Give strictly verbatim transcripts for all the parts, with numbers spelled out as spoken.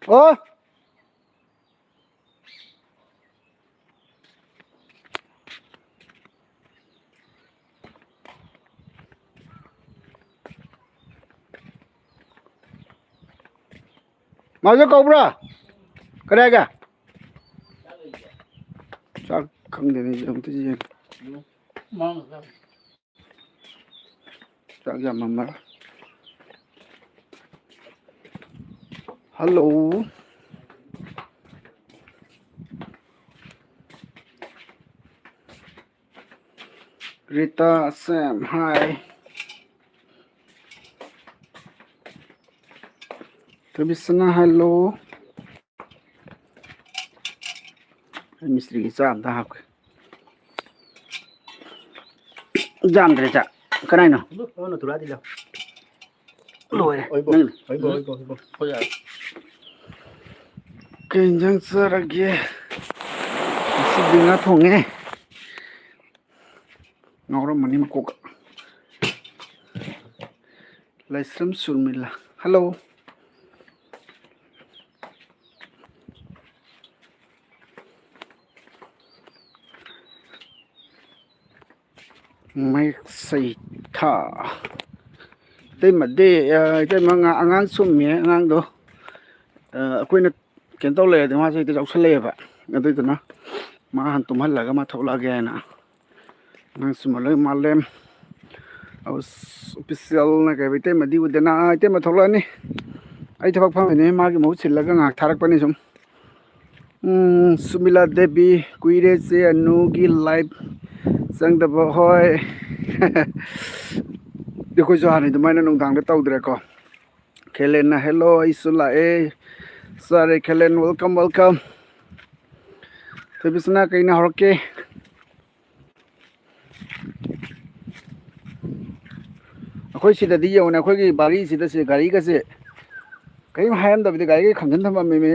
ꯑꯣ꯫ ꯃꯥꯁꯨ ꯀꯧꯕ꯭ꯔꯥ? ꯀꯔꯤ ꯍꯥꯏꯒꯦ? ꯆꯥꯛ ꯈꯪꯗꯦꯅꯦ, ꯑꯩꯁꯨ ꯑꯝꯇ ꯌꯦꯡꯒꯦ꯫ ꯆꯥꯛ ꯌꯥꯝꯃꯝꯃꯔꯣꯏ꯫ ꯍꯜꯂꯣ꯫ ꯔꯤꯇꯥ ꯁꯦꯝ, ꯍꯥꯏ꯫ ꯊꯣꯏꯕꯤꯁꯅꯥ, ꯍꯜꯂꯣ꯫ ꯑꯩ ꯃꯤꯁꯇ꯭ꯔꯤꯒꯤ ꯆꯥ ꯑꯝꯇ ꯍꯥꯞꯀꯦ꯫ ꯌꯥꯝꯗ꯭ꯔꯦ ꯆꯥꯛ꯫ ꯀꯅꯥꯏꯅꯣ? ꯑꯃꯅ ꯊꯨꯔꯥꯗꯤ ꯂꯥꯎ꯫ ꯂꯣꯏꯔꯦ꯫ ꯑꯣꯏꯕꯣ, ꯅꯪ ꯑꯣꯏꯕꯣ, ꯎꯝ? ꯑꯣꯏꯕꯣ, ꯑꯣꯏꯕꯣ꯫ ꯍꯣꯏ, ꯌꯥꯔꯦ꯫ ꯀꯩ ꯏꯟꯖꯥꯡ ꯆꯥꯔꯒꯦ? ꯉꯁꯤꯗꯤ ꯉꯥ ꯊꯣꯡꯉꯦ꯫ ꯉꯥꯎꯔꯝꯃꯅꯤ ꯃꯀꯣꯛꯀ꯫ ꯂꯥꯏꯁ꯭ꯔꯝ ꯁꯨꯔꯃꯤꯂꯥ꯫ ꯍꯜꯂꯣ꯫ ꯃꯌꯦꯛ ꯁꯩꯊꯥ꯫ ꯏꯇꯩꯃꯗꯤ, ꯑ, ꯏꯇꯩꯃ ꯑꯉꯥꯡ, ꯑꯉꯥꯡ ꯁꯨꯝꯃꯤ, ꯑꯉꯥꯡꯗꯣ꯫ ꯑ, ꯑꯩꯈꯣꯏꯅ ꯀꯩꯅꯣ ꯇꯧ ꯂꯩꯔꯗꯤ ꯃꯥꯁꯦ ꯍꯦꯛꯇ ꯌꯥꯎꯁꯜꯂꯛꯑꯦꯕ꯫ ꯑꯗꯨꯗꯨꯅ ꯃꯥ ꯍꯥꯟꯅ ꯇꯨꯝꯍꯜꯂꯒ ꯃꯥ ꯊꯣꯛꯂꯛꯑꯒꯦ ꯍꯥꯏꯅ꯫ ꯑꯉꯥꯡ ꯁꯨꯝꯃ ꯂꯣꯏ ꯃꯥꯂꯦꯝ꯫ ꯑꯁ, ꯑꯣꯐꯤꯁꯤꯌꯦꯜꯅ ꯀꯩ, ꯏꯇꯩꯃꯗꯤ ꯎꯗꯦꯅ꯫ ꯑꯥ, ꯏꯇꯩꯃ ꯊꯣꯛꯂꯛꯑꯅꯤ꯫ ꯑꯩ ꯊꯕꯛ ꯐꯝꯃꯤꯅꯦ, ꯃꯥꯒꯤ ꯃꯍꯨꯠ ꯁꯤꯜꯂꯒ ꯉꯥꯏꯍꯥꯛ ꯊꯥꯔꯛꯄꯅꯤ ꯁꯨꯝ꯫ ꯎꯝ, ꯁꯨꯃꯤꯂꯥ ꯗꯦꯕꯤ, ꯀꯨꯏꯔꯦ ꯆꯦ ꯑꯅꯨꯒꯤ ꯂꯥꯏꯚ ꯆꯪꯗꯕ꯫ ꯍꯣꯏ꯫ ꯑꯩꯈꯣꯏꯁꯨ ꯍꯥꯟꯅ ꯑꯗꯨꯃꯥꯏꯅ ꯅꯨꯡꯗꯥꯡꯗ ꯇꯧꯗ꯭ꯔꯦꯀꯣ꯫ ꯈꯦꯂꯦꯟꯅ, "ꯍꯦꯜꯂꯣ, ꯑꯩꯁꯨ ꯂꯥꯛꯑꯦ꯫ ꯆꯥꯔꯦ ꯈꯦꯂꯦꯟ, welcome, welcome꯫" ꯊꯣꯏꯕꯤꯁꯅꯥ, ꯀꯩꯅ ꯍꯧꯔꯛꯀꯦ? ꯑꯩꯈꯣꯏ ꯁꯤꯗꯗꯤ ꯌꯦꯡꯉꯨꯅꯦ, ꯑꯩꯈꯣꯏꯒꯤ ꯚꯥꯔꯤꯁꯤꯗ ꯁꯤ ꯒꯥꯔꯤꯒꯁꯦ ꯀꯔꯤꯝ ꯍꯥꯏꯔꯝꯗꯕꯤꯗ ꯒꯥꯔꯤꯒ ꯈꯟꯖꯟ ꯊꯝꯃꯝꯃꯤꯃꯦ꯫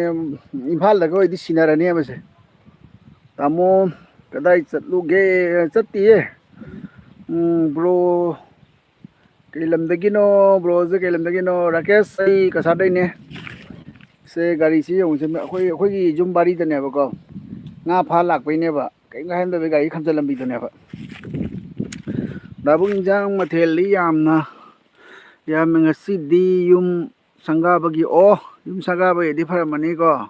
ꯏꯝꯐꯥꯜꯗꯒ ꯑꯣꯏꯗꯤ ꯁꯤꯟꯅꯔꯅꯦꯕꯁꯦ꯫ ꯇꯥꯃꯣ, ꯀꯗꯥꯏ ꯆꯠꯂꯨꯒꯦ? ꯆꯠꯇꯤꯌꯦ꯫ ꯎꯝ, ꯕ꯭ꯔꯣ, ꯀꯩ ꯂꯝꯗꯒꯤꯅꯣ? ꯕ꯭ꯔꯣꯁꯦ ꯀꯩ ꯂꯝꯗꯒꯤꯅꯣ? ꯔꯥꯀꯦꯁ, ꯑꯩ ꯀꯁꯥꯔꯗꯩꯅꯦ꯫ ꯁꯦ, ꯒꯥꯔꯤꯁꯤ ꯌꯦꯡꯉꯨꯁꯦ, ꯑꯩꯈꯣꯏ, ꯑꯩꯈꯣꯏꯒꯤ ꯌꯨꯝ ꯕꯥꯔꯤꯗꯅꯦꯕꯀꯣ, ꯉꯥ ꯐꯥ ꯂꯥꯛꯄꯩꯅꯦꯕ, ꯀꯔꯤꯝ ꯀꯥꯏꯍꯟꯗꯕꯤ ꯒꯥꯔꯤ ꯈꯝꯖꯜꯂꯝꯕꯤꯗꯨꯅꯦꯕ꯫ ꯗꯥꯕꯨꯡ, ꯏꯟꯖꯥꯡ ꯃꯊꯦꯜꯗꯤ ꯌꯥꯝꯅ ꯌꯥꯝꯃꯦ ꯉꯁꯤꯗꯤ꯫ ꯌꯨꯝ ꯁꯪꯒꯥꯕꯒꯤ, ꯑꯣ, ꯌꯨꯝ ꯁꯪꯒꯥꯕꯒꯤꯗꯤ ꯐꯔꯝꯃꯅꯤꯀꯣ꯫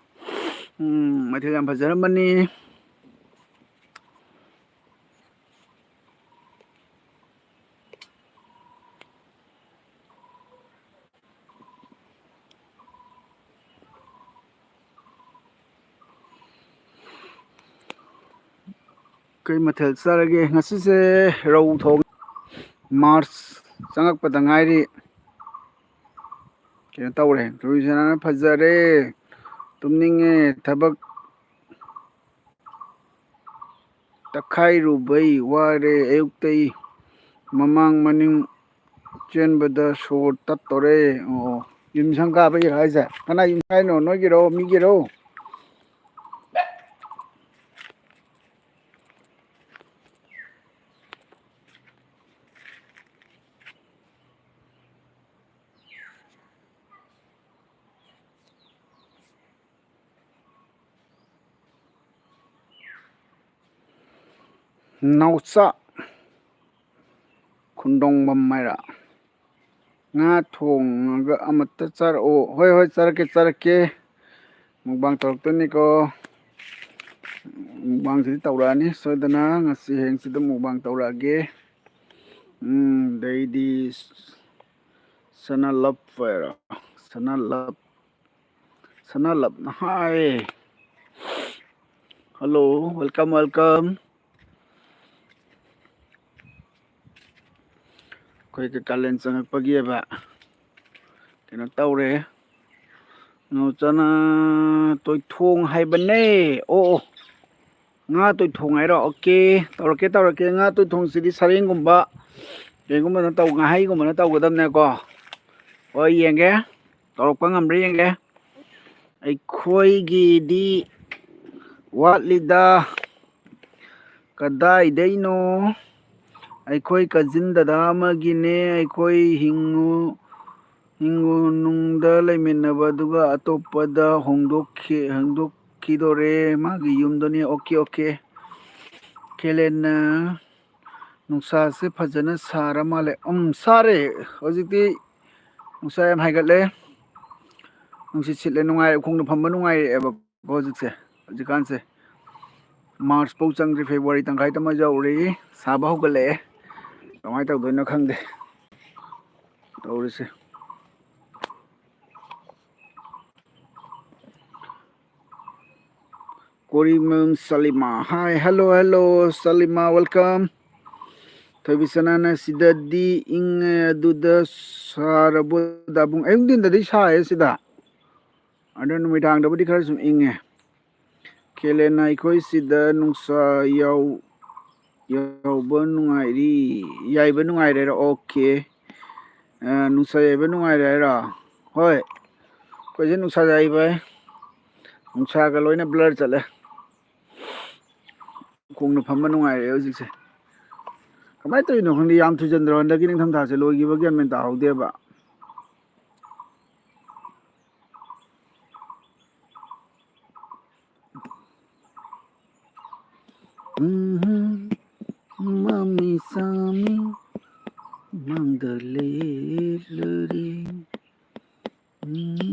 ꯎꯝ, ꯃꯊꯦꯜ ꯌꯥꯝ ꯐꯖꯔꯝꯃꯅꯤ꯫ ꯀꯩ ꯃꯊꯦꯜ ꯆꯥꯔꯒꯦ? ꯉꯁꯤꯁꯦ ꯔꯧ ꯊꯣꯡ꯫ ꯃꯥꯔꯆ ꯆꯪꯉꯛꯄꯗ ꯉꯥꯏꯔꯤ꯫ ꯀꯩꯅꯣ ꯇꯧꯔꯦ, ꯂꯨꯏꯁꯅꯥꯅ ꯐꯖꯔꯦ꯫ ꯇꯨꯝꯅꯤꯡꯉꯦ꯫ ꯊꯕꯛ ꯇꯛꯈꯥꯏꯔꯨꯕꯩ ꯋꯥꯔꯦ꯫ ꯑꯌꯨꯛꯇꯩ ꯃꯃꯥꯡ ꯃꯅꯤꯡ ꯆꯦꯟꯕꯗ ꯁꯣꯔ ꯇꯠꯇꯣꯔꯦ꯫ ꯑꯣ, ꯌꯨꯝꯁꯪ ꯀꯥꯕꯒꯤꯔꯣ ꯍꯥꯏꯁꯦ? ꯀꯅꯥ ꯌꯨꯝꯁꯪ ꯀꯥꯏꯅꯣ? ꯅꯣꯏꯒꯤꯔꯣ, ꯃꯤꯒꯤꯔꯣ? ꯅꯥꯎꯆꯥ ꯈꯨꯟꯗꯣꯡꯕꯝ ꯍꯥꯏꯔ? ꯉꯥ ꯊꯣꯡꯉꯒ ꯑꯃꯠꯇ ꯆꯥꯔꯛꯑꯣ꯫ ꯍꯣꯏ, ꯍꯣꯏ, ꯆꯥꯔꯛꯀꯦ, ꯆꯥꯔꯛꯀꯦ꯫ ꯃꯨꯛꯕꯥꯡ ꯇꯧꯔꯛꯇꯣꯏꯅꯤꯀꯣ꯫ ꯃꯨꯛꯕꯥꯡꯁꯤꯗꯤ ꯇꯧꯔꯛꯑꯅꯤ ꯁꯣꯏꯗꯅ꯫ ꯉꯁꯤ ꯍꯌꯦꯡꯁꯤꯗ ꯃꯨꯛꯕꯥꯡ ꯇꯧꯔꯛꯑꯒꯦ꯫ ꯎꯝ, ꯑꯗꯩꯗꯤ ꯁꯅꯥ ꯂꯞ ꯍꯥꯏꯔꯣ? ꯁꯅꯥ ꯂꯞ, ꯁꯅꯥ ꯂꯞꯅ ꯍꯥꯏ꯫ Hello, welcome, welcome꯫ ꯑꯩꯈꯣꯏꯒꯤ ꯀꯥꯂꯦꯟ ꯆꯪꯉꯛꯄꯒꯤ ꯑꯕ ꯀꯩꯅꯣ ꯇꯧꯔꯦ꯫ ꯅꯥꯎꯆꯥꯅ ꯇꯣꯏꯊꯣꯡ ꯍꯥꯏꯕꯅꯦ꯫ ꯑꯣ, ꯑꯣ꯫ ꯉꯥ ꯇꯣꯏꯊꯣꯡ ꯍꯥꯏꯔꯣ? ꯑꯣꯀꯦ, ꯇꯧꯔꯛꯀꯦ, ꯇꯧꯔꯛꯀꯦ꯫ ꯉꯥ ꯇꯣꯏꯊꯣꯡꯁꯤꯗꯤ ꯁꯔꯦꯡꯒꯨꯝꯕ, ꯀꯩꯒꯨꯝꯕꯅ ꯇꯧ-, ꯉꯥꯍꯩꯒꯨꯝꯕꯅ ꯇꯧꯒꯗꯕꯅꯦꯀꯣ꯫ ꯍꯣꯏ, ꯌꯦꯡꯒꯦ꯫ ꯇꯧꯔꯛꯄ ꯉꯝꯕ꯭ꯔꯥ ꯌꯦꯡꯒꯦ꯫ ꯑꯩꯈꯣꯏꯒꯤꯗꯤ ꯋꯥꯠꯂꯤꯗ꯫ ꯀꯗꯥꯏꯗꯩꯅꯣ? ꯑꯩꯈꯣꯏ ꯀꯖꯤꯟ ꯗꯗꯥ ꯑꯃꯒꯤꯅꯦ꯫ ꯑꯩꯈꯣꯏ ꯍꯤꯡꯉꯨ, ꯍꯤꯡꯒꯣꯜꯅꯨꯡꯗ ꯂꯩꯃꯤꯟꯅꯕ ꯑꯗꯨꯒ ꯑꯇꯣꯞꯄꯗ ꯍꯣꯡꯗꯣꯛꯈꯤ-, ꯍꯣꯡꯗꯣꯛꯈꯤꯗꯣꯔꯦ꯫ ꯃꯥꯒꯤ ꯌꯨꯝꯗꯨꯅꯤ꯫ Okay, okay. ꯀꯦꯂꯦꯟꯅ ꯅꯨꯡꯁꯥꯁꯦ ꯐꯖꯅ ꯁꯥꯔ ꯃꯥꯜꯂꯦ꯫ ꯎꯝ, ꯁꯥꯔꯦ꯫ ꯍꯧꯖꯤꯛꯇꯤ ꯅꯨꯡꯁꯥ ꯌꯥꯝ ꯍꯥꯏꯒꯠꯂꯦ꯫ ꯅꯨꯡꯁꯤꯠ ꯁꯤꯠꯂꯦ, ꯅꯨꯡꯉꯥꯏꯔꯦ, ꯎꯈꯣꯡꯗ ꯐꯝꯕ ꯅꯨꯡꯉꯥꯏꯔꯛꯑꯦꯕꯀꯣ ꯍꯧꯖꯤꯛꯁꯦ꯫ ꯍꯧꯖꯤꯛꯀꯥꯟꯁꯦ ꯃꯥꯔꯆ ꯐꯧ ꯆꯪꯗ꯭ꯔꯤ, ꯐꯦꯕ꯭ꯔꯨꯋꯥꯔꯤ ꯇꯪꯈꯥꯏ ꯇꯝꯃ ꯌꯧꯔꯤ꯫ ꯁꯥꯕ ꯍꯧꯒꯠꯂꯛꯑꯦ꯫ ꯀꯃꯥꯏꯅ ꯇꯧꯗꯣꯏꯅꯣ ꯈꯪꯗꯦ ꯇꯧꯔꯤꯁꯦ꯫ ꯀꯣꯔꯤꯃꯌꯨꯝ ꯁꯂꯤꯃꯥ꯫ Hi, hello, hello, ꯁꯂꯤꯃꯥ, welcome꯫ ꯊꯣꯏꯕꯤꯁꯅꯥꯅ ꯁꯤꯗꯗꯤ ꯏꯪꯉꯦ, ꯑꯗꯨꯗ ꯁꯥꯔꯕꯣ ꯗꯥꯕꯨꯡ? ꯑꯌꯨꯛ ꯅꯨꯡꯊꯤꯟꯗꯗꯤ ꯁꯥꯏꯌꯦ ꯁꯤꯗ, ꯑꯗꯣ ꯅꯨꯃꯤꯗꯥꯡꯗꯕꯨꯗꯤ ꯈꯔ ꯁꯨꯝ ꯏꯪꯉꯦ꯫ ꯀꯦꯂꯦꯟꯅ ꯑꯩꯈꯣꯏ ꯁꯤꯗ ꯅꯨꯡꯁꯥ ꯌꯥꯎ-, ꯌꯥꯎꯕ ꯅꯨꯡꯉꯥꯏꯔꯤ, ꯌꯥꯏꯕ ꯅꯨꯡꯉꯥꯏꯔꯦꯔ? ꯑꯣꯀꯦ꯫ ꯑ, ꯅꯨꯡꯁꯥ ꯌꯥꯏꯕ ꯅꯨꯡꯉꯥꯏꯔꯦ ꯍꯥꯏꯔꯣ? ꯍꯣꯏ, ꯑꯩꯈꯣꯏꯁꯦ ꯅꯨꯡꯁꯥ ꯌꯥꯏꯕ, ꯅꯨꯡꯁꯥꯒ ꯂꯣꯏꯅ blur ꯆꯠꯂꯦ꯫ ꯈꯣꯡꯅ ꯐꯝꯕ ꯅꯨꯡꯉꯥꯏꯔꯦ ꯍꯧꯖꯤꯛꯁꯦ꯫ ꯀꯃꯥꯏꯅ ꯇꯧꯔꯤꯅꯣ ꯈꯪꯗꯦ, ꯌꯥꯝ ꯊꯨꯖꯟꯗ꯭ꯔꯣ? ꯍꯟꯗꯛꯀꯤ ꯅꯤꯡꯊꯝꯊꯥꯁꯦ ꯂꯣꯏꯈꯤꯕ ꯒ꯭ꯌꯥꯟ ꯃꯦꯟ ꯇꯥꯍꯧꯗꯦꯕ꯫ ꯎꯝꯍꯨꯝ, ꯃꯃꯤ ꯁꯥꯃꯤ ꯃꯥꯡꯗ ꯂꯦꯜꯂꯨꯔꯦ꯫ ꯎꯝ꯫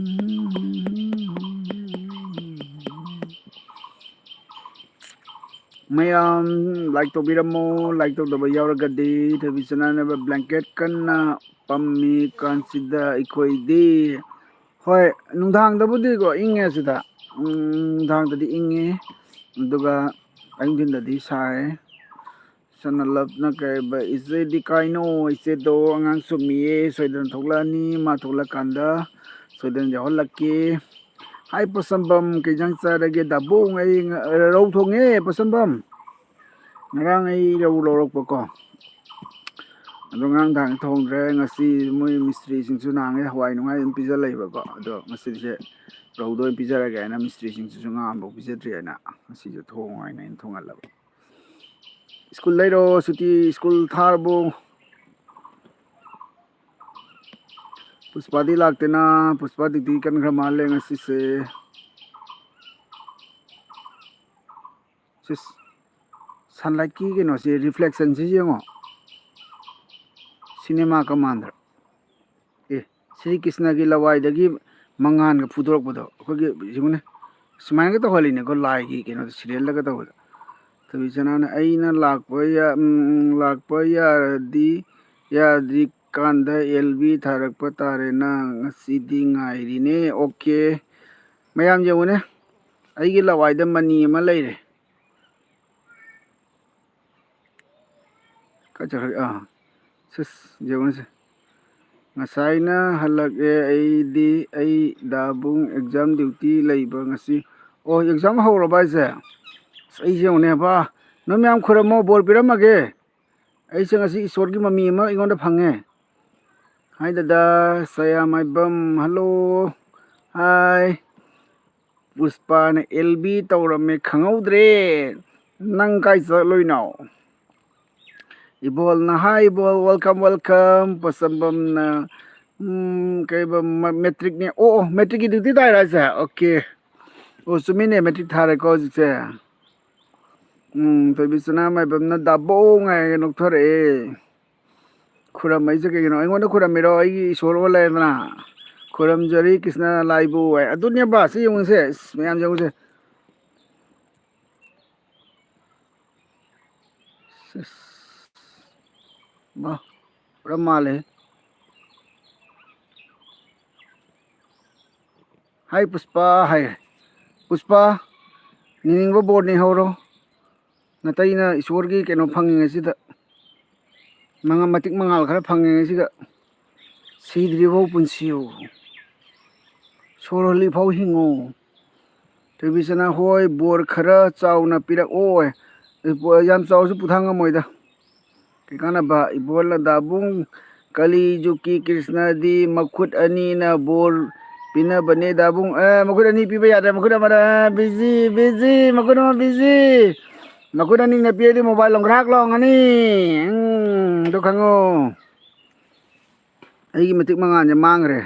ꯃꯌꯥꯝ like ꯇꯧꯕꯤꯔꯝꯃꯣ, like ꯇꯧꯗꯕ ꯌꯥꯎꯔꯒꯗꯤ꯫ ꯊꯣꯏꯕꯤ ꯆꯅꯥꯅꯕ blanket ꯀꯟꯅ ꯄꯝꯃꯤ ꯀꯥꯟꯁꯤꯗ ꯑꯩꯈꯣꯏꯗꯤ꯫ ꯍꯣꯏ, ꯅꯨꯡꯗꯥꯡꯗꯕꯨꯗꯤꯀꯣ ꯏꯪꯉꯦ ꯁꯤꯗ꯫ ꯎꯝ, ꯅꯨꯡꯗꯥꯡꯗꯗꯤ ꯏꯪꯉꯦ, ꯑꯗꯨꯒ ꯑꯌꯨꯛ ꯅꯨꯡꯊꯤꯟꯗꯗꯤ ꯁꯥꯏ꯫ ꯁꯅꯥꯂꯞꯅ ꯀꯩꯕ, "ꯏꯆꯦꯗꯤ ꯀꯥꯏꯅꯣ? ꯏꯆꯦꯗꯣ ꯑꯉꯥꯡ ꯁꯨꯝꯃꯤꯌꯦ, ꯁꯣꯏꯗꯅ ꯊꯣꯛꯂꯛꯑꯅꯤ, ꯃꯥ ꯊꯣꯛꯂꯛꯀꯥꯟꯗ ꯁꯣꯏꯗꯅ ꯌꯥꯎꯍꯜꯂꯛꯀꯦ꯫" ꯍꯥꯏ ꯄꯣꯠꯁꯝꯕꯝ, ꯀꯩ ꯏꯟꯖꯥꯡ ꯆꯥꯔꯒꯦ? ꯗꯥꯕꯣꯡ, ꯑꯩ ꯉ-, ꯔꯧ ꯊꯣꯡꯉꯦ ꯄꯣꯠꯁꯝꯕꯝ꯫ ꯉꯔꯥꯡ ꯑꯩ ꯔꯧ ꯂꯧꯔꯛꯄꯀꯣ꯫ ꯑꯗꯣ ꯉꯔꯥꯡ ꯅꯨꯡꯗꯥꯡ ꯊꯣꯡꯗ꯭ꯔꯦ꯫ ꯉꯁꯤ ꯃꯣꯏ ꯃꯤꯁꯇ꯭ꯔꯤꯁꯤꯡꯁꯨ ꯅꯍꯥꯟꯉꯩ ꯍꯋꯥꯏ ꯅꯨꯡꯉꯥꯏ ꯑꯗꯨꯝ ꯄꯤꯖ ꯂꯩꯕꯀꯣ꯫ ꯑꯗꯣ ꯉꯁꯤꯁꯦ ꯔꯧꯗꯣ ꯑꯣꯏꯅ ꯄꯤꯖꯔꯒꯦ ꯍꯥꯏꯅ ꯃꯤꯁꯇ꯭ꯔꯤꯁꯤꯡꯁꯤꯁꯨ ꯉꯥ ꯑꯃꯐꯥꯎ ꯄꯤꯖꯗ꯭ꯔꯤ ꯍꯥꯏꯅ ꯉꯁꯤꯁꯦ ꯊꯣꯡꯉꯣ ꯍꯥꯏꯅ ꯑꯩꯅ ꯊꯣꯡꯍꯜꯂꯕ꯫ ꯁ꯭ꯀꯨꯜ ꯂꯩꯔꯣ ꯁꯨꯇꯤ, ꯁ꯭ꯀꯨꯜ ꯊꯥꯔꯕꯣ? ꯄꯨꯁꯄꯥꯗꯤ ꯂꯥꯛꯇꯦꯅ, ꯄꯨꯁꯄꯥ duty ꯀꯟꯈ꯭ꯔ ꯃꯥꯜꯂꯦ ꯉꯁꯤꯁꯦ꯫ ꯁꯤꯁ, sunlightꯀꯤ ꯀꯩꯅꯣꯁꯦ, reflectionꯁꯦ ꯌꯦꯡꯉꯣ꯫ Cinema commander꯫ ꯑꯦ, ꯁ꯭ꯔꯤ ꯀ꯭ꯔꯤꯁꯅꯒꯤ ꯂꯋꯥꯏꯗꯒꯤ ꯃꯉꯥꯟꯒ ꯐꯨꯗꯣꯔꯛꯄꯗꯣ꯫ ꯑꯩꯈꯣꯏꯒꯤ, ꯌꯦꯡꯉꯨꯅꯦ, ꯁꯨꯃꯥꯏꯅꯒ ꯇꯧꯍꯜꯂꯤꯅꯦꯀꯣ, ꯂꯥꯏꯒꯤ ꯀꯩꯅꯣꯗ, serialꯗꯒ ꯇꯧꯕꯗ꯫ ꯊꯣꯏꯕꯤꯆꯅꯥꯅ, "ꯑꯩꯅ ꯂꯥꯛꯄ ꯌꯥ-, ꯎꯝ, ꯂꯥꯛꯄ ꯌꯥꯔꯗꯤ, ꯌꯥꯗ꯭ꯔꯤꯀꯥꯟꯗ ꯑꯦꯜ ꯕꯤ ꯊꯥꯔꯛꯄ ꯇꯥꯔꯦꯅ, ꯉꯁꯤꯗꯤ ꯉꯥꯏꯔꯤꯅꯦ꯫ ꯑꯣꯀꯦ꯫" ꯃꯌꯥꯝ ꯌꯦꯡꯉꯨꯅꯦ, ꯑꯩꯒꯤ ꯂꯋꯥꯏꯗ ꯃꯅꯤ ꯑꯃ ꯂꯩꯔꯦ꯫ ꯀꯥꯏ ꯆꯠꯈ꯭ꯔꯒꯦ? ꯑꯥ, ꯁꯤꯁ, ꯌꯦꯡꯉꯨꯁꯦ꯫ "ꯉꯁꯥꯏꯅ ꯍꯜꯂꯛꯑꯦ ꯑꯩꯗꯤ, ꯑꯩ ꯗꯥꯕꯨꯡ exam duty ꯂꯩꯕ ꯉꯁꯤ꯫" ꯑꯣ, exam ꯍꯧꯔꯕ ꯍꯥꯏꯁꯦ? ꯑꯁ, ꯑꯩꯁꯦ ꯌꯦꯡꯉꯨꯅꯦ, ꯕꯥ, ꯅꯣꯏ ꯃꯌꯥꯝ ꯈꯨꯔꯝꯃꯣ, ꯕꯣꯔ ꯄꯤꯔꯝꯃꯒꯦ꯫ ꯑꯩꯁꯦ ꯉꯁꯤ ꯏꯁꯣꯔꯒꯤ ꯃꯃꯤ ꯑꯃ ꯑꯩꯉꯣꯟꯗ ꯐꯪꯉꯦ꯫ ꯍꯥꯏ ꯗꯗꯥ, ꯁꯌꯥꯃꯥꯏꯕꯝ, hello꯫ ꯍꯥꯏ꯫ ꯄꯨꯁꯄꯥꯅ ꯑꯦꯜ ꯕꯤ ꯇꯧꯔꯝꯃꯦ, ꯈꯪꯍꯧꯗ꯭ꯔꯦ꯫ ꯅꯪ ꯀꯥꯏ ꯆꯠꯂꯨꯏꯅꯣ? ꯏꯕꯣꯜꯅ, "Hi ꯏꯕꯣꯜ, welcome, welcome꯫" ꯄꯣꯠꯁꯝꯕꯝꯅ, ꯎꯝ, ꯀꯩꯕ, ꯃ-, matricꯅꯦ꯫ ꯑꯣ, ꯑꯣ, matricꯀꯤ duty ꯇꯥꯏꯔꯣ ꯍꯥꯏꯁꯦ? ꯑꯣꯀꯦ꯫ ꯑꯣ, ꯆꯨꯝꯃꯤꯅꯦ, matric ꯊꯥꯔꯦꯀꯣ ꯍꯧꯖꯤꯛꯁꯦ꯫ ꯎꯝ, ꯊꯣꯏꯕꯤꯆꯅꯥ ꯃꯥꯏꯕꯝꯅ ꯗꯥꯕꯣꯡ ꯍꯥꯏꯔꯒ ꯅꯣꯛꯊꯣꯔꯛꯑꯦ꯫ ꯈꯨꯔꯝꯃꯛꯏꯁꯦ ꯀꯩꯒꯤꯅꯣ? ꯑꯩꯉꯣꯟꯗ ꯈꯨꯔꯝꯃꯤꯔꯣ? ꯑꯩꯒꯤ ꯏꯁꯣꯔ ꯑꯣꯜ ꯂꯩꯔꯦꯗꯅ꯫ "ꯈꯨꯔꯝꯖꯔꯤ ꯀ꯭ꯔꯤꯁꯅ ꯂꯥꯏꯕꯨ" ꯍꯥꯏ꯫ ꯑꯗꯨꯅꯦꯕ, ꯁꯤ ꯌꯦꯡꯉꯨꯁꯦ꯫ ꯏꯁ, ꯃꯌꯥꯝ ꯌꯦꯡꯉꯨꯁꯦ꯫ ꯁꯤꯁ꯫ ꯃꯥ, ꯄꯨꯔꯥ ꯃꯥꯜꯂꯦ꯫ "ꯍꯥꯏ ꯄꯨꯁꯄꯥ" ꯍꯥꯏ꯫ ꯄꯨꯁꯄꯥ, ꯅꯤꯅꯤꯡꯕ ꯕꯣꯔ ꯅꯤꯍꯧꯔꯣ꯫ ꯅꯇꯩꯅ ꯏꯁꯣꯔꯒꯤ ꯀꯩꯅꯣ ꯐꯪꯉꯤꯉꯩꯁꯤꯗ, ꯃꯉꯥ-, ꯃꯇꯤꯛ ꯃꯉꯥꯜ ꯈꯔ ꯐꯪꯉꯤꯉꯩꯁꯤꯗ, ꯁꯤꯗ꯭ꯔꯤꯐꯥꯎ ꯄꯨꯟꯁꯤꯌꯨ, ꯁꯣꯔ ꯍꯣꯜꯂꯤꯐꯥꯎ ꯍꯤꯡꯉꯨ꯫ ꯊꯣꯏꯕꯤꯆꯅ, "ꯍꯣꯏ, ꯕꯣꯔ ꯈꯔ ꯆꯥꯎꯅ ꯄꯤꯔꯛꯑꯣ" ꯍꯥꯏ꯫ ꯌꯥꯝ ꯆꯥꯎꯔꯁꯨ ꯄꯨꯊꯥꯡ ꯉꯝꯃꯣꯏꯗ꯫ ꯀꯩ ꯀꯥꯟꯅꯕ? ꯏꯕꯣꯜꯅ, "ꯗꯥꯕꯨꯡ, ꯀꯂꯤ ꯖꯨꯒꯀꯤ ꯀ꯭ꯔꯤꯁꯅꯗꯤ ꯃꯈꯨꯠ ꯑꯅꯤꯅ ꯕꯣꯔ ꯄꯤꯅꯕꯅꯦ ꯗꯥꯕꯨꯡ꯫" ꯑꯦ, ꯃꯈꯨꯠ ꯑꯅꯤ ꯄꯤꯕ ꯌꯥꯗ꯭ꯔꯦ, ꯃꯈꯨꯠ ꯑꯃꯅ꯫ ꯑꯦ, busy, busy, ꯃꯈꯨꯠ ꯑꯃ busy꯫ ꯃꯈꯨꯠ ꯑꯅꯤꯅ ꯄꯤꯔꯗꯤ mobile ꯂꯣꯡꯈ꯭ꯔꯥꯛ ꯂꯣꯡꯉꯅꯤ꯫ ꯎꯝ, ꯑꯗꯨ ꯈꯪꯉꯨ꯫ ꯑꯩꯒꯤ ꯃꯇꯤꯛ ꯃꯉꯥꯜꯁꯦ ꯃꯥꯡꯈ꯭ꯔꯦ꯫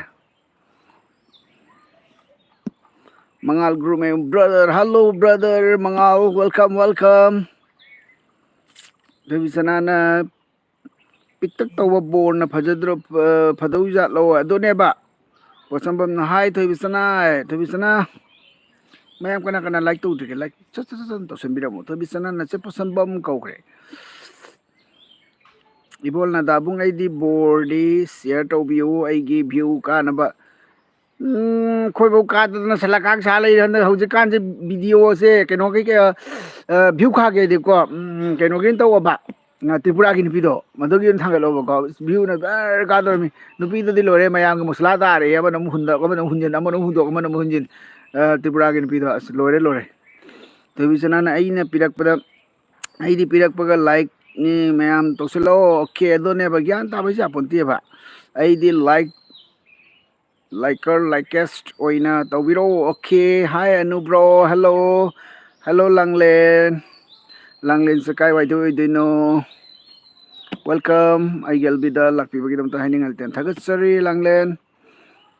ꯃꯉꯥꯜ ꯒ꯭ꯔꯨꯞ ꯃꯌꯥꯝ, brother, hello brother ꯃꯉꯥꯜ, welcome, welcome꯫ ꯊꯣꯏꯕꯤꯁꯅꯥꯅ ꯄꯤꯛꯇꯛ ꯇꯧꯕ ꯕꯣꯔꯅ ꯐꯖꯗ꯭ꯔꯣ, ꯑ, ꯐꯗꯧ ꯖꯥꯠꯂꯣ? ꯑꯗꯨꯅꯦꯕ꯫ ꯄꯣꯠꯁꯝꯕꯝꯅ ꯍꯥꯏ, ꯊꯣꯏꯕꯤꯁꯅꯥ, ꯊꯣꯏꯕꯤꯁꯅꯥ꯫ ꯃꯌꯥꯝ ꯀꯅꯥ ꯀꯅꯥ like ꯇꯧꯗ꯭ꯔꯤꯒꯦ? Like ꯁꯠ ꯁꯠ ꯁꯠ ꯁꯠ ꯇꯧꯁꯟꯕꯤꯔꯝꯃꯣ꯫ ꯊꯣꯏꯕꯤꯁꯅꯥ ꯅꯆꯦ ꯄꯣꯠꯁꯝꯕꯝ ꯀꯧꯈ꯭ꯔꯦ꯫ ꯏꯕꯣꯜꯅ ꯗꯥꯕꯨꯡ ꯑꯩꯗꯤ ꯕꯣꯔꯗꯤ share ꯇꯧꯕꯤꯌꯨ ꯑꯩꯒꯤ view ꯀꯥꯅꯕ꯫ ꯎꯝ, ꯑꯩꯈꯣꯏꯐꯧ ꯀꯥꯗꯗꯅ ꯁꯂꯥꯀꯥꯛ ꯁꯥ ꯂꯩꯔꯦ ꯍꯟꯗꯛ ꯍꯧꯖꯤꯛꯀꯥꯟꯁꯦ꯫ Videoꯁꯦ ꯀꯩꯅꯣꯒꯤ ꯀ-, ꯑ, view ꯀꯥꯒꯦꯗꯤꯀꯣ, ꯎꯝ, ꯀꯩꯅꯣꯒꯤ ꯑꯣꯏꯅ ꯇꯧꯑꯣꯕ꯫ ꯑ, ꯇ꯭ꯔꯤꯄꯨꯔꯥꯒꯤ ꯅꯨꯄꯤꯗꯣ ꯃꯗꯨꯒꯤ ꯑꯣꯏꯅ ꯊꯥꯡꯒꯠꯂꯣꯕꯀꯣ꯫ Viewꯅ ꯕꯔ ꯀꯥꯗꯧꯔꯝꯃꯤ꯫ ꯅꯨꯄꯤꯗꯨꯗꯤ ꯂꯣꯏꯔꯦ, ꯃꯌꯥꯝꯒꯤ ꯃꯨꯁꯂꯥ ꯇꯥꯔꯦ꯫ ꯑꯃꯅ ꯑꯃꯨꯛ ꯍꯨꯟꯗꯣꯛ, ꯑꯃꯅ ꯑꯃꯨꯛ ꯍꯨꯟꯖꯤꯟ, ꯑꯃꯅ ꯑꯃꯨꯛ ꯍꯨꯟꯗꯣꯛ, ꯑꯃꯅ ꯑꯃꯨꯛ ꯍꯨꯟꯖꯤꯟ꯫ ꯑ, ꯇ꯭ꯔꯤꯄꯨꯔꯥꯒꯤ ꯅꯨꯄꯤꯗꯣ ꯑꯁ ꯂꯣꯏꯔꯦ, ꯂꯣꯏꯔꯦ꯫ ꯊꯣꯏꯕꯤꯁꯅꯥꯅ ꯑꯩꯅ ꯄꯤꯔꯛꯄꯗ, ꯑꯩꯗꯤ ꯄꯤꯔꯛꯄꯒ likeꯅꯤ ꯃꯌꯥꯝ ꯇꯧꯁꯤꯜꯂꯣ꯫ Okay, ꯑꯗꯨꯅꯦꯕ, ꯒ꯭ꯌꯥꯟ ꯇꯥꯕ ꯍꯥꯏꯁꯦ ꯌꯥꯄꯣꯟꯇꯦꯕ꯫ ꯑꯩꯗꯤ like, liker, likest ꯑꯣꯏꯅ ꯇꯧꯕꯤꯔꯛꯑꯣ꯫ Okay, hi Anu bro, hello, hello ꯂꯥꯡꯂꯦꯟ꯫ ꯂꯥꯡꯂꯦꯟꯁꯦ ꯀꯥꯏꯋꯥꯏꯗ ꯑꯣꯏꯗꯣꯏꯅꯣ? Welcome, ꯑꯩꯒꯤ ꯑꯦꯜꯕꯤꯗ ꯂꯥꯛꯄꯤꯕꯒꯤꯗꯃꯛꯇ ꯍꯥꯏꯅꯤꯡꯉꯥꯏ ꯂꯩꯇꯦ꯫ ꯊꯥꯒꯠꯆꯔꯤ ꯂꯥꯡꯂꯦꯟ꯫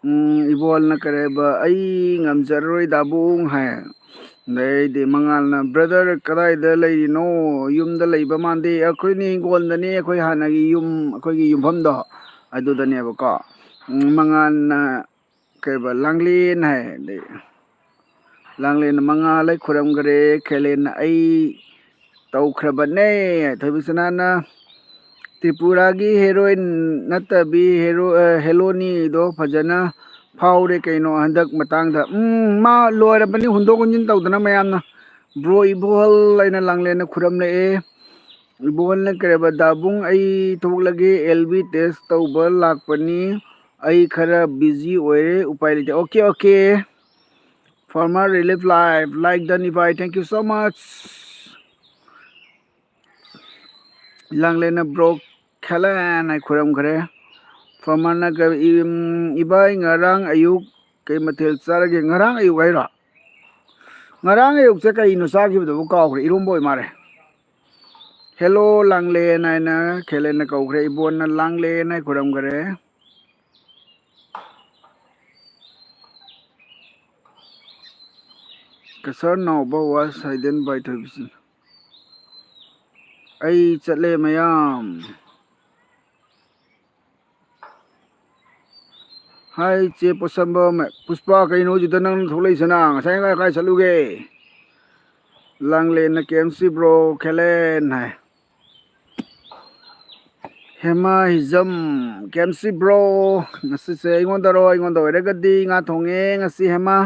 ꯎꯝ, ꯏꯕꯣꯜꯅ ꯀꯔꯦꯕ, "ꯑꯩ ꯉꯝꯖꯔꯔꯣꯏ ꯗꯥꯕꯨꯡ" ꯍꯥꯏ꯫ ꯑꯗꯩꯗꯤ ꯃꯉꯥꯜꯅ, "Brother, ꯀꯗꯥꯏꯗ ꯂꯩꯔꯤꯅꯣ? ꯌꯨꯝꯗ ꯂꯩꯕ ꯃꯥꯟꯗꯦ꯫" "ꯑꯩꯈꯣꯏꯅꯤ ꯍꯤꯡꯒꯣꯜꯗꯅꯤ, ꯑꯩꯈꯣꯏ ꯍꯥꯟꯅꯒꯤ ꯌꯨꯝ, ꯑꯩꯈꯣꯏꯒꯤ ꯌꯨꯝꯐꯝꯗꯣ ꯑꯗꯨꯗꯅꯦꯕꯀꯣ꯫" ꯎꯝ, ꯃꯉꯥꯜꯅ ꯀꯩꯕ, ꯂꯥꯡꯂꯦꯟ ꯍꯥꯏ꯫ ꯑꯗꯩ ꯂꯥꯡꯂꯦꯟꯅ, "ꯃꯉꯥꯜ ꯑꯩ ꯈꯨꯔꯝꯈ꯭ꯔꯦ, ꯈꯦꯂꯦꯟꯅ ꯑꯩ ꯇꯧꯈ꯭ꯔꯕꯅꯦ꯫" ꯊꯣꯏꯕꯤꯁꯅꯥꯅ, "ꯇ꯭ꯔꯤꯄꯨꯔꯥꯒꯤ heroine ꯅꯠꯇꯕꯤ hero, ꯑ, helloꯅꯤꯗꯣ ꯐꯖꯅ ꯐꯥꯎꯔꯦ ꯀꯩꯅꯣ ꯍꯟꯗꯛ ꯃꯇꯥꯡꯗ꯫" ꯎꯝ, ꯃꯥ ꯂꯣꯏꯔꯕꯅꯤ, ꯍꯨꯟꯗꯣꯛ ꯍꯨꯟꯖꯤꯟ ꯇꯧꯗꯅ ꯃꯌꯥꯝꯅ꯫ Bro ꯏꯕꯣꯍꯜ ꯑꯩꯅ ꯂꯥꯡꯂꯦꯟꯅ ꯈꯨꯔꯝꯂꯛꯑꯦ꯫ ꯏꯕꯣꯍꯜꯅ ꯀꯩꯔꯕ, "ꯗꯥꯕꯨꯡ ꯑꯩ ꯊꯣꯛꯂꯒꯦ, ꯑꯦꯜ ꯕꯤ test ꯇꯧꯕ ꯂꯥꯛꯄꯅꯤ꯫ ꯑꯩ ꯈꯔ busy ꯑꯣꯏꯔꯦ, ꯎꯄꯥꯏ ꯂꯩꯇꯦ꯫" Okay, okay꯫ Farmer Relief Life, like done ꯏꯚꯥꯏ, thank you so much꯫ ꯂꯥꯡꯂꯦꯟꯅ bro ꯈꯦꯂꯦꯟ ꯍꯥꯏ ꯈꯨꯔꯝꯈ꯭ꯔꯦ꯫ Farmerꯅ ꯀ-, ꯏꯝ, ꯏꯚꯥꯏ ꯉꯔꯥꯡ ꯑꯌꯨꯛ ꯀꯩ ꯃꯊꯦꯜ ꯆꯥꯔꯒꯦ? ꯉꯔꯥꯡ ꯑꯌꯨꯛ ꯍꯥꯏꯔꯣ? ꯉꯔꯥꯡ ꯑꯌꯨꯛꯁꯦ ꯀꯩꯅꯣ ꯆꯥꯈꯤꯕꯗꯨꯕꯨ ꯀꯥꯎꯈ꯭ꯔꯦ, ꯏꯔꯣꯝꯕ ꯑꯣꯏ ꯃꯥꯜꯂꯦ꯫ Hello ꯂꯥꯡꯂꯦꯟ ꯍꯥꯏꯅ ꯈꯦꯂꯦꯟꯅ ꯀꯧꯈ꯭ꯔꯦ, ꯏꯕꯣꯟꯅ ꯂꯥꯡꯂꯦꯟ ꯍꯥꯏ ꯈꯨꯔꯝꯈ꯭ꯔꯦ꯫ Sir ꯅꯥꯎꯕ was hidden by ꯊꯣꯏꯕꯤꯁꯤꯡ꯫ ꯑꯩ ꯆꯠꯂꯦ ꯃꯌꯥꯝ꯫ ꯍꯥꯏ ꯆꯦ ꯄꯣꯠꯁꯝꯕꯝ꯫ ꯄꯨꯁꯄꯥ, ꯀꯩꯅꯣ ꯍꯧꯖꯤꯛꯇ ꯅꯪ ꯊꯣꯛꯂꯛꯏꯁꯤꯅ? ꯉꯁꯥꯏ ꯀꯥꯏ ꯀꯥꯏ ꯆꯠꯂꯨꯒꯦ? ꯂꯥꯡꯂꯦꯟꯅ ꯀꯦꯝꯁꯤ ꯕ꯭ꯔꯣ ꯈꯦꯂꯦꯟ ꯍꯥꯏ꯫ ꯍꯦꯃꯥ ꯍꯤꯖꯝ, ꯀꯦꯝꯁꯤ ꯕ꯭ꯔꯣ꯫ ꯉꯁꯤꯁꯦ ꯑꯩꯉꯣꯟꯗꯔꯣ? ꯑꯩꯉꯣꯟꯗ ꯑꯣꯏꯔꯒꯗꯤ ꯉꯥ ꯊꯣꯡꯉꯦ ꯉꯁꯤ ꯍꯦꯃꯥ꯫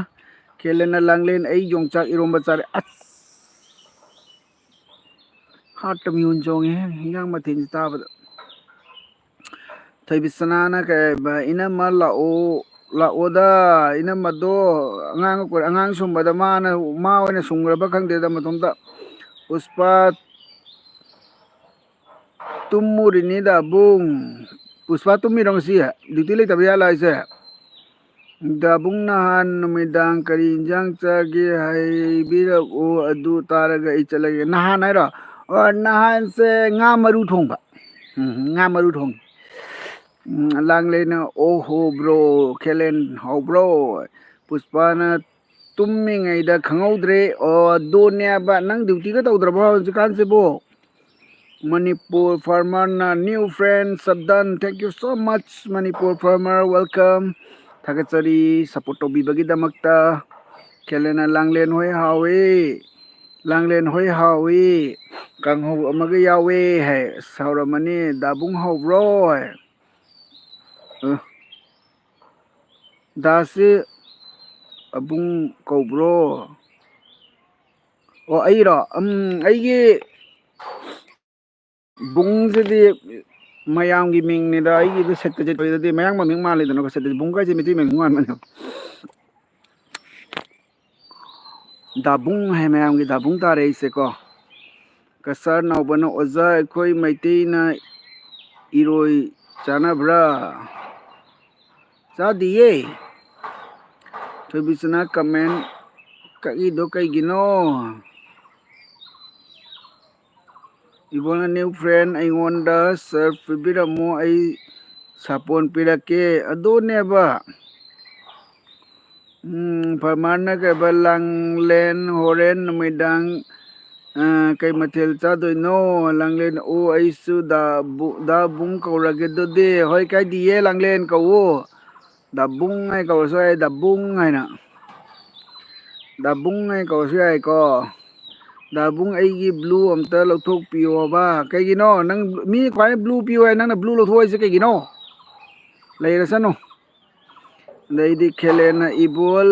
ꯈꯦꯂꯦꯟꯅ ꯂꯥꯡꯂꯦꯟ, ꯑꯩ ꯌꯣꯡꯆꯥꯛ ꯏꯔꯣꯝꯕ ꯆꯥꯔꯦ꯫ ꯑꯁ! ꯍꯥꯔꯠꯇ ꯃꯤꯍꯨꯟ ꯆꯣꯡꯉꯦ ꯏꯟꯖꯥꯡ ꯃꯊꯦꯜꯁꯤ ꯇꯥꯕꯗ꯫ ꯊꯣꯏꯕꯤꯁꯅꯥꯅ ꯀꯩ ꯍꯥꯏꯕ, "ꯏꯅꯝꯃ ꯂꯥꯛꯑꯣ, ꯂꯥꯛꯑꯣꯗ, ꯏꯅꯝꯃꯗꯣ ꯑꯉꯥꯡ ꯑꯉꯥꯡ ꯁꯨꯝꯕꯗ ꯃꯥꯅ, ꯃꯥ ꯑꯣꯏꯅ ꯁꯨꯝꯈ꯭ꯔꯕ ꯈꯪꯗꯦꯗ ꯃꯇꯣꯝꯇ꯫ ꯄꯨꯁꯄꯥ ꯇꯨꯝꯃꯨꯔꯤꯅꯤ ꯗꯥꯕꯨꯡ꯫" ꯄꯨꯁꯄꯥ ꯇꯨꯝꯃꯤꯔꯣ ꯉꯁꯤ? ꯗ꯭ꯌꯨꯇꯤ ꯂꯩꯇꯕ ꯌꯥꯂꯥ ꯍꯥꯏꯁꯦ? ꯗꯥꯕꯨꯡ ꯅꯍꯥꯟ ꯅꯨꯃꯤꯗꯥꯡ ꯀꯔꯤ ꯏꯟꯖꯥꯡ ꯆꯥꯒꯦ ꯍꯥꯏꯕꯤꯔꯛꯎ, ꯑꯗꯨ ꯇꯥꯔꯒ ꯑꯩ ꯆꯠꯂꯒꯦ꯫ ꯅꯍꯥꯟ ꯍꯥꯏꯔꯣ? ꯑꯣ, ꯅꯍꯥꯟꯁꯦ ꯉꯥ ꯃꯔꯨ ꯊꯣꯡꯕ꯫ ꯎꯝ, ꯉꯥ ꯃꯔꯨ ꯊꯣꯡꯉꯤ꯫ ꯎꯝ, ꯂꯥꯡꯂꯦꯟꯅ, "ꯑꯣꯍꯣ ꯕ꯭ꯔꯣ, ꯈꯦꯂꯦꯟ ꯍꯥꯎꯕ꯭ꯔꯣ?" ꯄꯨꯁꯄꯥꯅ, "ꯇꯨꯝꯃꯤꯉꯩꯗ ꯈꯪꯍꯧꯗ꯭ꯔꯦ꯫" ꯑꯣ, ꯑꯗꯨꯅꯦꯕ꯫ ꯅꯪ ꯗ꯭ꯌꯨꯇꯤꯒ ꯇꯧꯗ꯭ꯔꯕꯣ ꯍꯧꯖꯤꯛꯀꯥꯟꯁꯤꯕꯨ? ꯃꯅꯤꯄꯨꯔ ꯐꯥꯔꯃꯔꯅ new friend ꯁꯕꯗꯟ, thank you so much Manipur farmer, welcome꯫ ꯊꯥꯒꯠꯆꯔꯤ support ꯇꯧꯕꯤꯕꯒꯤꯗꯃꯛꯇ꯫ ꯈꯦꯂꯦꯟꯅ, "ꯂꯥꯡꯂꯦꯟ ꯍꯣꯏ ꯍꯥꯎꯋꯤ, ꯂꯥꯡꯂꯦꯟ ꯍꯣꯏ ꯍꯥꯎꯋꯤ, ꯀꯥꯡꯍꯧ ꯑꯃꯒ ꯌꯥꯎꯋꯦ" ꯍꯥꯏ꯫ ꯑꯁ, ꯍꯥꯎꯔꯝꯃꯅꯤ꯫ ꯗꯥꯕꯨꯡ ꯍꯥꯎꯕ꯭ꯔꯣ? ꯑ꯫ ꯗꯥꯁꯁꯤ ꯑꯕꯨꯡ ꯀꯧꯕ꯭ꯔꯣ? ꯑꯣ, ꯑꯩꯔꯣ? ꯎꯝ, ꯑꯩꯒꯤ ꯕꯨꯡꯁꯤꯗꯤ ꯃꯌꯥꯝꯒꯤ ꯃꯤꯡꯅꯤꯗ꯫ ꯑꯩꯒꯤꯗꯤ ꯁꯦꯠꯀ ꯆꯠꯄꯗꯗꯤ ꯃꯌꯥꯡ ꯃꯃꯤꯡ ꯃꯥꯜꯂꯤꯗꯅꯀꯣ꯫ ꯁꯦꯠꯀ ꯕꯨꯡ ꯀꯥꯏꯁꯦ ꯃꯩꯇꯩ ꯃꯃꯤꯡ ꯃꯥꯟꯕꯅꯦ꯫ ꯗꯥꯕꯨꯡ ꯍꯥꯏ, ꯃꯌꯥꯝꯒꯤ ꯗꯥꯕꯨꯡ ꯇꯥꯔꯦ ꯑꯩꯁꯦꯀꯣ꯫ ꯀꯁꯥꯔ ꯅꯥꯎꯕꯅ, "ꯑꯣꯖꯥ, ꯑꯩꯈꯣꯏ ꯃꯩꯇꯩꯅ ꯏꯔꯣꯏ ꯆꯥꯅꯕ꯭ꯔꯥ?" ꯆꯥꯗꯤꯌꯦ꯫ ꯊꯣꯏꯕꯤꯁꯅꯥ comment ꯀꯛꯏꯗꯣ ꯀꯩꯒꯤꯅꯣ? ꯏꯕꯣꯅ, new friend ꯑꯩꯉꯣꯟꯗ serve ꯄꯤꯕꯤꯔꯝꯃꯣ, ꯑꯩ ꯁꯥꯄꯣꯟ ꯄꯤꯔꯛꯀꯦ꯫ ꯑꯗꯨꯅꯦꯕ꯫ ꯎꯝ, ꯐꯥꯔꯃꯔꯅ ꯀꯩꯕ, ꯂꯥꯡꯂꯦꯟ ꯍꯣꯔꯦꯟ ꯅꯨꯃꯤꯗꯥꯡ, ꯑ, ꯀꯩ ꯃꯊꯦꯜ ꯆꯥꯗꯣꯏꯅꯣ? ꯂꯥꯡꯂꯦꯟ, ꯑꯣ, ꯑꯩꯁꯨ ꯗꯥ ꯕꯨ-, ꯗꯥ ꯕꯨꯡ ꯀꯧꯔꯒꯦ ꯑꯗꯨꯗꯤ꯫ ꯍꯣꯏ, ꯀꯥꯏꯗꯤꯌꯦ, ꯂꯥꯡꯂꯦꯟ ꯀꯧꯋꯣ꯫ ꯗꯥ ꯕꯨꯡ ꯍꯥꯏ ꯀꯧꯔꯁꯨ ꯌꯥꯏ, ꯗꯥ ꯕꯨꯡ ꯍꯥꯏꯅ꯫ ꯗꯥ ꯕꯨꯡ ꯍꯥꯏ ꯀꯧꯔꯁꯨ ꯌꯥꯏꯀꯣ꯫ ꯗꯥ ꯕꯨꯡ, ꯑꯩꯒꯤ blue ꯑꯝꯇ ꯂꯧꯊꯣꯛꯄꯤꯌꯣꯕ꯫ ꯀꯩꯒꯤꯅꯣ? ꯅꯪ, ꯃꯤ ꯈ꯭ꯋꯥꯏ blue ꯄꯤꯌꯣ ꯍꯥꯏ, ꯅꯪꯅ blue ꯂꯧꯊꯣꯛ ꯍꯥꯏꯁꯦ ꯀꯩꯒꯤꯅꯣ? ꯂꯩꯔꯁꯅꯨ꯫ ꯑꯗꯩꯗꯤ ꯈꯦꯂꯦꯟꯅ ꯏꯕꯣꯜ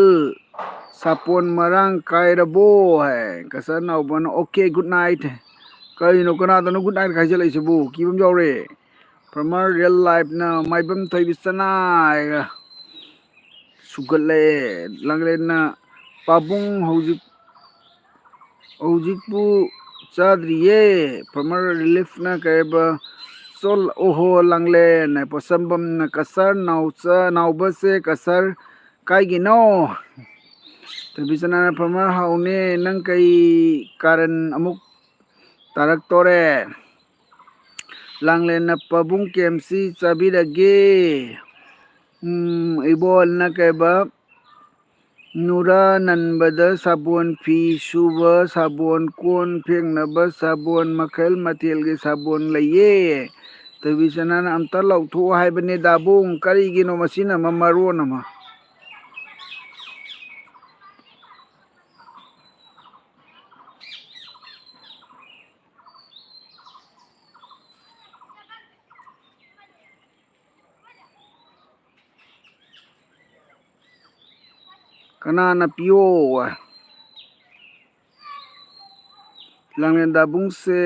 ꯁꯥꯄꯣꯟ ꯃꯔꯥꯡ ꯀꯥꯏꯔꯕꯣ ꯍꯥꯏ꯫ ꯀꯁꯔ ꯅꯥꯎꯕꯅ, "Okay, good night." ꯀꯩꯅꯣ, ꯀꯅꯥꯗꯅꯣ good night ꯍꯥꯏꯖꯜꯂꯛꯏꯁꯤꯕꯨ? ꯀꯤꯕ ꯑꯃ ꯌꯥꯎꯔꯦ꯫ Farmer real lifeꯅ ꯃꯥꯏꯕꯝ ꯊꯣꯏꯕꯤ ꯆꯅꯥꯏꯒ ꯁꯨꯒꯠꯂꯛꯑꯦ꯫ ꯂꯥꯡꯂꯦꯟꯅ ꯄꯥꯕꯨꯡ ꯍꯧꯖꯤꯛ ꯍꯧꯖꯤꯛꯄꯨ ꯆꯥꯗ꯭ꯔꯤꯌꯦ꯫ Farmer reliefꯅ ꯀꯩꯕ, ꯆꯣꯜ ꯑꯣꯍꯣ ꯂꯥꯡꯂꯦꯟ꯫ ꯄꯣꯠꯁꯝꯕꯝꯅ ꯀꯁꯔ ꯅꯥꯎꯆꯥ ꯅꯥꯎꯕꯁꯦ ꯀꯁꯔ ꯀꯥꯏꯒꯤꯅꯣ? ꯊꯣꯏꯕꯤꯆꯅꯥꯅ farmer ꯍꯥꯎꯅꯦ, ꯅꯪ ꯀꯩ ꯀꯥꯔꯟ ꯑꯃꯨꯛ ꯇꯥꯔꯛꯇꯣꯔꯦ? ꯂꯥꯡꯂꯦꯟꯅ ꯄꯥꯕꯨꯡ ꯀꯦꯝꯁꯤ ꯆꯥꯕꯤꯔꯒꯦ꯫ ꯎꯝ, ꯏꯕꯣꯜꯅ ꯀꯩꯕ, ꯅꯨꯔꯥ ꯅꯟꯕꯗ ꯁꯥꯕꯣꯟ, ꯐꯤ ꯁꯨꯕ ꯁꯥꯕꯣꯟ, ꯀꯣꯟ ꯐꯦꯡꯅꯕ ꯁꯥꯕꯣꯟ, ꯃꯈꯜ ꯃꯊꯦꯜꯒꯤ ꯁꯥꯕꯣꯟ ꯂꯩꯌꯦ꯫ ꯊꯣꯏꯕꯤꯆꯅꯥꯅ ꯑꯝꯇ ꯂꯧꯊꯣꯛꯑꯣ ꯍꯥꯏꯕꯅꯦ ꯗꯥꯕꯨꯡ, ꯀꯔꯤꯒꯤꯅꯣ ꯃꯁꯤꯅ ꯑꯃ ꯃꯔꯣꯟ ꯑꯃ꯫ ꯀꯅꯥꯅ ꯄꯤꯌꯣ? ꯂꯥꯡꯂꯦꯟ ꯗꯥꯕꯨꯡꯁꯦ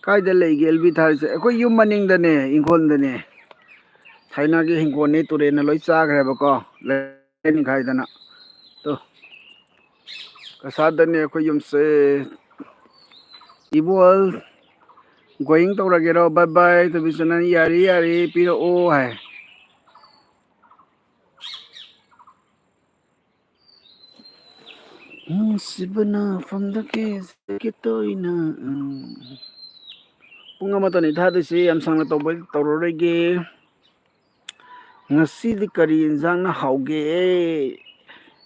ꯀꯥꯏꯗ ꯂꯩꯒꯦ? ꯑꯦꯜ ꯕꯤ ꯊꯥꯔꯤꯁꯦ ꯑꯩꯈꯣꯏ ꯌꯨꯝ ꯃꯅꯤꯡꯗꯅꯦ, ꯏꯪꯈꯣꯜꯗꯅꯦ꯫ ꯊꯥꯏꯅꯒꯤ ꯏꯪꯈꯣꯜꯅꯤ, ꯇꯨꯔꯦꯟꯅ ꯂꯣꯏ ꯆꯥꯈ꯭ꯔꯦꯕꯀꯣ꯫ ꯂꯩꯅꯤꯡꯈꯥꯏꯗꯅ꯫ ꯇꯣ꯫ ꯀꯁꯥꯗꯅꯦ ꯑꯩꯈꯣꯏ ꯌꯨꯝꯁꯦ꯫ ꯏꯕꯣꯜ, going ꯇꯧꯔꯒꯦꯔꯣ? Bye bye꯫ ꯊꯣꯏꯕꯤꯆꯅꯥꯅ, "ꯌꯥꯔꯦ, ꯌꯥꯔꯦ, ꯄꯤꯔꯛꯑꯣ" ꯍꯥꯏ꯫ ꯅꯨꯡꯁꯤꯕꯅ ꯐꯝꯗ ꯀꯦꯖꯒꯦ ꯇꯣꯏꯅ, ꯎꯝ꯫ ꯄꯨꯡ ꯑꯃꯇꯅꯤ ꯊꯥꯗꯣꯏꯁꯤ, ꯌꯥꯝ ꯁꯥꯡꯅ ꯇꯧꯕ, ꯇꯧꯔꯔꯣꯏꯒꯦ꯫ ꯉꯁꯤꯗꯤ ꯀꯔꯤ ꯌꯦꯟꯁꯥꯡꯅ ꯍꯥꯎꯒꯦ?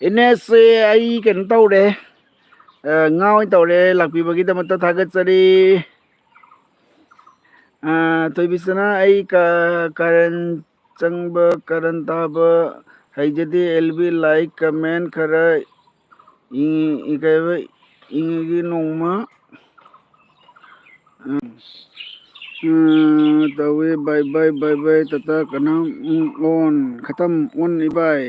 ꯏꯅꯦꯁꯦ, ꯑꯩ ꯀꯩꯅꯣ ꯇꯧꯔꯦ, ꯑ, ꯉꯥ ꯑꯣꯏꯅ ꯇꯧꯔꯦ꯫ ꯂꯥꯛꯄꯤꯕꯒꯤꯗꯃꯛꯇ ꯊꯥꯒꯠꯆꯔꯤ꯫ ꯑ, ꯊꯣꯏꯕꯤꯁꯅꯥ, ꯑꯩ ꯀ-, ꯀꯔꯟ ꯆꯪꯕ, ꯀꯔꯟ ꯇꯥꯕ ꯍꯩꯖꯗꯦ꯫ ꯑꯦꯜ ꯕꯤ ꯂꯥꯏꯛ ꯀꯃꯦꯟ ꯈꯔ ꯏ-, ꯏ-, ꯀꯩ ꯍꯥꯏꯕ? ꯏꯪꯉꯤꯒꯤ ꯅꯣꯡꯃ꯫ ꯎꯝ꯫ ꯎꯝ, ꯇꯧꯋꯦ꯫ ꯕꯥꯏ ꯕꯥꯏ, ꯕꯥꯏ ꯕꯥꯏ, ꯇꯥꯇꯥ ꯀꯅꯥ? ꯎꯝ, ꯑꯣꯟ꯫ ꯈꯇꯝ꯫ ꯑꯣꯟ ꯏꯕꯥꯏ꯫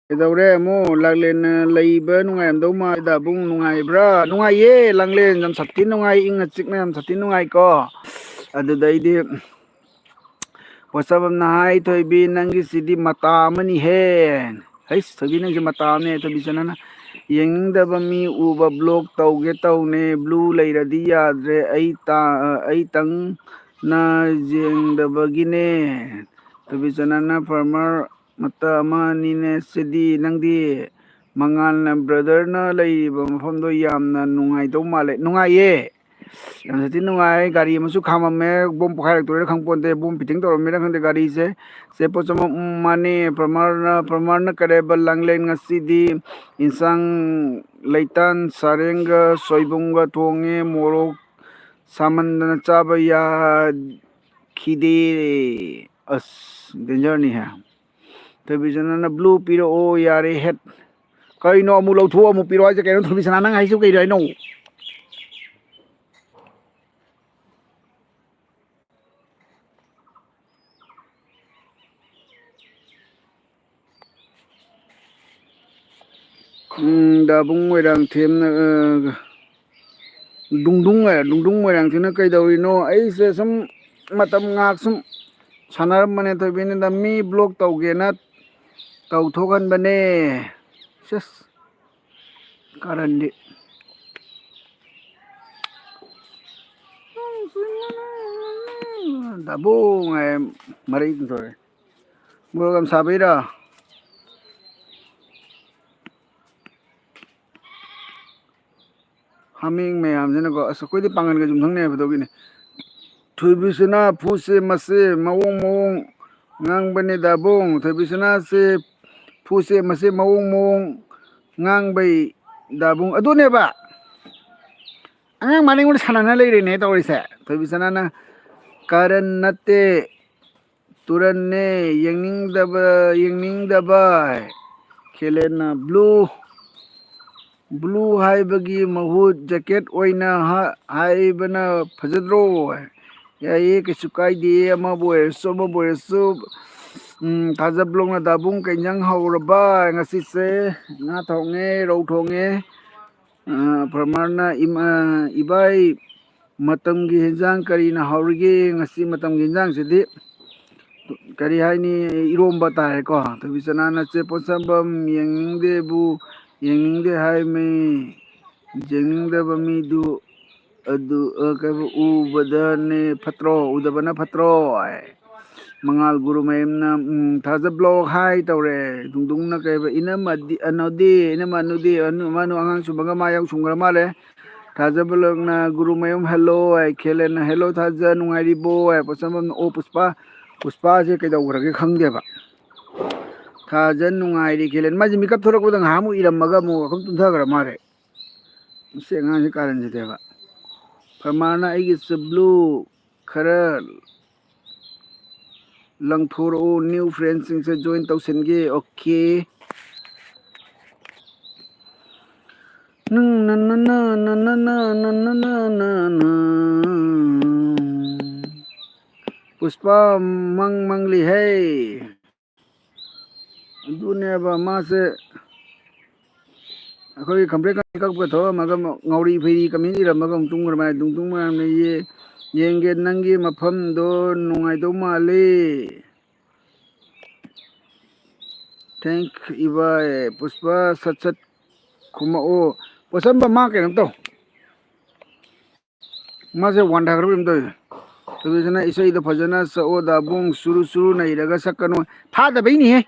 ꯀꯩꯗꯧꯔꯦ ꯑꯃꯨꯛ? ꯂꯥꯡꯂꯦꯟꯅ ꯂꯩꯕ ꯅꯨꯡꯉꯥꯏꯔꯝꯗꯧ ꯃꯥꯜꯂꯦꯗ꯫ ꯕꯨꯡ ꯅꯨꯡꯉꯥꯏꯕ꯭ꯔꯥ? ꯅꯨꯡꯉꯥꯏꯌꯦ꯫ ꯂꯥꯡꯂꯦꯟ ꯌꯥꯝ ꯁꯥꯊꯤ ꯅꯨꯡꯉꯥꯏ꯫ ꯏꯪꯅ ꯆꯤꯛꯅ ꯌꯥꯝ ꯁꯥꯊꯤ ꯅꯨꯡꯉꯥꯏꯀꯣ꯫ ꯑꯗꯨꯗꯩꯗꯤ ꯄꯣꯠꯁꯝꯅ ꯍꯥꯏ, "ꯊꯣꯏꯕꯤ, ꯅꯪꯒꯤꯁꯤꯗꯤ ꯃꯇꯥ ꯑꯃꯅꯤꯍꯦ"꯫ ꯍꯩꯁ, ꯊꯣꯏꯕꯤ, ꯅꯪꯁꯦ ꯃꯇꯥ ꯑꯃꯅꯦ꯫ ꯊꯣꯏꯕꯤ ꯆꯅꯅ ꯌꯦꯡꯅꯤꯡꯗꯕ ꯃꯤ ꯎꯕ ꯕ꯭ꯂꯣꯛ ꯇꯧꯒꯦ ꯇꯧꯅꯦ꯫ ꯕ꯭ꯂꯨ ꯂꯩꯔꯗꯤ ꯌꯥꯗ꯭ꯔꯦ꯫ ꯑꯩ ꯇ-, ꯑꯩꯇꯪꯅ ꯌꯦꯡꯗꯕꯒꯤꯅꯦ꯫ ꯊꯣꯏꯕꯤ ꯆꯅꯅ ꯐꯥꯔꯃꯔ ꯃꯇꯥ ꯑꯃ ꯑꯅꯤꯅꯦ꯫ ꯁꯤꯗꯤ ꯅꯪꯗꯤ ꯃꯉꯥꯜꯅ ꯕ꯭ꯔꯗꯔꯅ ꯂꯩꯔꯤꯕ ꯃꯐꯝꯗꯣ ꯌꯥꯝꯅ ꯅꯨꯡꯉꯥꯏꯗꯧ ꯃꯥꯜꯂꯦ꯫ ꯅꯨꯡꯉꯥꯏꯌꯦ꯫ ꯌꯥꯝ ꯁꯥꯊꯤ ꯅꯨꯡꯉꯥꯏ꯫ ꯒꯥꯔꯤ ꯑꯃꯁꯨ ꯈꯥꯝꯃꯝꯃꯦ꯫ ꯕꯣꯝ ꯄꯣꯈꯥꯏꯔꯛꯇꯣꯏꯔꯥ ꯈꯪꯄꯣꯟꯇꯦ꯫ ꯕꯣꯝ ꯐꯤꯠꯇꯤꯡ ꯇꯧꯔꯝꯃꯤꯔꯥ ꯈꯪꯗꯦ ꯒꯥꯔꯤꯁꯦ꯫ ꯆꯦ ꯄꯣꯠꯆꯝ, ꯎꯝ, ꯃꯥꯅꯦ꯫ ꯄ꯭ꯔꯃꯥꯔꯅ, ꯄ꯭ꯔꯃꯥꯔꯅ ꯀꯔꯦꯕ ꯂꯥꯡꯂꯦꯟ ꯉꯁꯤꯗꯤ ꯏꯟꯁꯥꯡ ꯂꯩꯇꯥꯟ ꯁꯥꯔꯦꯡꯒ ꯁꯣꯏꯕꯨꯝꯒ ꯊꯣꯡꯉꯦ꯫ ꯃꯣꯔꯣꯛ ꯁꯥꯃꯟꯗꯅ ꯆꯥꯕ ꯌꯥꯈꯤꯗꯦ꯫ ꯑꯁ, ꯗꯦꯟꯖꯔꯅꯤꯍꯦ꯫ ꯊꯣꯏꯕꯤꯆꯅꯅ ꯕ꯭ꯂꯨ ꯄꯤꯔꯛꯑꯣ ꯌꯥꯔꯦ ꯍꯦꯠ꯫ ꯀꯩꯅꯣ ꯑꯃꯨꯛ ꯂꯧꯊꯣꯛꯑ ꯑꯃꯨꯛ ꯄꯤꯔꯛꯑꯣ ꯍꯥꯏꯁꯦ? ꯀꯩꯅꯣ ꯊꯣꯏꯕꯤꯆꯅ, ꯅꯪ ꯍꯥꯏꯁꯤꯕꯨ ꯀꯩꯅꯣ ꯍꯥꯏꯅꯣ? ꯎꯝ, ꯗꯥꯕꯨꯡ ꯃꯣꯏꯔꯥꯡꯊꯦꯝꯅ, ꯑ, ꯗꯨꯡꯗꯨꯡ ꯍꯥꯏꯔ, ꯗꯨꯡꯗꯨꯡ ꯃꯣꯏꯔꯥꯡꯊꯦꯝꯅ ꯀꯩꯗꯧꯔꯤꯅꯣ? ꯑꯩꯁꯦ ꯁꯨꯝ ꯃꯇꯝ ꯉꯥꯏꯍꯥꯛ ꯁꯨꯝ ꯁꯥꯟꯅꯔꯝꯕꯅꯦ꯫ ꯊꯣꯏꯕꯤꯅꯗ ꯃꯤ ꯕ꯭ꯂꯣꯛ ꯇꯧꯒꯦꯅ ꯇꯧꯊꯣꯛꯍꯟꯕꯅꯦ꯫ ꯁꯤꯁ, ꯀꯔꯟꯗꯤ꯫ ꯗꯥꯕꯨꯡ ꯍꯥꯏ, ꯃꯔꯩ ꯑꯗꯨꯝ ꯇꯧꯔꯦ꯫ ꯃꯣꯔꯣꯛ ꯌꯥꯝ ꯁꯥꯕꯩꯔꯥ? ꯍꯥꯃꯦꯡ ꯃꯌꯥꯝꯁꯤꯅꯀꯣ, ꯑꯁ, ꯑꯩꯈꯣꯏꯗꯤ ꯄꯥꯡꯒꯟꯒ ꯌꯨꯝꯊꯪꯅꯩ ꯍꯥꯏꯕꯗꯨꯒꯤꯅꯦ꯫ ꯊꯣꯏꯕꯤꯁꯅꯥ ꯐꯨꯁꯦ ꯃꯁꯦ ꯃꯑꯣꯡ ꯃꯑꯣꯡ ꯉꯥꯡꯕꯅꯦ ꯗꯥꯕꯨꯡ꯫ ꯊꯣꯏꯕꯤꯁꯅꯥꯁꯦ ꯐꯨꯁꯦ ꯃꯁꯦ ꯃꯑꯣꯡ ꯃꯑꯣꯡ ꯉꯥꯡꯕꯩ ꯗꯥꯕꯨꯡ꯫ ꯑꯗꯨꯅꯦꯕ꯫ ꯑꯉꯥꯡ ꯃꯥꯅ ꯑꯩꯉꯣꯟꯗ ꯁꯥꯟꯅꯅ ꯂꯩꯔꯦꯅꯦ ꯇꯧꯔꯤꯁꯦ꯫ ꯊꯣꯏꯕꯤꯁꯅꯥꯅ ꯀꯥꯔꯟ ꯅꯠꯇꯦ, ꯇꯨꯔꯟꯅꯦ, ꯌꯦꯡꯅꯤꯡꯗꯕ, ꯌꯦꯡꯅꯤꯡꯗꯕ꯫ ꯈꯦꯂꯦꯟꯅ blue, blue ꯍꯥꯏꯕꯒꯤ ꯃꯍꯨꯠ jacket ꯑꯣꯏꯅ ꯍꯥ-, ꯍꯥꯏꯕꯅ ꯐꯖꯗ꯭ꯔꯣ? ꯌꯥꯏꯌꯦ, ꯀꯩꯁꯨ ꯀꯥꯏꯗꯦ, ꯑꯃꯕꯨ ꯑꯣꯏꯔꯁꯨ, ꯑꯃꯕꯨ ꯑꯣꯏꯔꯁꯨ꯫ ꯎꯝ, ꯊꯥꯖ vlogꯅ ꯗꯥꯕꯨꯡ ꯀꯩ ꯏꯟꯖꯥꯡ ꯍꯧꯔꯕ? ꯉꯁꯤꯁꯦ ꯉꯥ ꯊꯣꯡꯉꯦ, ꯔꯧ ꯊꯣꯡꯉꯦ꯫ ꯑ, ꯄ꯭ꯔꯃꯥꯟꯅ ꯏꯃꯥ-, ꯏꯕꯥꯏ, ꯃꯇꯝꯒꯤ ꯍꯦꯟꯖꯥꯡ ꯀꯔꯤꯅ ꯍꯥꯎꯔꯤꯒꯦ? ꯉꯁꯤ ꯃꯇꯝꯒꯤ ꯍꯦꯟꯖꯥꯡꯁꯤꯗꯤ ꯀꯔꯤ ꯍꯥꯏꯅꯤ? ꯏꯔꯣꯝꯕ ꯇꯥꯔꯦꯀꯣ꯫ ꯊꯣꯏꯕꯤꯆꯅꯥꯅ ꯆꯦ ꯄꯣꯠꯁꯝꯕꯝ ꯌꯦꯡꯅꯤꯡꯗꯦꯕꯨ, ꯌꯦꯡꯅꯤꯡꯗꯦ ꯍꯥꯏꯃꯤ꯫ ꯌꯦꯡꯅꯤꯡꯗꯕ ꯃꯤꯗꯨ ꯑꯗꯨ, ꯑ, ꯀꯩꯕ, ꯎꯕꯗꯅꯦ ꯐꯠꯇ꯭ꯔꯣ? ꯎꯗꯕꯅ ꯐꯠꯇ꯭ꯔꯣ? ꯍꯥꯏ꯫ ꯃꯉꯥꯜ ꯒꯨꯔꯨꯃꯌꯨꯝꯅ, ꯎꯝ, ꯊꯥꯖ vlog ꯍꯥꯏ ꯇꯧꯔꯦ꯫ ꯗꯨꯡꯗꯨꯡꯅ ꯀꯩꯕ, ꯏꯅꯝꯃꯗꯤ, ꯑꯅꯣꯗꯤ, ꯏꯅꯝꯃ ꯑꯅꯨꯗꯤ, ꯑꯅꯨ, ꯃꯥꯅꯨ ꯑꯉꯥꯡ ꯁꯨꯝꯕꯒ ꯃꯥ ꯌꯥꯎ ꯁꯨꯝꯈ꯭ꯔ ꯃꯥꯜꯂꯦ꯫ ꯊꯥꯖ vlogꯅ ꯒꯨꯔꯨꯃꯌꯨꯝ hello ꯍꯥꯏ, ꯈꯦꯂꯦꯟꯅ hello ꯊꯥꯖ ꯅꯨꯡꯉꯥꯏꯔꯤꯕꯣ ꯍꯥꯏ, ꯄꯣꯠꯁꯝꯕꯝꯅ ꯑꯣ ꯄꯨꯁꯄꯥ, ꯄꯨꯁꯄꯥꯁꯦ ꯀꯩꯗꯧꯈ꯭ꯔꯒꯦ ꯈꯪꯗꯦꯕ꯫ ꯊꯥꯖ ꯅꯨꯡꯉꯥꯏꯔꯤ ꯈꯦꯂꯦꯟ꯫ ꯃꯥꯁꯦ ꯃꯤꯀꯞ ꯊꯣꯛꯂꯛꯄꯗ ꯉꯥꯏꯍꯥꯛꯃꯨꯛ ꯏꯔꯝꯃꯒ ꯑꯃꯨꯛ ꯑꯗꯨꯝ ꯇꯨꯝꯊꯈ꯭ꯔ ꯃꯥꯜꯂꯦ꯫ ꯃꯁꯤ ꯑꯉꯥꯡꯁꯤ ꯀꯥꯔꯟꯁꯤꯗꯦꯕ꯫ ꯄ꯭ꯔꯃꯥꯟꯅ ꯑꯩꯒꯤ ꯆꯕ꯭ꯂꯨ ꯈꯔ ꯂꯪꯊꯣꯔꯛꯎ, new friendꯁꯤꯡꯁꯦ join ꯇꯧꯁꯤꯟꯒꯦ꯫ Okay꯫ ꯅꯪ ꯅ ꯅ ꯅ ꯅ ꯅ ꯅ ꯅ ꯅ ꯅ ꯅ ꯅ꯫ ꯄꯨꯁꯄꯥ ꯃꯪ ꯃꯪꯂꯤ ꯍꯦ꯫ ꯑꯗꯨꯅꯦꯕ ꯃꯥꯁꯦ꯫ ꯑꯩꯈꯣꯏ ꯈꯝꯕ꯭ꯔꯦꯛ ꯀꯛꯄ ꯊꯣꯛꯑꯝꯃꯒ ꯑꯃꯨꯛ ꯉꯥꯎꯔꯤ ꯐꯩꯔꯤ comment ꯏꯔꯝꯃꯒ ꯑꯃꯨꯛ ꯇꯨꯝꯈ꯭ꯔ ꯃꯥꯜꯂꯦ꯫ ꯗꯨꯡ ꯗꯨꯡ ꯃꯌꯥꯝꯅ ꯌꯦ-, ꯌꯦꯡꯒꯦ ꯅꯪꯒꯤ ꯃꯐꯝꯗꯣ ꯅꯨꯡꯉꯥꯏꯗꯧ ꯃꯥꯜꯂꯤ꯫ Thank ꯏꯕꯥꯏ꯫ ꯄꯨꯁꯄꯥ ꯁꯠ ꯁꯠ ꯈꯨꯝꯃꯛꯑꯣ꯫ ꯄꯣꯠꯁꯝꯕ ꯃꯥ ꯀꯩꯅꯣ ꯇꯧ꯫ ꯃꯥꯁꯦ ꯋꯥꯟꯊꯈ꯭ꯔꯕ ꯀꯩꯅꯣꯝ ꯇꯧꯋꯤ꯫ ꯑꯗꯨꯗꯨꯅ ꯏꯁꯩꯗꯣ ꯐꯖꯅ ꯁꯛꯑꯣ ꯗꯥꯕꯨꯡ, ꯁꯨꯔꯨ ꯁꯨꯔꯨ ꯅꯩꯔꯒ ꯁꯛꯀꯅꯨ꯫ ꯐꯥꯗꯕꯩꯅꯤꯍꯦ꯫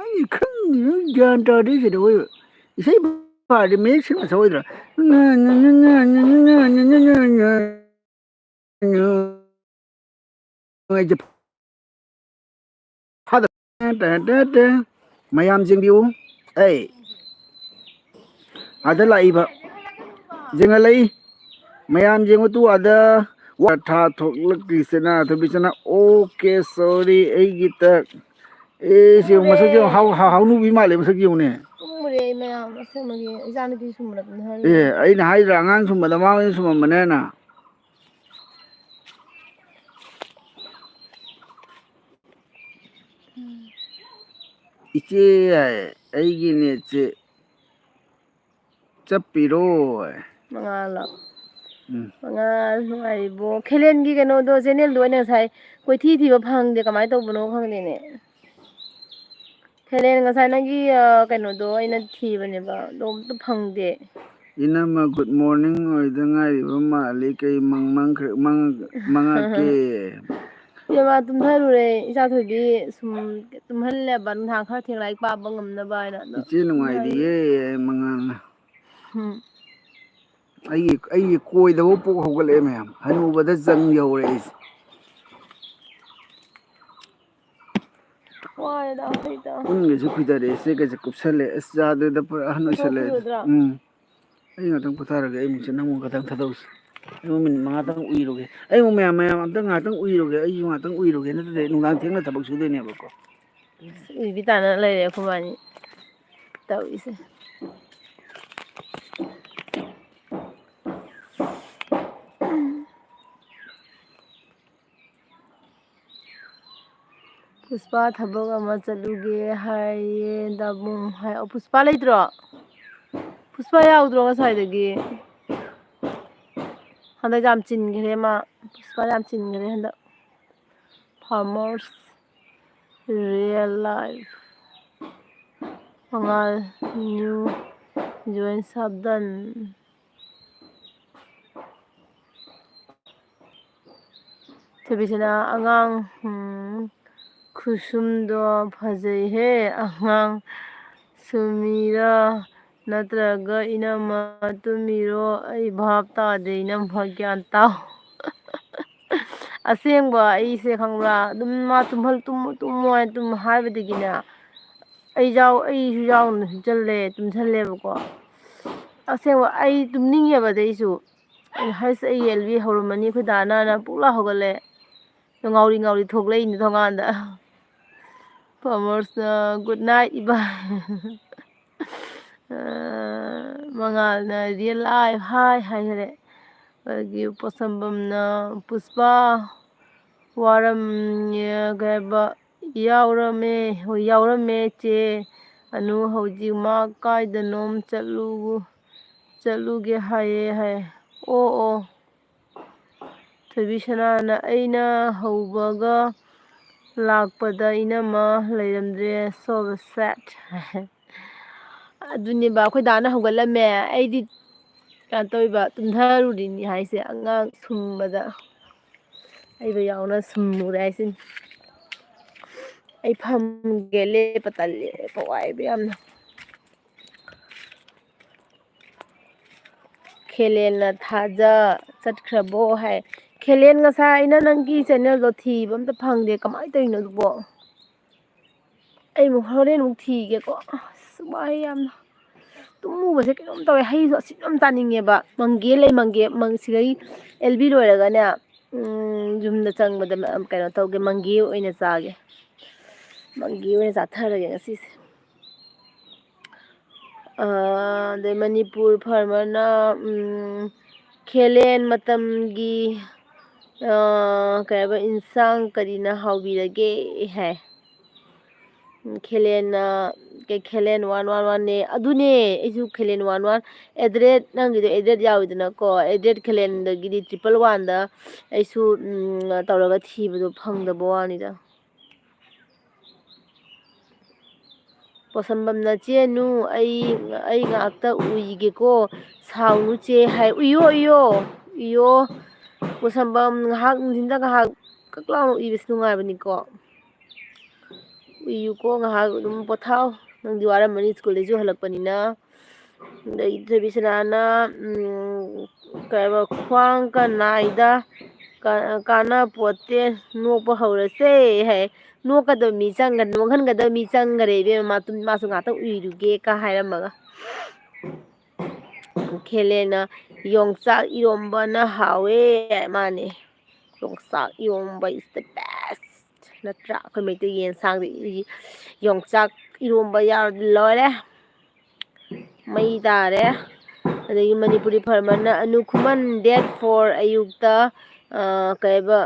ꯑꯩ ꯈꯪꯗꯦ, ꯒ꯭ꯌꯥꯟ ꯇꯥꯗꯦ ꯀꯩꯗꯧꯋꯦꯕ꯫ ꯏꯁꯩ ꯐꯥꯔꯗꯤ ꯃꯌꯦꯛ ꯁꯦꯡꯅ ꯁꯛꯑꯣꯏꯗ꯭ꯔꯥ? ꯅꯨꯡꯉꯥꯏꯖ-, ꯐꯥꯗ-, ꯇꯦ, ꯇꯦ, ꯇꯦ꯫ ꯃꯌꯥꯝ ꯌꯦꯡꯕꯤꯌꯨ꯫ ꯑꯩ ꯑꯥꯗ ꯂꯥꯛꯏꯕ ꯌꯦꯡꯍꯜꯂꯛꯏ꯫ ꯃꯌꯥꯝ ꯌꯦꯡꯉꯨ ꯇꯨ, ꯑꯥꯗ ꯋꯥ ꯊꯥ ꯊꯣꯛꯂꯛꯂꯤꯁꯤꯅ, ꯊꯣꯛꯂꯤꯁꯤꯅ꯫ ꯑꯣꯀꯦ, ꯁꯣꯔꯤ, ꯑꯩꯒꯤ ꯇ-, ꯑꯦ, ꯁꯤ ꯌꯦꯡꯉꯨ, ꯃꯁꯛꯁꯦ ꯌꯦꯡꯉꯨ, ꯍꯥꯎ-, ꯍꯥꯎ-, ꯍꯥꯎꯅꯨꯕꯤ ꯃꯥꯜꯂꯦ, ꯃꯁꯛ ꯌꯦꯡꯉꯨꯅꯦ꯫ ꯎꯔꯦ ꯑꯩ ꯃꯌꯥꯝ, ꯑꯁꯦꯡꯕꯒꯤ ꯏꯆꯥꯅꯨꯄꯤ ꯁꯨꯝꯕꯗ ꯑꯗꯨꯝ ꯍꯥꯏꯔꯦ꯫ ꯑꯦ, ꯑꯩꯅ ꯍꯥꯏꯗ꯭ꯔꯥ, ꯑꯉꯥꯡ ꯁꯨꯝꯕꯗ ꯃꯥ ꯑꯣꯏꯅ ꯁꯨꯝꯃꯝꯕꯅꯦꯅ꯫ ꯏꯆꯦ ꯍꯥꯏ, ꯑꯩꯒꯤ ꯅꯦꯠꯁꯦ ꯆꯞꯄꯤꯔꯣ ꯍꯥꯏ꯫ ꯃꯉꯥꯜꯂꯣ? ꯎꯝ꯫ ꯃꯉꯥꯜ ꯅꯨꯡꯉꯥꯏꯔꯤꯕꯣ? ꯈꯦꯂꯦꯟꯒꯤ ꯀꯩꯅꯣꯗꯣ, ꯆꯦꯅꯦꯜꯗꯣ ꯑꯩꯅ ꯉꯁꯥꯏ ꯀꯣꯏꯊꯤ ꯊꯤꯕ ꯐꯪꯗꯦ, ꯀꯃꯥꯏꯅ ꯇꯧꯕꯅꯣ ꯈꯪꯗꯦꯅꯦ꯫ ꯈꯦꯂꯦꯟ, ꯉꯁꯥꯏ ꯅꯪꯒꯤ, ꯑ, ꯀꯩꯅꯣꯗꯣ ꯑꯩꯅ ꯊꯤꯕꯅꯦꯕ, ꯑꯗꯣ ꯑꯝꯇ ꯐꯪꯗꯦ꯫ ꯏꯅꯝꯃ, good morning ꯑꯣꯏꯗ ꯉꯥꯏꯔꯤꯕ ꯃꯥꯜꯂꯤ꯫ ꯀꯩ ꯃꯪ ꯃꯪꯈ꯭ꯔ-, ꯃꯪ-, ꯃꯪꯉꯛꯀꯦ? ꯏꯕꯦꯝꯃ, ꯇꯨꯝꯊꯔꯨꯔꯦ꯫ ꯏꯆꯥ ꯊꯣꯏꯕꯤ ꯁꯨꯝ ꯇꯨꯝꯍꯜꯂꯦꯕ, ꯅꯨꯡꯗꯥꯡ ꯈꯔ ꯊꯦꯡ ꯂꯥꯏꯔꯤꯛ ꯄꯥꯕ ꯉꯝꯅꯕ ꯍꯥꯏꯅ꯫ ꯑꯗꯣ ꯏꯆꯦ ꯇꯨꯝꯊꯔꯨꯔꯦ꯫ ꯅꯨꯡꯉꯥꯏꯔꯤꯌꯦ, ꯃꯉꯥꯜꯅ꯫ ꯎꯝ꯫ ꯑꯩꯒꯤ, ꯑꯩꯒꯤ ꯀꯣꯏꯗꯐꯥꯎ ꯄꯣꯛ ꯍꯧꯒꯠꯂꯛꯑꯦ ꯃꯌꯥꯝ꯫ ꯍꯅꯨꯕꯗ ꯖꯪ ꯌꯧꯔꯦ ꯑꯩꯁꯦ꯫ ꯋꯥꯔꯦꯗ, ꯍꯣꯏꯗ꯫ ꯀꯨꯟꯒꯁꯦ ꯀꯨꯏꯊꯔꯛꯑꯦ, ꯆꯦꯛꯀꯁꯦ ꯀꯨꯞꯁꯜꯂꯦ꯫ ꯑꯁ, ꯌꯥꯗ꯭ꯔꯦꯗ, ꯄꯨꯔꯥ ꯑꯍꯟ ꯑꯣꯏꯁꯜꯂꯛꯑꯦꯗ꯫ ꯀꯨꯏꯔꯗ꯭ꯔꯥ? ꯎꯝ꯫ ꯑꯩ ꯉꯥꯛꯇꯪ ꯄꯣꯊꯥꯔꯒꯦ, ꯑꯩ ꯃꯤꯠꯁꯦ ꯅꯪꯕꯨ ꯈꯛꯇꯪ ꯊꯥꯗꯣꯛꯁꯤ꯫ ꯑꯩꯕꯨ ꯃꯤꯅꯤꯠ ꯃꯉꯥꯇꯪ ꯎꯏꯔꯨꯒꯦ꯫ ꯑꯩꯕꯨ ꯃꯌꯥꯝ, ꯃꯌꯥꯝ ꯑꯝꯇꯪ ꯉꯥꯛꯇꯪ ꯎꯏꯔꯨꯒꯦ꯫ ꯑꯩꯁꯨ ꯉꯥꯛꯇꯪ ꯎꯏꯔꯨꯒꯦ꯫ ꯅꯠꯇ꯭ꯔꯗꯤ ꯅꯨꯡꯗꯥꯡ ꯊꯦꯡꯅ ꯊꯕꯛ ꯁꯨꯗꯣꯏꯅꯦꯕꯀꯣ꯫ ꯑꯁ, ꯎꯏꯕꯤ ꯇꯥꯅ ꯂꯩꯔꯦ ꯑꯩꯈꯣꯏꯕꯥꯅꯤ ꯇꯧꯔꯤꯁꯦ꯫ ꯄꯨꯁꯄꯥ ꯊꯕꯛ ꯑꯃ ꯆꯠꯂꯨꯒꯦ ꯍꯥꯏꯌꯦ, ꯗꯥꯕꯨꯡ ꯍꯥꯏ꯫ ꯑꯣ, ꯄꯨꯁꯄꯥ ꯂꯩꯇ꯭ꯔꯣ? ꯄꯨꯁꯄꯥ ꯌꯥꯎꯗ꯭ꯔꯣ ꯉꯁꯥꯏꯗꯒꯤ? ꯍꯟꯗꯛ ꯌꯥꯝ ꯆꯤꯟꯈ꯭ꯔꯦ ꯃꯥ꯫ ꯄꯨꯁꯄꯥ ꯌꯥꯝ ꯆꯤꯟꯈ꯭ꯔꯦ ꯍꯟꯗꯛ꯫ Farmers real life꯫ ꯃꯉꯥꯜ new join ꯁꯥꯕꯗꯟ꯫ ꯊꯣꯏꯕꯤꯁꯅꯥ, ꯑꯉꯥꯡ, ꯎꯝ, ꯈꯨꯁꯨꯝꯗꯣ ꯐꯖꯩꯍꯦ꯫ ꯑꯉꯥꯡ ꯁꯨꯃꯤꯔꯥ ꯅꯠꯇ꯭ꯔꯒ ꯏꯅꯝꯃ ꯇꯨꯝꯃꯤꯔꯣ? ꯑꯩ ꯚꯥꯞ ꯇꯥꯗꯦ, ꯏꯅꯝꯃ ꯒ꯭ꯌꯥꯟ ꯇꯥꯎ꯫ ꯑꯁꯦꯡꯕ ꯑꯩꯁꯦ ꯈꯪꯕ꯭ꯔꯥ, ꯑꯗꯨꯝ ꯃꯥ ꯇꯨꯝꯍꯜ-, ꯇꯨꯝꯃꯨ, ꯇꯨꯝꯃꯨ ꯍꯥꯏꯅ ꯇꯨꯝ ꯍꯥꯏꯕꯗꯒꯤꯅꯦ, ꯑꯩ ꯌꯥꯎ-, ꯑꯩꯁꯨ ꯌꯥꯎꯅ ꯍꯤꯞꯆꯜꯂꯦ, ꯇꯨꯝꯁꯜꯂꯦꯕꯀꯣ꯫ ꯑꯁꯦꯡꯕ ꯑꯩ ꯇꯨꯝꯅꯤꯡꯉꯦꯕ ꯑꯗꯩꯁꯨ꯫ ꯑꯩꯅ, "ꯍꯩꯁ, ꯑꯩ ꯑꯦꯜꯕꯤ ꯍꯧꯔꯝꯃꯅꯤ ꯑꯩꯈꯣꯏ ꯗꯥꯅ"ꯅ ꯄꯨꯛꯂꯥꯎ ꯍꯧꯒꯠꯂꯦ꯫ ꯉꯥꯎꯔꯤ ꯉꯥꯎꯔꯤ ꯊꯣꯛꯂꯛꯏꯅꯤ ꯊꯣꯡꯒꯥꯟꯗ꯫ ꯐꯥꯔꯃꯔꯁꯅ, "Good night, ꯏꯕꯥꯏ"꯫ ꯑ, ꯃꯉꯥꯜꯅ, "Real life, hi" ꯍꯥꯏꯈꯔꯦ꯫ ꯑꯗꯒꯤ ꯄꯣꯠꯁꯝꯕꯝꯅ, "ꯄꯨꯁꯄꯥ, ꯋꯥꯔꯝ-, ꯀꯩ ꯍꯥꯏꯕ, ꯌꯥꯎꯔꯝꯃꯦ, ꯍꯣꯏ, ꯌꯥꯎꯔꯝꯃꯦ, ꯆꯦ꯫ ꯑꯅꯨ ꯍꯧꯖꯤꯛ ꯃꯥ ꯀꯥꯏꯗꯅꯣꯝ ꯆꯠꯂꯨ-, ꯆꯠꯂꯨꯒꯦ ꯍꯥꯏꯌꯦ" ꯍꯥꯏ꯫ ꯑꯣ, ꯑꯣ꯫ ꯊꯣꯏꯕꯤꯁꯅꯥꯅ, "ꯑꯩꯅ ꯍꯧꯕꯒ ꯂꯥꯛꯄꯗ ꯏꯅꯝꯃ ꯂꯩꯔꯝꯗ꯭ꯔꯦ, so sad" ꯍꯥꯏ꯫ ꯑꯗꯨꯅꯦꯕ, ꯑꯩꯈꯣꯏ ꯗꯥꯅ ꯍꯧꯒꯠꯂꯝꯃꯦ, ꯑꯩꯗꯤ ꯀꯩꯅꯣ ꯇꯧꯔꯤꯕ, ꯇꯨꯝꯊꯔꯨꯔꯤꯅꯤ ꯍꯥꯏꯁꯦ, ꯑꯉꯥꯡ ꯁꯨꯝꯕꯗ꯫ ꯑꯩꯒ ꯌꯥꯎꯅ ꯁꯨꯝꯃꯨꯔꯦ ꯍꯥꯏꯁꯤꯅꯤ꯫ ꯑꯩ ꯐꯝꯒꯦ, ꯂꯦꯞꯄ ꯇꯜꯂꯦ, ꯂꯦꯞꯄ ꯋꯥꯏꯕ ꯌꯥꯝꯅ꯫ ꯈꯦꯂꯦꯟꯅ, "ꯊꯥꯖ ꯆꯠꯈ꯭ꯔꯕꯣ?" ꯍꯥꯏ꯫ ꯈꯦꯂꯦꯟ, ꯉꯁꯥꯏ ꯑꯩꯅ ꯅꯪꯒꯤ ꯆꯦꯅꯦꯜꯗꯣ ꯊꯤꯕ ꯑꯝꯇ ꯐꯪꯗꯦ, ꯀꯃꯥꯏꯅ ꯇꯧꯔꯤꯅꯣ ꯑꯗꯨꯕꯣ? ꯑꯩ ꯑꯃꯨꯛ ꯍꯣꯔꯦꯟ ꯑꯃꯨꯛ ꯊꯤꯒꯦꯀꯣ꯫ ꯑꯁ, ꯋꯥꯏ ꯌꯥꯝꯅ꯫ ꯇꯨꯝꯃꯨꯕꯁꯦ ꯀꯩꯅꯣꯝ ꯇꯧꯋꯦ꯫ ꯍꯩꯁꯨ ꯑꯁꯤ ꯌꯥꯝ ꯆꯥꯅꯤꯡꯉꯦꯕ꯫ ꯃꯪꯒꯦ ꯂꯩ, ꯃꯪꯒꯦ, ꯃꯪ-, ꯁꯤꯗꯩ ꯑꯦꯜ ꯕꯤ ꯂꯣꯏꯔꯒꯅꯦ, ꯎꯝ, ꯌꯨꯝꯗ ꯆꯪꯕꯗ ꯃ-, ꯀꯩꯅꯣ ꯇꯧꯒꯦ, ꯃꯪꯒꯦ ꯑꯣꯏꯅ ꯆꯥꯒꯦ꯫ ꯃꯪꯒꯦ ꯑꯣꯏꯅ ꯆꯥꯊꯔꯒꯦ ꯉꯁꯤꯁꯦ꯫ ꯑ, ꯑꯗꯩ ꯃꯅꯤꯄꯨꯔ ꯐꯥꯔꯃꯔꯅ, ꯎꯝ, ꯈꯦꯂꯦꯟ ꯃꯇꯝꯒꯤ, ꯑ, ꯀꯩ ꯍꯥꯏꯕ, ꯏꯟꯁꯥꯡ ꯀꯔꯤꯅ ꯍꯥꯎꯕꯤꯔꯒꯦ ꯍꯥꯏ꯫ ꯎꯝ, ꯈꯦꯂꯦꯟꯅ, ꯀꯩ, ꯈꯦꯂꯦꯟ ꯋꯥꯟ ꯋꯥꯟ ꯋꯥꯟꯅꯦ꯫ ꯑꯗꯨꯅꯦ, ꯑꯩꯁꯨ ꯈꯦꯂꯦꯟ ꯋꯥꯟ ꯋꯥꯟ, ꯑꯦꯗ꯭ꯔꯦꯠ, ꯅꯪꯒꯤꯗꯣ ꯑꯦꯗ꯭ꯔꯦꯠ ꯌꯥꯎꯋꯤꯗꯅꯀꯣ, ꯑꯦꯗ꯭ꯔꯦꯠ ꯈꯦꯂꯦꯟꯗꯒꯤꯗꯤ ꯇ꯭ꯔꯤꯄꯜ ꯋꯥꯟꯗ ꯑꯩꯁꯨ, ꯎꯝ, ꯇꯧꯔꯒ ꯊꯤꯕꯗꯣ ꯐꯪꯗꯕ ꯋꯥꯅꯤꯗ꯫ ꯄꯣꯠꯁꯝꯕꯝꯅ, "ꯆꯦꯅꯨ, ꯑꯩ, ꯑꯩ ꯉꯥꯛꯇ ꯎꯏꯒꯦꯀꯣ, ꯁꯥꯎꯅꯨ ꯆꯦ" ꯍꯥꯏ꯫ ꯎꯏꯌꯣ, ꯎꯏꯌꯣ, ꯎꯏꯌꯣ꯫ ꯄꯣꯠꯁꯝꯕꯝ ꯉꯥꯏꯍꯥꯛ, ꯅꯨꯡꯊꯤꯟꯗ ꯉꯥꯏꯍꯥꯛ ꯀꯛ ꯂꯥꯎꯅ ꯎꯏꯕꯁꯤ ꯅꯨꯡꯉꯥꯏꯕꯅꯤꯀꯣ꯫ ꯎꯏꯌꯨꯀꯣ, ꯉꯥꯏꯍꯥꯛ ꯑꯗꯨꯝ ꯄꯣꯊꯥꯎ꯫ ꯅꯪꯗꯤ ꯋꯥꯔꯝꯃꯅꯤ, ꯁ꯭ꯀꯨꯜꯗꯩꯁꯨ ꯍꯜꯂꯛꯄꯅꯤꯅ꯫ ꯑꯗꯩ ꯊꯣꯏꯕꯤꯁꯅꯥꯅ, ꯎꯝ, ꯀꯩ ꯍꯥꯏꯕ, "ꯈ꯭ꯋꯥꯡꯒ ꯅꯥꯏꯗ, ꯀꯥꯟꯅꯄꯣꯠꯇꯦ, ꯅꯣꯛꯄ ꯍꯧꯔꯁꯦ ꯍꯥꯏ꯫ ꯅꯣꯛꯀꯗꯕ ꯃꯤ ꯆꯪꯒ-, ꯅꯣꯛꯍꯟꯒꯗꯕ ꯃꯤ ꯆꯪꯒꯔꯦ ꯏꯕꯦꯝꯃ, ꯃꯥ ꯇꯨꯝ-, ꯃꯥꯁꯨ ꯉꯥꯛꯇꯪ ꯎꯏꯔꯨꯒꯦ ꯀ ꯍꯥꯏꯔꯝꯃꯒ꯫ ꯈꯦꯂꯦꯟꯅ "ꯌꯣꯡꯆꯥꯛ ꯏꯔꯣꯝꯕꯅ ꯍꯥꯎꯋꯦ" ꯍꯥꯏ ꯃꯥꯅꯦ꯫ "ꯌꯣꯡꯆꯥꯛ ꯏꯔꯣꯝꯕ is the best" ꯅꯠꯇ꯭ꯔꯥ? ꯑꯩꯈꯣꯏ ꯃꯩꯇꯩꯒꯤ ꯌꯦꯟꯁꯥꯡꯗꯤ ꯌꯣꯡꯆꯥꯛ ꯏꯔꯣꯝꯕ ꯌꯥꯎꯔꯗꯤ ꯂꯣꯏꯔꯦ꯫ ꯃꯩ ꯇꯥꯔꯦ꯫ ꯑꯗꯒꯤ ꯃꯅꯤꯄꯨꯔꯤ ꯐꯥꯔꯃꯔꯅ ꯑꯅꯨ ꯈꯨꯃꯟ date four ꯑꯌꯨꯛꯇ, ꯑ, ꯀꯩꯕ,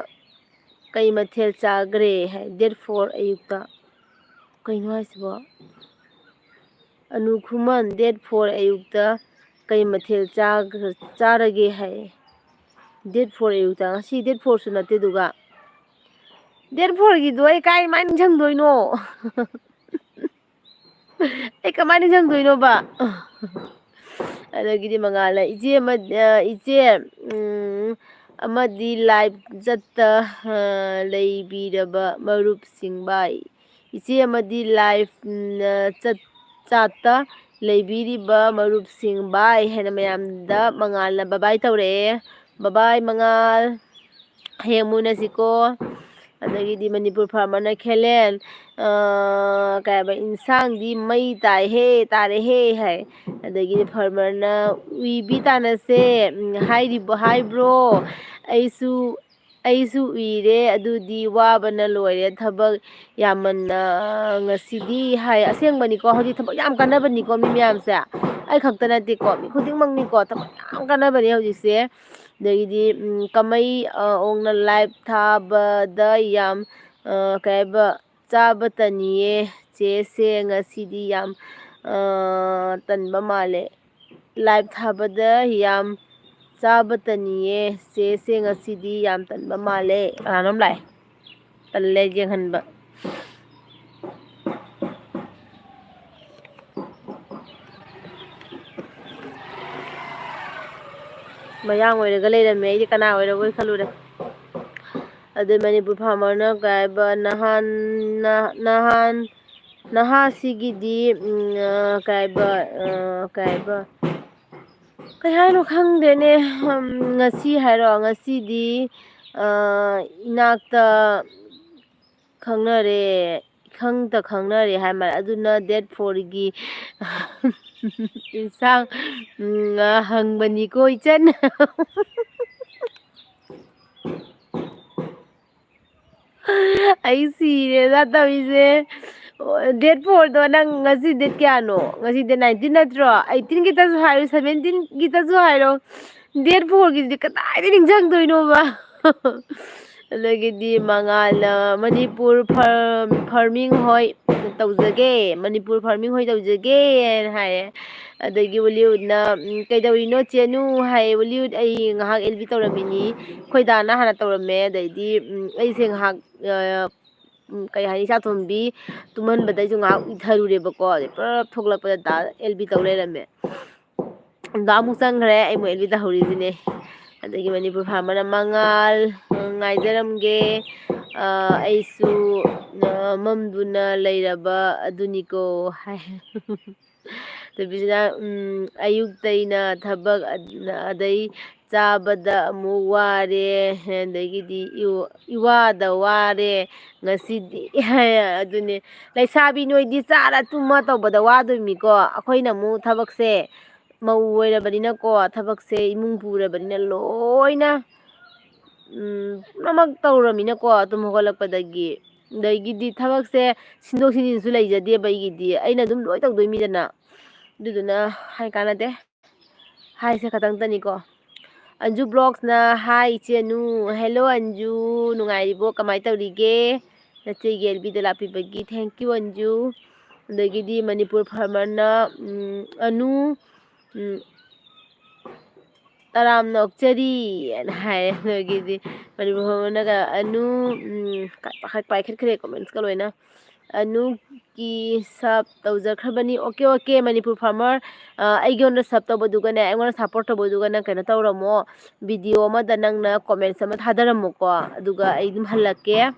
ꯀꯩ ꯃꯊꯦꯜ ꯆꯥꯈ꯭ꯔꯦ ꯍꯥꯏ, date four ꯑꯌꯨꯛꯇ꯫ ꯀꯩꯅꯣ ꯍꯥꯏꯁꯤꯕꯣ? ꯑꯅꯨ ꯈꯨꯃꯟ, date four ꯑꯌꯨꯛꯇ ꯀꯩ ꯃꯊꯦꯜ ꯆꯥꯈ꯭ꯔ-, ꯆꯥꯔꯒꯦ ꯍꯥꯏ꯫ Date four ꯑꯌꯨꯛꯇ, ꯉꯁꯤ date fourꯁꯨ ꯅꯠꯇꯦ ꯑꯗꯨꯒ꯫ Date fourꯒꯤꯗꯣ ꯑꯩ ꯀꯥꯏ ꯃꯥꯏ ꯅꯤꯡꯁꯤꯡꯗꯣꯏꯅꯣ? ꯑꯩ ꯀꯃꯥꯏꯅ ꯅꯤꯡꯁꯤꯡꯗꯣꯏꯅꯣꯕ? ꯑꯗꯒꯤꯗꯤ ꯃꯉꯥꯜꯅ, "ꯏꯆꯦ ꯑꯃ, ꯑ, ꯏꯆꯦ, ꯎꯝ, ꯑꯃꯗꯤ live ꯆꯠꯇ, ꯑ, ꯂꯩꯕꯤꯔꯕ ꯃꯔꯨꯞꯁꯤꯡ ꯕꯥꯏ꯫ ꯏꯆꯦ ꯑꯃꯗꯤ live, ꯎꯝ, ꯑ, ꯆꯠ-, ꯆꯥꯠꯇ ꯂꯩꯕꯤꯔꯤꯕ ꯃꯔꯨꯞꯁꯤꯡ ꯕꯥꯏ" ꯍꯥꯏꯅ ꯃꯌꯥꯝꯗ ꯃꯉꯥꯜꯅ bye bye ꯇꯧꯔꯛꯑꯦ꯫ Bye bye ꯃꯉꯥꯜ꯫ ꯍꯌꯦꯡ ꯑꯃꯨꯛ ꯎꯅꯁꯤꯀꯣ꯫ ꯑꯗꯒꯤꯗꯤ ꯃꯅꯤꯄꯨꯔ ꯐꯥꯔꯃꯔꯅ ꯈꯦꯂꯦꯟ, ꯑ, ꯀꯩ ꯍꯥꯏꯕ, "ꯏꯟꯁꯥꯡꯗꯤ ꯃꯩ ꯇꯥꯏꯍꯦ, ꯇꯥꯔꯦꯍꯦ" ꯍꯥꯏ꯫ ꯑꯗꯒꯤꯗꯤ ꯐꯥꯔꯃꯔꯅ, "ꯎꯏꯕꯤ ꯇꯥꯅꯁꯦ, ꯎꯝ, ꯍꯥꯏꯔꯤꯕ, ꯍꯥꯏꯕ꯭ꯔꯣ? ꯑꯩꯁꯨ, ꯑꯩꯁꯨ ꯎꯏꯔꯦ, ꯑꯗꯨꯗꯤ ꯋꯥꯕꯅ ꯂꯣꯏꯔꯦ, ꯊꯕꯛ ꯌꯥꯝꯃꯟꯅ ꯉꯁꯤꯗꯤ" ꯍꯥꯏ꯫ ꯑꯁꯦꯡꯕꯅꯤꯀꯣ, ꯍꯧꯖꯤꯛ ꯊꯕꯛ ꯌꯥꯝ ꯀꯟꯅꯕꯅꯤꯀꯣ ꯃꯤ ꯃꯌꯥꯝꯁꯦ꯫ ꯑꯩ ꯈꯛꯇ ꯅꯠꯇꯦꯀꯣ, ꯃꯤ ꯈꯨꯗꯤꯡꯃꯛꯅꯤꯀꯣ, ꯊꯕꯛ ꯌꯥꯝ ꯀꯟꯅꯕꯅꯦ ꯍꯧꯖꯤꯛꯁꯦ꯫ ꯑꯗꯒꯤꯗꯤ, ꯎꯝ, ꯀꯃꯩ, ꯑ, ꯑꯣꯡꯅ live ꯊꯥꯕꯗ ꯌꯥꯝ, ꯑ, ꯀꯩ ꯍꯥꯏꯕ, ꯆꯥꯕ ꯇꯟꯅꯤꯌꯦ꯫ ꯆꯦꯁꯦ ꯉꯁꯤꯗꯤ ꯌꯥꯝ, ꯑ, ꯇꯟꯕ ꯃꯥꯜꯂꯦ꯫ Live ꯊꯥꯕꯗ ꯌꯥꯝ ꯆꯥꯕ ꯇꯟꯅꯤꯌꯦ꯫ ꯆꯦꯁꯦ ꯉꯁꯤꯗꯤ ꯌꯥꯝ ꯇꯟꯕ ꯃꯥꯜꯂꯦ꯫ ꯀꯅꯥꯅꯣꯝ ꯂꯥꯛꯑꯦ꯫ ꯇꯜꯂꯦ ꯌꯦꯡꯍꯟꯕ꯫ ꯃꯌꯥꯡ ꯑꯣꯏꯔꯒ ꯂꯩꯔꯝꯃꯦ꯫ ꯑꯩꯗꯤ ꯀꯅꯥ ꯑꯣꯏꯔꯕꯣꯏ ꯈꯜꯂꯨꯔꯦ꯫ ꯑꯗꯩ ꯃꯅꯤꯄꯨꯔ ꯐꯥꯔꯃꯔꯅ ꯀꯩ ꯍꯥꯏꯕ, ꯅꯍꯥꯟ, ꯅ-, ꯅꯍꯥꯟ, ꯅꯍꯥꯁꯤꯒꯤꯗꯤ, ꯎꯝ, ꯑ, ꯀꯩ ꯍꯥꯏꯕ, ꯑ, ꯀꯩ ꯍꯥꯏꯕ, ꯀꯩ ꯍꯥꯏꯅꯣ ꯈꯪꯗꯦꯅꯦ꯫ ꯎꯝ, ꯉꯁꯤ ꯍꯥꯏꯔꯣ, ꯉꯁꯤꯗꯤ ꯑ, ꯏꯅꯥꯛꯇ ꯈꯪꯅꯔꯦ, ꯏꯈꯪꯇ ꯈꯪꯅꯔꯦ ꯍꯥꯏ ꯃꯥꯜꯂꯦ꯫ ꯑꯗꯨꯅ date fourꯒꯤ ꯏꯟꯁꯥꯡ, ꯎꯝ, ꯍꯪꯕꯅꯤꯀꯣ ꯏꯆꯟ꯫ ꯑꯩ ꯁꯤꯔꯦꯗ ꯇꯧꯔꯤꯁꯦ꯫ ꯑꯣ, date fourꯗꯣ ꯅꯪ ꯉꯁꯤ date ꯀꯌꯥꯅꯣ? ꯉꯁꯤ date nineteen ꯅꯠꯇ꯭ꯔꯣ? Eighteenꯒꯤꯇꯁꯨ ꯍꯥꯏꯔꯣ, seventeenꯒꯤꯇꯁꯨ ꯍꯥꯏꯔꯣ꯫ Date fourꯒꯤꯗꯤ ꯀꯗꯥꯏꯗ ꯅꯤꯡꯁꯤꯡꯗꯣꯏꯅꯣꯕ? ꯑꯗꯒꯤꯗꯤ ꯃꯉꯥꯜꯅ ꯃꯅꯤꯄꯨꯔ ꯐꯥꯔ-, farming ꯍꯣꯏ ꯇꯧꯖꯒꯦ, ꯃꯅꯤꯄꯨꯔ farming ꯍꯣꯏ ꯇꯧꯖꯒꯦꯅ ꯍꯥꯏꯌꯦ꯫ ꯑꯗꯒꯤ ꯎꯂꯤꯎꯗꯅ, "ꯎꯝ, ꯀꯩꯗꯧꯔꯤꯅꯣ ꯆꯦꯅꯨ?" ꯍꯥꯏꯌꯦ꯫ "ꯎꯂꯤꯎꯗ, ꯑꯩ ꯉꯥꯏꯍꯥꯛ L B ꯇꯧꯔꯝꯃꯤꯅꯤ꯫ ꯑꯩꯈꯣꯏ ꯗꯥꯅ ꯍꯥꯟꯅ ꯇꯧꯔꯝꯃꯦ, ꯑꯗꯩꯗꯤ, ꯎꯝ, ꯑꯩꯁꯦ ꯉꯥꯏꯍꯥꯛ, ꯑ, ꯎꯝ, ꯀꯩ ꯍꯥꯏꯅꯤ, ꯏꯆꯥ ꯇꯣꯝꯕꯤ ꯇꯨꯝꯍꯟꯕꯗ ꯑꯩꯁꯨ ꯉꯥꯏꯍꯥꯛ ꯎꯏꯊꯔꯨꯔꯦꯕꯀꯣ꯫ ꯑꯗꯩ ꯄꯨꯂꯞ ꯊꯣꯛꯂꯛꯄꯗ ꯗꯥ L B ꯇꯧ ꯂꯩꯔꯝꯃꯦ꯫ ꯗꯥ ꯑꯃꯨꯛ ꯆꯪꯈ꯭ꯔꯦ, ꯑꯩ ꯑꯃꯨꯛ L B ꯇꯧꯍꯧꯔꯤꯁꯤꯅꯦ꯫ ꯑꯗꯒꯤ ꯃꯅꯤꯄꯨꯔ farmerꯅ "ꯃꯉꯥꯜ, ꯉꯥꯏꯖꯔꯝꯒꯦ, ꯑ, ꯑꯩꯁꯨ, ꯑ, ꯃꯝꯗꯨꯅ ꯂꯩꯔꯕ ꯑꯗꯨꯅꯤꯀꯣ" ꯍꯥꯏ꯫ ꯊꯣꯏꯕꯤꯁꯅ, ꯎꯝ, "ꯑꯌꯨꯛꯇꯩꯅ ꯊꯕꯛ ꯑꯗ-, ꯑꯗꯩ ꯆꯥꯕꯗ ꯑꯃꯨꯛ ꯋꯥꯔꯦ, ꯑꯗꯒꯤꯗꯤ ꯏ-, ꯏꯋꯥꯗ ꯋꯥꯔꯦ ꯉꯁꯤꯗꯤ" ꯍꯥꯏ꯫ ꯑꯗꯨꯅꯦ, ꯂꯩꯁꯥꯕꯤ ꯅꯣꯏꯗꯤ ꯆꯥꯔ ꯇꯨꯝꯃ ꯇꯧꯕꯗ ꯋꯥꯗꯣꯏꯅꯤꯀꯣ꯫ ꯑꯩꯈꯣꯏꯅ ꯑꯃꯨꯛ ꯊꯕꯛꯁꯦ ꯃꯧ ꯑꯣꯏꯔꯕꯅꯤꯅꯀꯣ, ꯊꯕꯛꯁꯦ ꯏꯃꯨꯡ ꯄꯨꯔꯕꯅꯤꯅ ꯂꯣꯏꯅ, ꯎꯝ, ꯄꯨꯝꯅꯃꯛ ꯇꯧꯔꯃꯤꯅꯀꯣ, ꯇꯨꯝ ꯍꯧꯒꯠꯂꯛꯄꯗꯒꯤ꯫ ꯑꯗꯒꯤꯗꯤ ꯊꯕꯛꯁꯦ ꯁꯤꯟꯗꯣꯛ ꯁꯤꯟꯖꯤꯟꯁꯨ ꯂꯩꯖꯗꯦꯕ ꯑꯩꯒꯤꯗꯤ, ꯑꯩꯅ ꯑꯗꯨꯝ ꯂꯣꯏ ꯇꯧꯗꯣꯏ ꯃꯤꯗꯅ꯫ ꯑꯗꯨꯗꯨꯅ ꯍꯥꯏ ꯀꯥꯟꯅꯗꯦ, ꯍꯥꯏꯁꯦ ꯈꯇꯪꯇꯅꯤꯀꯣ꯫ ꯑꯟꯖꯨ Vlogsꯅ, "Hi ꯏꯆꯦ ꯑꯅꯨ"꯫ Hello ꯑꯟꯖꯨ, ꯅꯨꯡꯉꯥꯏꯔꯤꯕꯣ? ꯀꯃꯥꯏ ꯇꯧꯔꯤꯒꯦ? ꯅꯆꯦꯒꯤ L Bꯗ ꯂꯥꯛꯄꯤꯕꯒꯤ thank you ꯑꯟꯖꯨ꯫ ꯑꯗꯒꯤꯗꯤ ꯃꯅꯤꯄꯨꯔ farmerꯅ, ꯎꯝ, "ꯑꯅꯨ, ꯎꯝ, ꯇꯔꯥꯝꯅ ꯑꯣꯛꯆꯔꯤ" ꯍꯥꯏꯅ ꯍꯥꯏꯌꯦ꯫ ꯑꯗꯒꯤꯗꯤ ꯃꯅꯤꯄꯨꯔ farmerꯅꯒ, "ꯑꯅꯨ", ꯎꯝ, ꯄꯥꯏꯈꯠ-, ꯄꯥꯏꯈꯠꯈ꯭ꯔꯦ commentsꯀ ꯂꯣꯏꯅ꯫ "ꯑꯅꯨꯒꯤ sub ꯇꯧꯖꯈ꯭ꯔꯕꯅꯤ"꯫ Okay, okay, Manipur farmer, ꯑ, ꯑꯩꯉꯣꯟꯗ sub ꯇꯧꯕꯗꯨꯒꯅꯦ, ꯑꯩꯉꯣꯟꯗ support ꯇꯧꯕꯗꯨꯒ ꯅꯪ ꯀꯩꯅꯣ ꯇꯧꯔꯝꯃꯣ, video ꯑꯃꯗ ꯅꯪꯅ comments ꯑꯃ ꯊꯥꯗꯔꯝꯃꯣꯀꯣ, ꯑꯗꯨꯒ ꯑꯩ ꯑꯗꯨꯝ ꯍꯜꯂꯛꯀꯦ꯫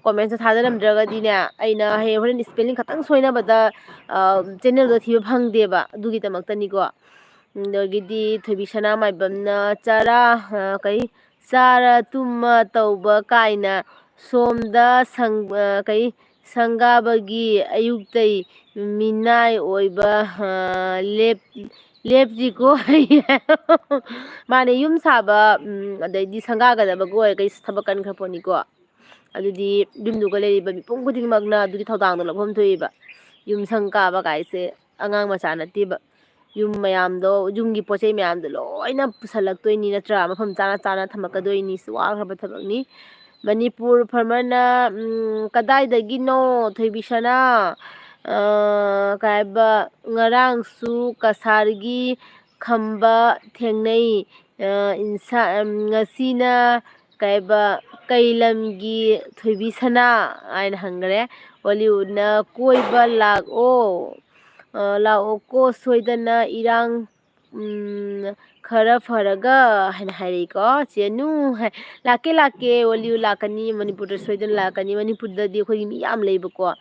Commentsꯇ ꯊꯥꯗꯔꯝꯗ꯭ꯔꯒꯗꯤꯅꯦ, ꯑꯩꯅ ꯍꯌꯦꯡ ꯍꯣꯔꯦꯟ spelling ꯈꯛꯇꯪ ꯁꯣꯏꯅꯕꯗ, ꯑ, channelꯗꯣ ꯊꯤꯕ ꯐꯪꯗꯦꯕ, ꯑꯗꯨꯒꯤꯗꯃꯛꯇꯅꯤꯀꯣ꯫ ꯑꯗꯒꯤꯗꯤ ꯊꯣꯏꯕꯤ ꯁꯅꯥꯃꯥꯏꯕꯝꯅ ꯆꯔꯥ, ꯑ, ꯀꯩ, ꯆꯥꯔ ꯇꯨꯝꯃ ꯇꯧꯕ ꯀꯥꯏꯅ ꯁꯣꯝꯗ ꯁꯪ-, ꯑ, ꯀꯩ, ꯁꯪꯒꯥꯕꯒꯤ ꯑꯌꯨꯛꯇꯩ ꯃꯤꯅꯥꯏ ꯑꯣꯏꯕ, ꯑ, ꯂꯦꯞ-, ꯂꯦꯞꯇ꯭ꯔꯤꯀꯣ꯫ ꯃꯥꯅꯦ, ꯌꯨꯝ ꯁꯥꯕ, ꯎꯝ, ꯑꯗꯩꯗꯤ ꯁꯪꯒꯥꯒꯗꯕꯒ ꯑꯣꯏꯔꯒꯗꯤ ꯊꯕꯛ ꯀꯟꯈ꯭ꯔ ꯄꯣꯠꯅꯤꯀꯣ꯫ ꯑꯗꯨꯗꯤ ꯌꯨꯝꯗꯨꯒ ꯂꯩꯔꯤꯕ ꯃꯤꯄꯨꯝ ꯈꯨꯗꯤꯡꯃꯛꯅ ꯑꯗꯨꯒꯤ ꯊꯧꯗꯥꯡꯗꯣ ꯂꯧꯐꯝ ꯊꯣꯛꯏꯕ꯫ ꯌꯨꯝ ꯁꯪ ꯀꯥꯕ ꯀꯥꯏꯁꯦ ꯑꯉꯥꯡ ꯃꯆꯥ ꯅꯠꯇꯦꯕ꯫ ꯌꯨꯝ ꯃꯌꯥꯝꯗꯣ, ꯌꯨꯝꯒꯤ ꯄꯣꯠ ꯆꯩ ꯃꯌꯥꯝꯗꯣ ꯂꯣꯏꯅ ꯄꯨꯁꯜꯂꯛꯇꯣꯏꯅꯤ ꯅꯠꯇ꯭ꯔꯥ? ꯃꯐꯝ ꯆꯥꯅ ꯆꯥꯅ ꯊꯝꯃꯛꯀꯗꯣꯏꯅꯤ꯫ ꯁꯤ ꯋꯥꯈ꯭ꯔꯕ ꯊꯕꯛꯅꯤ꯫ ꯃꯅꯤꯄꯨꯔ farmerꯅ, ꯎꯝ, ꯀꯗꯥꯏꯗꯒꯤꯅꯣ ꯊꯣꯏꯕꯤꯁꯅꯥ? ꯑ, ꯀꯩ ꯍꯥꯏꯕ, ꯉꯔꯥꯡꯁꯨ ꯀꯁꯥꯔꯒꯤ ꯈꯝꯕ ꯊꯦꯡꯅꯩ꯫ ꯑ, ꯏꯟꯁꯥ-, ꯎꯝ, ꯉꯁꯤꯅ ꯀꯩꯕ, ꯀꯩ ꯂꯝꯒꯤ ꯊꯣꯏꯕꯤꯁꯅꯥ ꯍꯥꯏꯅ ꯍꯪꯈ꯭ꯔꯦ꯫ ꯑꯣꯂꯤꯋꯨꯗꯅ ꯀꯣꯏꯕ ꯂꯥꯛꯑꯣ, ꯑ, ꯂꯥꯛꯑꯣꯀꯣ ꯁꯣꯏꯗꯅ ꯏꯔꯥꯡ, ꯎꯝ, ꯈꯔ ꯐꯔꯒ ꯍꯥꯏꯅ ꯍꯥꯏꯔꯛꯏꯀꯣ꯫ ꯆꯦꯅꯨ ꯍꯥꯏ, ꯂꯥꯛꯀꯦ, ꯂꯥꯛꯀꯦ, ꯑꯣꯂꯤꯋꯨꯗ ꯂꯥꯛꯀꯅꯤ, ꯃꯅꯤꯄꯨꯔꯗ ꯁꯣꯏꯗꯅ ꯂꯥꯛꯀꯅꯤ꯫ ꯃꯅꯤꯄꯨꯔꯗꯗꯤ ꯑꯩꯈꯣꯏꯒꯤ ꯃꯤ ꯌꯥꯝ ꯂꯩꯕꯀꯣ꯫ ꯑ,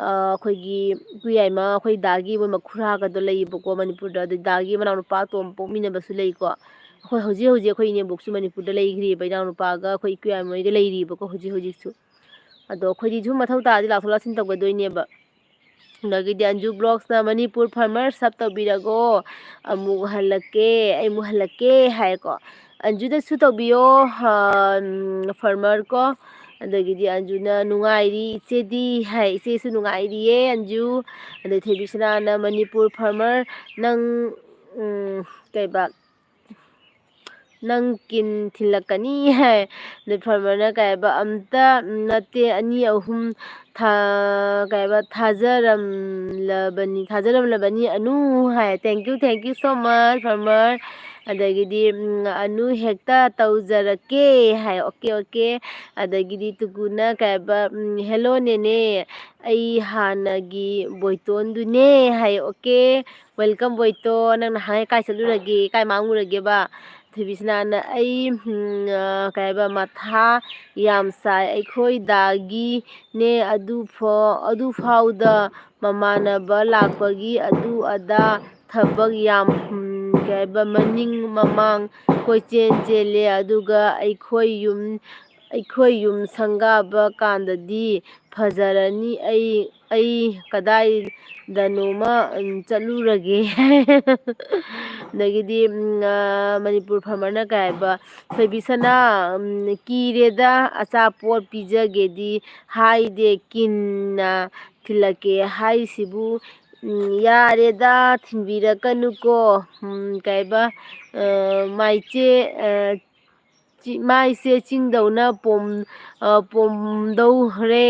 ꯑꯩꯈꯣꯏꯒꯤ ꯏꯄꯨ ꯌꯥꯏꯃ, ꯑꯩꯈꯣꯏ ꯗꯥꯒꯤ ꯃꯣꯏ ꯃꯈꯨꯔꯥꯒꯗꯣ ꯂꯩꯌꯦꯕꯀꯣ ꯃꯅꯤꯄꯨꯔꯗ꯫ ꯑꯗꯩ ꯗꯥꯒꯤ ꯃꯅꯥꯎꯅꯨꯄꯥ ꯑꯇꯣꯝ ꯄꯣꯛꯃꯤꯟꯅꯕꯁꯨ ꯂꯩꯀꯣ꯫ ꯑꯩꯈꯣꯏ ꯍꯧꯖꯤꯛ ꯍꯧꯖꯤꯛ ꯑꯩꯈꯣꯏ ꯏꯅꯦꯝꯕꯣꯛꯁꯨ ꯃꯅꯤꯄꯨꯔꯗ ꯂꯩꯈ꯭ꯔꯤꯕ, ꯏꯅꯥꯎꯅꯨꯄꯥꯒ ꯑꯩꯈꯣꯏ ꯏꯄꯨ ꯌꯥꯏꯃ ꯃꯣꯏꯒ ꯂꯩꯔꯤꯕꯀꯣ ꯍꯧꯖꯤꯛ ꯍꯧꯖꯤꯛꯁꯨ꯫ ꯑꯗꯣ ꯑꯩꯈꯣꯏꯗꯤ ꯁꯨꯝ ꯃꯊꯧ ꯇꯥꯔꯗꯤ ꯂꯥꯛꯊꯣꯛ ꯂꯥꯛꯁꯤꯟ ꯇꯧꯒꯗꯣꯏꯅꯦꯕ꯫ ꯑꯗꯒꯤꯗꯤ ꯑꯟꯖꯨ ꯕ꯭ꯂꯣꯛꯁꯅ, "ꯃꯅꯤꯄꯨꯔ farmer sub ꯇꯧꯕꯤꯔꯒꯣ, ꯑꯃꯨꯛ ꯍꯜꯂꯛꯀꯦ, ꯑꯩ ꯑꯃꯨꯛ ꯍꯜꯂꯛꯀꯦ" ꯍꯥꯏꯀꯣ꯫ ꯑꯟꯖꯨꯗꯁꯨ ꯇꯧꯕꯤꯌꯣ, ꯍ-, ꯎꯝ, farmer ꯀꯣ꯫ ꯑꯗꯒꯤꯗꯤ ꯑꯟꯖꯨꯅ, "ꯅꯨꯡꯉꯥꯏꯔꯤ ꯏꯆꯦꯗꯤ" ꯍꯥꯏ, ꯏꯆꯦꯁꯨ ꯅꯨꯡꯉꯥꯏꯔꯤꯌꯦ ꯑꯟꯖꯨ꯫ ꯑꯗꯩ ꯊꯣꯏꯕꯤꯁꯅꯥꯅ, "ꯃꯅꯤꯄꯨꯔ farmer ꯅꯪ, ꯎꯝ, ꯀꯩꯕ, ꯅꯪ ꯀꯤꯟ ꯊꯤꯜꯂꯛꯀꯅꯤ" ꯍꯥꯏ꯫ ꯑꯗꯩ farmerꯅ ꯀꯩ ꯍꯥꯏꯕ, "ꯑꯝꯇ ꯅꯠꯇꯦ, ꯑꯅꯤ ꯑꯍꯨꯝ ꯊꯥ-, ꯀꯩ ꯍꯥꯏꯕ, ꯊꯥꯖꯔꯝꯂꯕꯅꯤ, ꯊꯥꯖꯔꯝꯂꯕꯅꯤ ꯑꯅꯨ" ꯍꯥꯏ꯫ "Thank you, thank you so much farmer"꯫ ꯑꯗꯒꯤꯗꯤ, ꯎꯝ, "ꯑꯅꯨ ꯍꯦꯛꯇ ꯇꯧꯖꯔꯛꯀꯦ" ꯍꯥꯏ꯫ "Okay, okay"꯫ ꯑꯗꯒꯤꯗꯤ ꯇꯨꯀꯨꯅ ꯀꯩ ꯍꯥꯏꯕ, ꯎꯝ, "Hello ꯅꯦꯅꯦ, ꯑꯩ ꯍꯥꯟꯅꯒꯤ ꯕꯣꯏꯇꯣꯟꯗꯨꯅꯦ" ꯍꯥꯏ꯫ "Okay, welcome ꯕꯣꯏꯇꯣꯟ, ꯅꯪ ꯅꯍꯥꯟꯒꯩ ꯀꯥꯏ ꯆꯠꯂꯨꯔꯒꯦ, ꯀꯥꯏ ꯃꯥꯡꯉꯨꯔꯒꯦꯕ?" ꯊꯣꯏꯕꯤꯁꯅꯥꯅ, "ꯑꯩ, ꯎꯝ, ꯑ, ꯀꯩ ꯍꯥꯏꯕ, ꯃꯊꯥ ꯌꯥꯝ ꯁꯥꯏ, ꯑꯩꯈꯣꯏ ꯗꯥꯒꯤꯅꯦ, ꯑꯗꯨ ꯐꯥꯎ-, ꯑꯗꯨ ꯐꯥꯎꯗ ꯃꯃꯥꯟꯅꯕ ꯂꯥꯛꯄꯒꯤ ꯑꯗꯨ ꯑꯗꯥ ꯊꯕꯛ ꯌꯥꯝ, ꯎꯝ, ꯀꯩ ꯍꯥꯏꯕ, ꯃꯅꯤꯡ ꯃꯃꯥꯡ ꯀꯣꯏꯆꯦꯟ ꯆꯦꯜꯂꯦ, ꯑꯗꯨꯒ ꯑꯩꯈꯣꯏ ꯌꯨꯝ, ꯑꯩꯈꯣꯏ ꯌꯨꯝ ꯁꯪꯒꯥꯕ ꯀꯥꯟꯗꯗꯤ ꯐꯖꯔꯅꯤ, ꯑꯩ, ꯑꯩ ꯀꯗꯥꯏꯗꯅꯣꯃ, ꯎꯝ, ꯆꯠꯂꯨꯔꯒꯦ꯫ ꯑꯗꯒꯤꯗꯤ, ꯎꯝ, ꯑ, ꯃꯅꯤꯄꯨꯔ farmerꯅ ꯀꯩ ꯍꯥꯏꯕ, "ꯊꯣꯏꯕꯤꯁꯅꯥ, ꯎꯝ, ꯀꯤꯔꯦꯗ, ꯑꯆꯥꯄꯣꯠ ꯄꯤꯖꯒꯦꯗꯤ ꯍꯥꯏꯗꯦ, ꯀꯤꯟꯅ ꯊꯤꯜꯂꯛꯀꯦ ꯍꯥꯏꯁꯤꯕꯨ, ꯎꯝ, ꯌꯥꯔꯦꯗ, ꯊꯤꯟꯕꯤꯔꯛꯀꯅꯨꯀꯣ, ꯎꯝ, ꯀꯩꯕ, ꯑ, ꯃꯥꯏꯆꯦ, ꯑ, ꯆꯤ-, ꯃꯥꯏꯁꯦ ꯆꯤꯡꯗꯧꯅ ꯄꯣꯝ-, ꯑ, ꯄꯣꯝꯗꯧꯔꯦ꯫"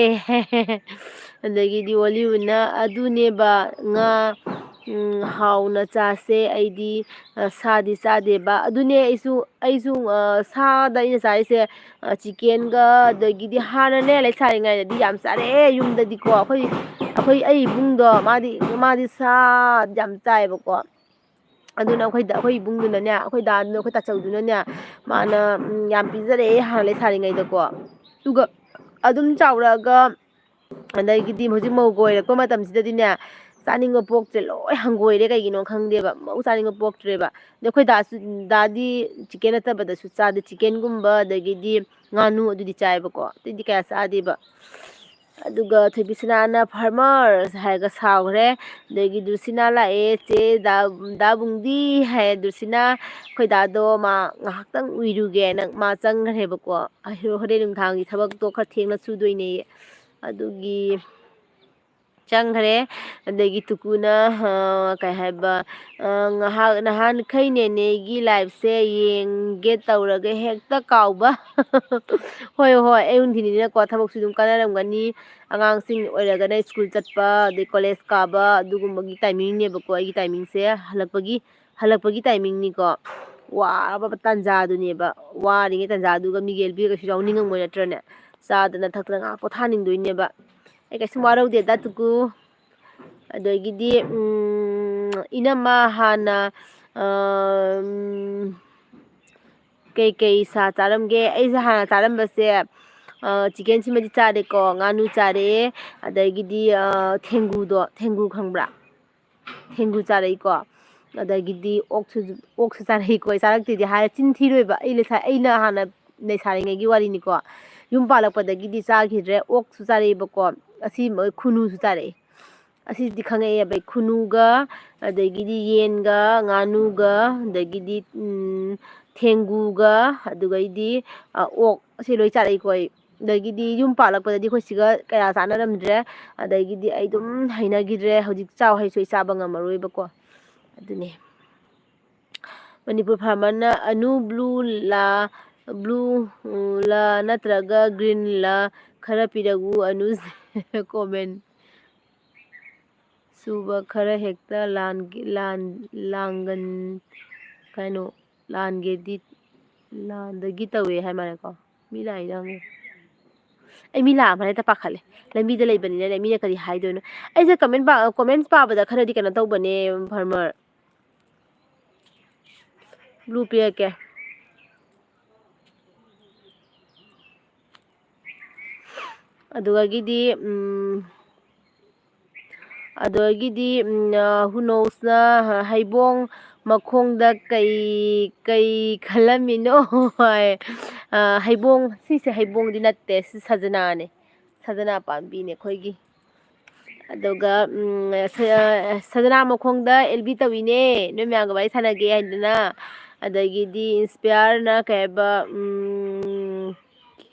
ꯑꯗꯒꯤꯗꯤ ꯑꯣꯂꯤꯋꯨꯗꯅ, "ꯑꯗꯨꯅꯦꯕ, ꯉꯥ, ꯎꯝ, ꯍꯥꯎꯅ ꯆꯥꯁꯦ, ꯑꯩꯗꯤ, ꯑ, ꯁꯥꯗꯤ ꯆꯥꯗꯦꯕ꯫" ꯑꯗꯨꯅꯦ ꯑꯩꯁꯨ, ꯑꯩꯁꯨ, ꯑ, ꯁꯥꯗ ꯑꯩꯅ ꯆꯥꯔꯤꯁꯦ, ꯑ, ꯆꯤꯀꯦꯟꯒ, ꯑꯗꯒꯤꯗꯤ ꯍꯥꯟꯅꯅꯦ ꯂꯩꯁꯥꯔꯤꯉꯩꯗꯗꯤ ꯌꯥꯝ ꯆꯥꯔꯛꯑꯦ ꯌꯨꯝꯗꯗꯤꯀꯣ꯫ ꯑꯩꯈꯣꯏ, ꯑꯩꯈꯣꯏ, ꯑꯩ ꯏꯕꯨꯡꯗꯣ ꯃꯥꯗꯤ, ꯃꯥꯗꯤ ꯁꯥ ꯌꯥꯝ ꯆꯥꯏꯌꯦꯕꯀꯣ꯫ ꯑꯗꯨꯅ ꯑꯩꯈꯣꯏꯗ, ꯑꯩꯈꯣꯏ ꯏꯕꯨꯡꯗꯨꯅꯅꯦ, ꯑꯩꯈꯣꯏ ꯗꯥꯗꯨꯅ, ꯑꯩꯈꯣꯏ ꯇꯥꯆꯧꯗꯨꯅꯅꯦ, ꯃꯥꯅ, ꯎꯝ, ꯌꯥꯝ ꯄꯤꯖꯔꯛꯑꯦ ꯍꯥꯟꯅ ꯂꯩꯁꯥꯔꯤꯉꯩꯗꯀꯣ꯫ ꯑꯗꯨꯒ ꯑꯗꯨꯝ ꯆꯥꯎꯔꯛꯑꯒ, ꯑꯗꯒꯤꯗꯤ ꯍꯧꯖꯤꯛ ꯃꯧꯒ ꯑꯣꯏꯔꯛꯄ ꯃꯇꯝꯁꯤꯗꯗꯤꯅꯦ, ꯆꯥꯅꯤꯡꯕ ꯄꯣꯛꯇ꯭ꯔꯦ, ꯂꯣꯏ ꯍꯪꯒꯣꯏꯔꯦ꯫ ꯀꯩꯒꯤꯅꯣ ꯈꯪꯗꯦꯕ, ꯃꯧ ꯆꯥꯅꯤꯡꯕ ꯄꯣꯛꯇ꯭ꯔꯦꯕ꯫ ꯑꯗꯩ ꯑꯩꯈꯣꯏ ꯗꯥꯁꯨ, ꯗꯥꯗꯤ ꯆꯤꯀꯦꯟ ꯅꯠꯇꯕꯗꯁꯨ ꯆꯥꯗꯦ, ꯆꯤꯀꯦꯟꯒꯨꯝꯕ ꯑꯗꯒꯤꯗꯤ ꯉꯥꯅꯨ ꯑꯗꯨꯗꯤ ꯆꯥꯏꯕꯀꯣ, ꯑꯇꯩꯗꯤ ꯀꯌꯥ ꯆꯥꯗꯦꯕ꯫ ꯑꯗꯨꯒ ꯊꯣꯏꯕꯤꯁꯅꯥꯅ "farmers" ꯍꯥꯏꯔꯒ ꯁꯥꯎꯈ꯭ꯔꯦ꯫ ꯑꯗꯒꯤ ꯗꯨꯁꯤꯅꯥ ꯂꯥꯛꯑꯦ, "ꯆꯦ, ꯗꯥ, ꯗꯥ ꯕꯨꯡꯗꯤ?" ꯍꯥꯏ꯫ ꯗꯨꯁꯤꯅꯥ, ꯑꯩꯈꯣꯏ ꯗꯥꯗꯣ ꯃꯥ ꯉꯥꯏꯍꯥꯛꯇꯪ ꯎꯏꯔꯨꯒꯦꯅ ꯃꯥ ꯆꯪꯈ꯭ꯔꯦꯕꯀꯣ꯫ ꯑꯩ ꯍꯣꯔꯦꯟ ꯅꯨꯡꯗꯥꯡꯒꯤ ꯊꯕꯛꯇꯣ ꯈꯔ ꯊꯦꯡꯅ ꯁꯨꯗꯣꯏꯅꯦꯌꯦ꯫ ꯑꯗꯨꯒꯤ ꯆꯪꯈ꯭ꯔꯦ꯫ ꯑꯗꯒꯤ ꯇꯨꯀꯨꯅ, ꯑ, ꯀꯩ ꯍꯥꯏꯕ, ꯑ, ꯉꯥꯏꯍꯥꯛ ꯅꯍꯥꯟꯈꯩ ꯅꯦꯅꯦꯒꯤ liveꯁꯦ ꯌꯦꯡꯒꯦ ꯇꯧꯔꯒ ꯍꯦꯛꯇ ꯀꯥꯎꯕ꯫ ꯍꯣꯏ, ꯍꯣꯏ, ꯑꯌꯨꯛ ꯅꯨꯡꯊꯤꯜꯅꯤꯅꯀꯣ, ꯊꯕꯛꯁꯨ ꯑꯗꯨꯝ ꯀꯥꯟꯅꯔꯝꯒꯅꯤ꯫ ꯑꯉꯥꯡꯁꯤꯡ ꯑꯣꯏꯔꯒꯅ ꯁ꯭ꯀꯨꯜ ꯆꯠꯄ, ꯑꯗꯩ ꯀꯣꯂꯦꯖ ꯀꯥꯕ, ꯑꯗꯨꯒꯨꯝꯕꯒꯤ timingꯅꯦꯕꯀꯣ ꯑꯩꯒꯤ timingꯁꯦ꯫ ꯍꯜꯂꯛꯄꯒꯤ, ꯍꯜꯂꯛꯄꯒꯤ timingꯅꯤꯀꯣ꯫ ꯋꯥꯔꯕ ꯇꯥꯟꯖꯥꯗꯨꯅꯦꯕ꯫ ꯋꯥꯔꯤꯉꯩ ꯇꯥꯟꯖꯥꯗꯨꯒ ꯃꯤꯒꯦꯜ ꯄꯤꯔꯒꯁꯨ ꯌꯥꯎꯅꯤꯡꯉꯝꯃꯣꯏ ꯅꯠꯇ꯭ꯔꯅꯦ? ꯆꯥꯗꯅ ꯊꯛꯇꯅ ꯉꯥꯏꯍꯥꯛ ꯄꯣꯊꯥꯅꯤꯡꯗꯣꯏꯅꯦꯕ꯫ ꯑꯩ ꯀꯩꯁꯨꯝ ꯋꯥꯔꯧꯗꯦꯗ, ꯇꯨꯀꯨ꯫ ꯑꯗꯒꯤꯗꯤ, ꯎꯝ, ꯏꯅꯝꯃ ꯍꯥꯟꯅ, ꯑꯝ, ꯀꯩꯀꯩ ꯁꯥ ꯆꯥꯔꯝꯒꯦ? ꯑꯩꯁꯦ ꯍꯥꯟꯅ ꯆꯥꯔꯝꯕꯁꯦ, ꯑ, ꯆꯤꯀꯦꯟꯁꯤꯃꯗꯤ ꯆꯥꯔꯦꯀꯣ, ꯉꯥꯅꯨ ꯆꯥꯔꯦ, ꯑꯗꯒꯤꯗꯤ, ꯑ, ꯊꯦꯡꯒꯨꯗꯣ, ꯊꯦꯡꯒꯨ ꯈꯪꯕ꯭ꯔꯥ? ꯊꯦꯡꯒꯨ ꯆꯥꯔꯛꯏꯀꯣ꯫ ꯑꯗꯒꯤꯗꯤ ꯑꯣꯛꯁꯨ, ꯑꯣꯛꯁꯨ ꯆꯥꯔꯛꯏꯀꯣ꯫ ꯑꯩ ꯆꯥꯔꯛꯇꯦꯗꯤ ꯍꯥꯏꯔ ꯆꯤꯟ ꯊꯤꯔꯣꯏꯕ꯫ ꯑꯩ ꯂꯩꯁꯥ-, ꯑꯩꯅ ꯍꯥꯟꯅ ꯂꯩꯁꯥꯔꯤꯉꯩꯒꯤ ꯋꯥꯔꯤꯅꯤꯀꯣ꯫ ꯌꯨꯝ ꯄꯥꯜꯂꯛꯄꯗꯒꯤꯗꯤ ꯆꯥꯈꯤꯗ꯭ꯔꯦ꯫ ꯑꯣꯛꯁꯨ ꯆꯥꯔꯛꯑꯦꯕꯀꯣ꯫ ꯑꯁꯤ ꯃ-, ꯈꯨꯅꯨꯁꯨ ꯆꯥꯔꯛꯑꯦ꯫ ꯑꯁꯤꯗꯤ ꯈꯪꯉꯛꯑꯦꯕ ꯑꯩ꯫ ꯈꯨꯅꯨꯒ, ꯑꯗꯒꯤꯗꯤ ꯌꯦꯟꯒ, ꯉꯥꯅꯨꯒ, ꯑꯗꯒꯤꯗꯤ, ꯎꯝ, ꯊꯦꯡꯒꯨꯒ, ꯑꯗꯨꯒꯩꯗꯤ, ꯑ, ꯑꯣꯛ, ꯑꯁꯤ ꯂꯣꯏ ꯆꯥꯔꯛꯏꯀꯣ ꯑꯩ꯫ ꯑꯗꯒꯤꯗꯤ ꯌꯨꯝ ꯄꯥꯜꯂꯛꯄꯗꯗꯤ ꯑꯩꯈꯣꯏ ꯁꯤꯒ ꯀꯌꯥ ꯆꯥꯟꯅꯔꯝꯗ꯭ꯔꯦ꯫ ꯑꯗꯒꯤꯗꯤ ꯑꯩ ꯑꯗꯨꯝ ꯍꯩꯅꯈꯤꯗ꯭ꯔꯦ꯫ ꯍꯧꯖꯤꯛ ꯆꯥꯎ ꯍꯥꯏꯁꯨ ꯑꯩ ꯆꯥꯕ ꯉꯝꯃꯔꯣꯏꯕꯀꯣ꯫ ꯑꯗꯨꯅꯦ꯫ ꯃꯅꯤꯄꯨꯔ ꯐꯥꯔꯃꯔꯅ ꯑꯅꯨ ꯕ꯭ꯂꯨ ꯂꯥ, ꯕ꯭ꯂꯨ, ꯎꯝ, ꯂꯥ ꯅꯠꯇ꯭ꯔꯒ ꯒ꯭ꯔꯤꯟ ꯂꯥ ꯈꯔ ꯄꯤꯔꯛꯎ ꯑꯅꯨꯁꯦ꯫ ꯀꯣꯃꯦꯟ ꯁꯨꯕ ꯈꯔ ꯍꯦꯛꯇ ꯂꯥꯟꯒꯦ-, ꯂꯥꯟ-, ꯂꯥꯡꯒꯟ-, ꯀꯩꯅꯣ, ꯂꯥꯟꯒꯦꯗꯤ, ꯂꯥꯟꯗꯒꯤ ꯇꯧꯋꯦ ꯍꯥꯏ ꯃꯥꯜꯂꯦꯀꯣ꯫ ꯃꯤ ꯂꯥꯛꯏꯔꯥ ꯈꯪꯗꯦ꯫ ꯑꯩ ꯃꯤ ꯂꯥꯛꯑꯝꯃꯅꯤ ꯍꯦꯛꯇ ꯄꯥꯈꯠꯂꯦ꯫ ꯂꯝꯕꯤꯗ ꯂꯩꯕꯅꯤꯅꯅꯦ, ꯃꯤꯅ ꯀꯔꯤ ꯍꯥꯏꯗꯣꯏꯅꯣ꯫ ꯑꯩꯁꯦ ꯀꯃꯦꯟ ꯄꯥ-, ꯀꯣꯃꯦꯟꯁ ꯄꯥꯕꯗ ꯈꯔꯗꯤ ꯀꯩꯅꯣ ꯇꯧꯕꯅꯦ, ꯐꯥꯔꯃꯔ꯫ ꯕ꯭ꯂꯨ ꯄꯤꯔꯛꯀꯦ꯫ ꯑꯗꯨꯗꯒꯤꯗꯤ, ꯎꯝ, ꯑꯗꯨꯗꯒꯤꯗꯤ, ꯎꯝ, ꯑ, who knows ꯅ ꯍꯩꯕꯣꯡ ꯃꯈꯣꯡꯗ ꯀꯩ, ꯀꯩ ꯈꯜꯂꯝꯃꯤꯅꯣ ꯍꯥꯏ꯫ ꯑ, ꯍꯩꯕꯣꯡ, ꯁꯤꯁꯦ ꯍꯩꯕꯣꯡꯗꯤ ꯅꯠꯇꯦ, ꯁꯤ ꯁꯖꯅꯥꯅꯦ꯫ ꯁꯖꯅꯥ ꯄꯥꯝꯕꯤꯅꯦ ꯑꯩꯈꯣꯏꯒꯤ꯫ ꯑꯗꯨꯒ, ꯎꯝ, ꯁ-, ꯁꯖꯅꯥ ꯃꯈꯣꯡꯗ ꯑꯦꯜ ꯕꯤ ꯇꯧꯏꯅꯦ, ꯅꯣꯏ ꯃꯌꯥꯝꯒ ꯋꯥꯔꯤ ꯁꯥꯟꯅꯒꯦ ꯍꯥꯏꯗꯅ꯫ ꯑꯗꯒꯤꯗꯤ ꯏꯟꯁꯄꯤꯌꯥꯔꯅ ꯀꯩ ꯍꯥꯏꯕ, ꯎꯝ,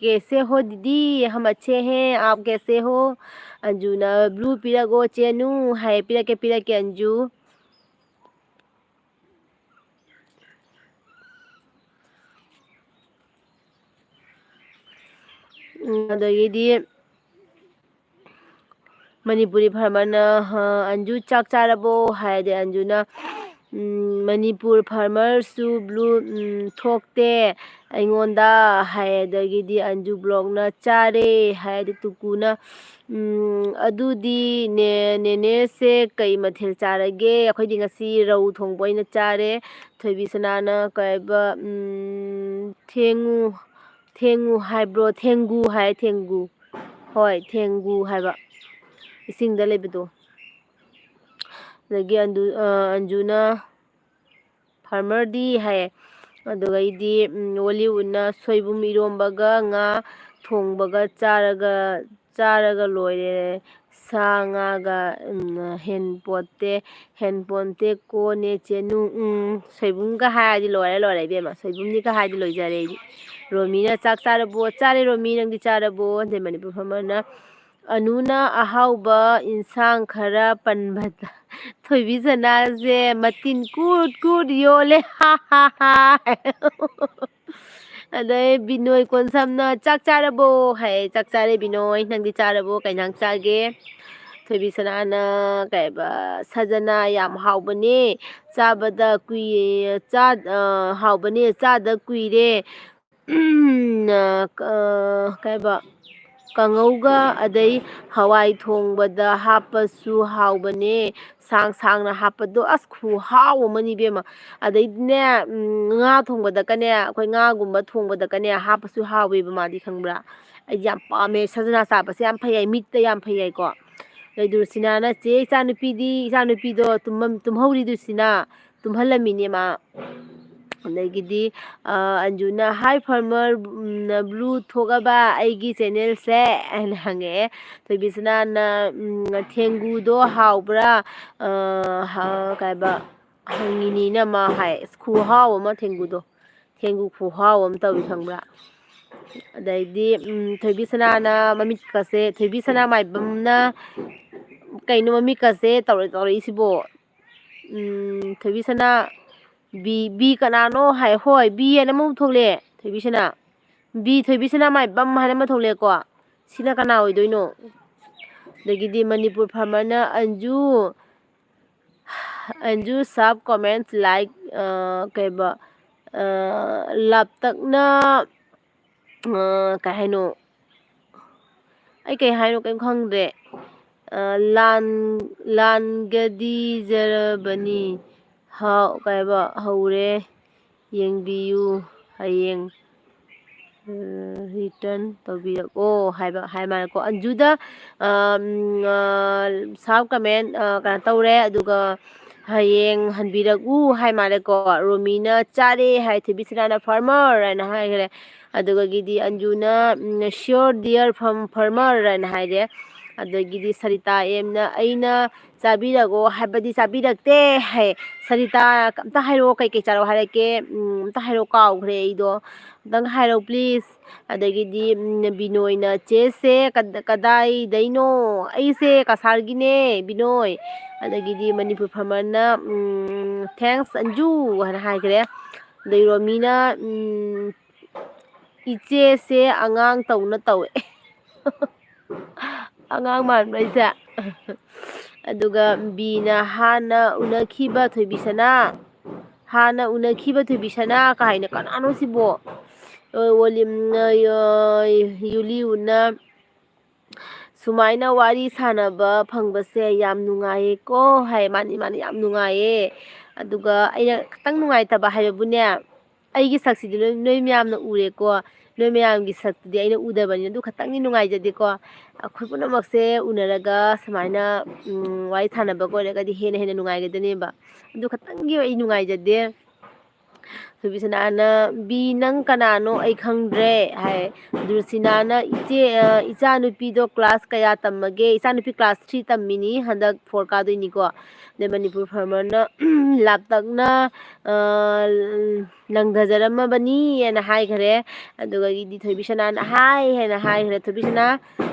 "कैसे हो दीदी? हम अच्छे हैं, आप कैसे हो?" ꯑꯟꯖꯨꯅ "ꯕ꯭ꯂꯨ ꯄꯤꯔꯛꯑꯣ ꯆꯦꯅꯨ" ꯍꯥꯏ꯫ ꯄꯤꯔꯛꯀꯦ, ꯄꯤꯔꯛꯀꯦ, ꯑꯟꯖꯨ꯫ ꯎꯝ, ꯑꯗꯒꯤꯗꯤ ꯃꯅꯤꯄꯨꯔꯤ ꯐꯥꯔꯃꯔꯅ, ꯑ, "ꯑꯟꯖꯨ ꯆꯥꯛ ꯆꯥꯔꯕꯣ?" ꯍꯥꯏꯔꯗꯤ ꯑꯟꯖꯨꯅ, ꯎꯝ, "ꯃꯅꯤꯄꯨꯔ ꯐꯥꯔꯃꯔꯁꯨ ꯕ꯭ꯂꯨ, ꯎꯝ, ꯊꯣꯛꯇꯦ ꯑꯩꯉꯣꯟꯗ" ꯍꯥꯏ꯫ ꯑꯗꯒꯤꯗꯤ ꯑꯟꯖꯨ ꯕ꯭ꯂꯣꯛꯅ "ꯆꯥꯔꯦ" ꯍꯥꯏ꯫ ꯑꯗꯨ ꯇꯨꯀꯨꯅ, ꯎꯝ, "ꯑꯗꯨꯗꯤ ꯅꯦ-, ꯅꯦꯅꯦꯁꯦ ꯀꯩ ꯃꯊꯦꯜ ꯆꯥꯔꯒꯦ?" ꯑꯩꯈꯣꯏꯗꯤ ꯉꯁꯤ ꯔꯧ ꯊꯣꯡꯕ ꯑꯣꯏꯅ ꯆꯥꯔꯦ꯫ ꯊꯣꯏꯕꯤ ꯁꯅꯥꯅ ꯀꯩ ꯍꯥꯏꯕ, ꯎꯝ, "ꯊꯦꯡꯉꯨ, ꯊꯦꯡꯉꯨ ꯍꯥꯏꯕ꯭ꯔꯣ? ꯊꯦꯡꯒꯨ ꯍꯥꯏ, ꯊꯦꯡꯒꯨ꯫ ꯍꯣꯏ, ꯊꯦꯡꯒꯨ ꯍꯥꯏꯕ꯫ ꯏꯁꯤꯡꯗ ꯂꯩꯕꯗꯣ"꯫ ꯑꯗꯒꯤ ꯑꯟꯗꯨ-, ꯑ, ꯑꯟꯖꯨꯅ, ꯐꯥꯔꯃꯔꯗꯤ ꯍꯥꯏ꯫ ꯑꯗꯨꯒꯩꯗꯤ, ꯎꯝ, ꯑꯣꯂꯤꯋꯨꯗꯅ ꯁꯣꯏꯕꯨꯝ ꯏꯔꯣꯝꯕꯒ ꯉꯥ ꯊꯣꯡꯕꯒ ꯆꯥꯔꯒ, ꯆꯥꯔꯒ ꯂꯣꯏꯔꯦ꯫ ꯁꯥ ꯉꯥꯒ, ꯎꯝ, ꯍꯦꯟ ꯄꯣꯠꯇꯦ, ꯍꯦꯟ ꯄꯣꯟꯇꯦ ꯀꯣ ꯅꯦ ꯆꯦꯅꯨ꯫ ꯎꯝ, ꯁꯣꯏꯕꯨꯝꯒ ꯍꯥꯏꯔꯗꯤ ꯂꯣꯏꯔꯦ, ꯂꯣꯏꯔꯦ ꯏꯕꯦꯝꯃ꯫ ꯁꯣꯏꯕꯨꯝꯅꯤꯒ ꯍꯥꯏꯔꯗꯤ ꯂꯣꯏꯖꯔꯦ ꯑꯩꯗꯤ꯫ ꯔꯣꯃꯤꯅ ꯆꯥꯛ ꯆꯥꯔꯕꯣ? ꯆꯥꯔꯦ ꯔꯣꯃꯤ, ꯅꯪꯗꯤ ꯆꯥꯔꯕꯣ? ꯑꯗꯩ ꯃꯅꯤꯄꯨꯔ ꯐꯥꯔꯃꯔꯅ ꯑꯅꯨꯅ ꯑꯍꯥꯎꯕ ꯏꯟꯁꯥꯡ ꯈꯔ ꯄꯟꯕꯗ ꯊꯣꯏꯕꯤ ꯁꯅꯥꯁꯦ ꯃꯇꯤꯟ ꯀꯨꯠ ꯀꯨꯠ ꯌꯣꯜꯂꯦ꯫ ꯍꯥ, ꯍꯥ, ꯍꯥ꯫ ꯑꯗꯩ ꯕꯤꯅꯣꯏ ꯀꯣꯟꯁꯝꯅ, "ꯆꯥꯛ ꯆꯥꯔꯕꯣ?" ꯍꯥꯏ꯫ "ꯆꯥꯛ ꯆꯥꯔꯦ ꯕꯤꯅꯣꯏ, ꯅꯪꯗꯤ ꯆꯥꯔꯕꯣ? ꯀꯩ ꯏꯟꯁꯥꯡ ꯆꯥꯒꯦ?" ꯊꯣꯏꯕꯤ ꯁꯅꯥꯅ ꯀꯩꯕ, "ꯁꯖꯅꯥ ꯌꯥꯝ ꯍꯥꯎꯕꯅꯦ, ꯆꯥꯕꯗ ꯀꯨꯏ-, ꯆꯥ-, ꯑ, ꯍꯥꯎꯕꯅꯦ, ꯆꯥꯗ ꯀꯨꯏꯔꯦ꯫ ꯎꯝ, ꯑ, ꯀ-, ꯑ, ꯀꯩꯕ, ꯀꯥꯡꯉꯧꯒ ꯑꯗꯩ ꯍꯋꯥꯏ ꯊꯣꯡꯕꯗ ꯍꯥꯞꯄꯁꯨ ꯍꯥꯎꯕꯅꯦ, ꯁꯥꯡ ꯁꯥꯡꯅ ꯍꯥꯞꯄꯗꯣ꯫ ꯑꯁ, ꯈꯨꯍꯥꯎ ꯑꯃꯅꯤ ꯏꯕꯦꯝꯃ꯫ ꯑꯗꯩꯗꯤꯅꯦ, ꯎꯝ, ꯉꯥ ꯊꯣꯡꯕꯗꯀꯅꯦ, ꯑꯩꯈꯣꯏ ꯉꯥꯒꯨꯝꯕ ꯊꯣꯡꯕꯗꯀꯅꯦ ꯍꯥꯞꯄꯁꯨ ꯍꯥꯎꯋꯦꯕ ꯃꯥꯗꯤ, ꯈꯪꯕ꯭ꯔꯥ? ꯑꯩꯗꯤ ꯌꯥꯝ ꯄꯥꯝꯃꯦ ꯁꯖꯅꯥ ꯆꯥꯕꯁꯦ, ꯌꯥꯝ ꯐꯩ ꯍꯥꯏ, ꯃꯤꯠꯇ ꯌꯥꯝ ꯐꯩ ꯍꯥꯏꯀꯣ꯫ ꯑꯗꯩ ꯗꯨꯔꯁꯤꯅꯥꯅ, "ꯆꯦ, ꯏꯆꯥꯅꯨꯄꯤꯗꯤ, ꯏꯆꯥꯅꯨꯄꯤꯗꯣ ꯇꯨꯝꯃꯝ-, ꯇꯨꯝꯍꯧꯔꯤ ꯗꯨꯔꯁꯤꯅꯥ, ꯇꯨꯝꯍꯜꯂꯝꯃꯤꯅꯦ ꯃꯥ"꯫ ꯑꯗꯒꯤꯗꯤ, ꯑ, ꯑꯟꯖꯨꯅ, "Hi farmer, ꯎꯝ, blue ꯊꯣꯛꯑꯕ ꯑꯩꯒꯤ ꯆꯦꯅꯦꯜꯁꯦ?" ꯍꯥꯏꯅ ꯍꯪꯉꯛꯑꯦ꯫ ꯊꯣꯏꯕꯤꯁꯅꯥꯅ, ꯎꯝ, "ꯊꯦꯡꯒꯨꯗꯣ ꯍꯥꯎꯕ꯭ꯔꯥ?" ꯑ, ꯍ-, ꯀꯩꯕ, ꯍꯪꯉꯤꯅꯤꯅ ꯃꯥ ꯍꯥꯏ꯫ ꯑꯁ, ꯈꯨꯍꯥꯎ ꯑꯃ ꯊꯦꯡꯒꯨꯗꯣ꯫ ꯊꯦꯡꯒꯨ ꯈꯨꯍꯥꯎ ꯑꯃ ꯇꯧꯏ ꯈꯪꯕ꯭ꯔꯥ? ꯑꯗꯩꯗꯤ, ꯎꯝ, ꯊꯣꯏꯕꯤꯁꯅꯥꯅ ꯃꯃꯤꯠꯀꯁꯦ, ꯊꯣꯏꯕꯤꯁꯅꯥ ꯃꯥꯏꯕꯝꯅ, ꯀꯩꯅꯣ ꯃꯃꯤꯠꯀꯁꯦ ꯇꯧꯔ-, ꯇꯧꯔꯛꯏꯁꯤꯕꯣ? ꯎꯝ, ꯊꯣꯏꯕꯤꯁꯅꯥ, "ꯕꯤ, ꯕꯤ ꯀꯅꯥꯅꯣ?" ꯍꯥꯏ꯫ "ꯍꯣꯏ, ꯕꯤ" ꯍꯥꯏꯅ ꯑꯃꯃꯨꯛ ꯊꯣꯛꯂꯛꯑꯦ, ꯊꯣꯏꯕꯤꯁꯅꯥ꯫ "ꯕꯤ ꯊꯣꯏꯕꯤꯁꯅꯥ ꯃꯥꯏꯕꯝ" ꯍꯥꯏꯅ ꯑꯃ ꯊꯣꯛꯂꯛꯑꯦꯀꯣ꯫ ꯁꯤꯅ ꯀꯅꯥ ꯑꯣꯏꯗꯣꯏꯅꯣ? ꯑꯗꯒꯤꯗꯤ Manipur ꯐꯥꯔꯃꯔꯅ, "Anju, Anju sub comment like, ꯑ, ꯀꯩꯕ, ꯑ, ꯂꯥꯞꯇꯛꯅ, ꯑ, ꯀꯩ ꯍꯥꯏꯅꯣ? ꯑꯩ ꯀꯩ ꯍꯥꯏꯅꯣ ꯀꯩꯝ ꯈꯪꯗ꯭ꯔꯦ꯫ ꯑ, ꯂꯥꯟ-, ꯂꯥꯟꯒꯗꯤꯖꯔꯕꯅꯤ꯫ ꯍꯥꯎ-, ꯀꯩꯕ, ꯍꯧꯔꯦ꯫ ꯌꯦꯡꯕꯤꯌꯨ꯫ ꯍꯌꯦꯡ, ꯑ, return ꯇꯧꯕꯤꯔꯛꯑꯣ" ꯍꯥꯏꯕ ꯍꯥꯏ ꯃꯥꯜꯂꯦꯀꯣ꯫ ꯑꯟꯖꯨꯗ, ꯑ, ꯎꯝ, ꯑ, sub comment, ꯑ, ꯀꯩꯅꯣ ꯇꯧꯔꯦ꯫ ꯑꯗꯨꯒ ꯍꯌꯦꯡ ꯍꯟꯕꯤꯔꯛꯎ ꯍꯥꯏ ꯃꯥꯜꯂꯦꯀꯣ꯫ ꯔꯣꯃꯤꯅ ꯆꯥꯔꯦ ꯍꯥꯏ, ꯊꯣꯏꯕꯤꯁꯅꯥꯅ farmer ꯍꯥꯏꯅ ꯍꯥꯏꯈ꯭ꯔꯦ꯫ ꯑꯗꯨꯒꯗꯤ ꯑꯟꯖꯨꯅ, ꯎꯝ, sure dear farm-, farmer ꯍꯥꯏꯅ ꯍꯥꯏꯔꯦ꯫ ꯑꯗꯒꯤꯗꯤ ꯁꯔꯤꯇꯥ ꯑꯦꯝꯅ ꯑꯩꯅ ꯆꯥꯕꯤꯔꯒꯣ ꯍꯥꯏꯕꯗꯤ ꯆꯥꯕꯤꯔꯛꯇꯦ ꯍꯥꯏ꯫ ꯁꯔꯤꯇꯥ, ꯑꯝꯇ ꯍꯥꯏꯔꯛꯑꯣ, ꯀꯩꯀꯩ ꯆꯥꯔꯛꯑꯣ ꯍꯥꯏꯔꯛꯀꯦ? ꯎꯝ, ꯑꯝꯇ ꯍꯥꯏꯔꯛꯑꯣ, ꯀꯥꯎꯈ꯭ꯔꯦ ꯑꯩꯗꯣ꯫ ꯑꯝꯇꯪ ꯍꯥꯏꯔꯛꯑꯣ please꯫ ꯑꯗꯒꯤꯗꯤ, ꯎꯝ, ꯕꯤꯅꯣꯏꯅ ꯆꯦꯁꯦ ꯀꯗ-, ꯀꯗꯥꯏꯗꯩꯅꯣ? ꯑꯩꯁꯦ ꯀꯁꯥꯔꯒꯤꯅꯦ ꯕꯤꯅꯣꯏ꯫ ꯑꯗꯒꯤꯗꯤ ꯃꯅꯤꯄꯨꯔ farmer-ꯅ, ꯎꯝ, thanks ꯑꯟꯖꯨ ꯍꯥꯏꯅ ꯍꯥꯏꯈ꯭ꯔꯦ꯫ ꯑꯗꯩ ꯔꯣꯃꯤꯅ, ꯎꯝ, ꯏꯆꯦꯁꯦ ꯑꯉꯥꯡ ꯇꯧꯅ ꯇꯧꯋꯦ꯫ ꯑꯉꯥꯡ ꯃꯥꯟꯕ꯭ꯔꯥ ꯑꯩꯁꯦ? ꯑꯗꯨꯒ ꯕꯤꯅ ꯍꯥꯟꯅ ꯎꯅꯈꯤꯕ ꯊꯣꯏꯕꯤꯁꯅꯥ, ꯍꯥꯟꯅ ꯎꯅꯈꯤꯕ ꯊꯣꯏꯕꯤꯁꯅꯥ ꯀꯥꯏꯅ ꯀꯅꯥꯅꯣ ꯁꯤꯕꯣ? ꯑ, ꯋꯣꯂꯤꯝꯅ, ꯑ, ꯌꯨꯂꯤꯎꯅ ꯁꯨꯃꯥꯏꯅ ꯋꯥꯔꯤ ꯁꯥꯟꯅꯕ ꯐꯪꯕꯁꯦ ꯌꯥꯝ ꯅꯨꯡꯉꯥꯏꯌꯦꯀꯣ ꯍꯥꯏ꯫ ꯃꯥꯅꯤ, ꯃꯥꯅꯤ, ꯌꯥꯝ ꯅꯨꯡꯉꯥꯏꯌꯦ꯫ ꯑꯗꯨꯒ ꯑꯩꯅ ꯈꯤꯇꯪ ꯅꯨꯡꯉꯥꯏꯇꯕ ꯍꯥꯏꯕꯕꯨꯅꯦ, ꯑꯩꯒꯤ ꯁꯛꯁꯤꯗꯤ ꯅꯣꯏ, ꯅꯣꯏ ꯃꯌꯥꯝꯅ ꯎꯔꯦꯀꯣ꯫ ꯅꯣꯏ ꯃꯌꯥꯝꯒꯤ ꯁꯛꯇꯨꯗꯤ ꯑꯩꯅ ꯎꯗꯕꯅꯤꯅ ꯑꯗꯨ ꯈꯇꯪꯗꯤ ꯅꯨꯡꯉꯥꯏꯖꯗꯦꯀꯣ꯫ ꯑꯩꯈꯣꯏ ꯄꯨꯝꯅꯃꯛꯁꯦ ꯎꯅꯔꯒ ꯁꯨꯃꯥꯏꯅ, ꯎꯝ, ꯋꯥꯔꯤ ꯁꯥꯟꯅꯕꯒ ꯑꯣꯏꯔꯒꯗꯤ ꯍꯦꯟꯅ ꯍꯦꯟꯅ ꯅꯨꯡꯉꯥꯏꯒꯗꯅꯦꯕ꯫ ꯑꯗꯨ ꯈꯇꯪꯒꯤ ꯑꯩ ꯅꯨꯡꯉꯥꯏꯖꯗꯦ꯫ ꯊꯣꯏꯕꯤꯁꯅꯥꯅ, "ꯕꯤ, ꯅꯪ ꯀꯅꯥꯅꯣ? ꯑꯩ ꯈꯪꯗ꯭ꯔꯦ" ꯍꯥꯏ꯫ ꯗꯨꯔꯁꯤꯅꯥꯅ, "ꯏꯆꯦ, ꯑ, ꯏꯆꯥꯅꯨꯄꯤꯗꯣ class ꯀꯌꯥ ꯇꯝꯃꯒꯦ?" "ꯏꯆꯥꯅꯨꯄꯤ class three ꯇꯝꯃꯤꯅꯤ, ꯍꯟꯗꯛ four ꯀꯥꯗꯣꯏꯅꯤꯀꯣ"꯫ ꯑꯗꯩ ꯃꯅꯤꯄꯨꯔ farmer-ꯅ, "ꯂꯥꯞꯇꯛꯅ, ꯑ, ꯂꯪꯊꯖꯔꯝꯃꯕꯅꯤ" ꯍꯥꯏꯅ ꯍꯥꯏꯈ꯭ꯔꯦ꯫ ꯑꯗꯨꯒꯗꯤ ꯊꯣꯏꯕꯤꯁꯅꯥꯅ, "ꯍꯥꯏ" ꯍꯥꯏꯅ ꯍꯥꯏꯈ꯭ꯔꯦ꯫ ꯊꯣꯏꯕꯤꯁꯅꯥ,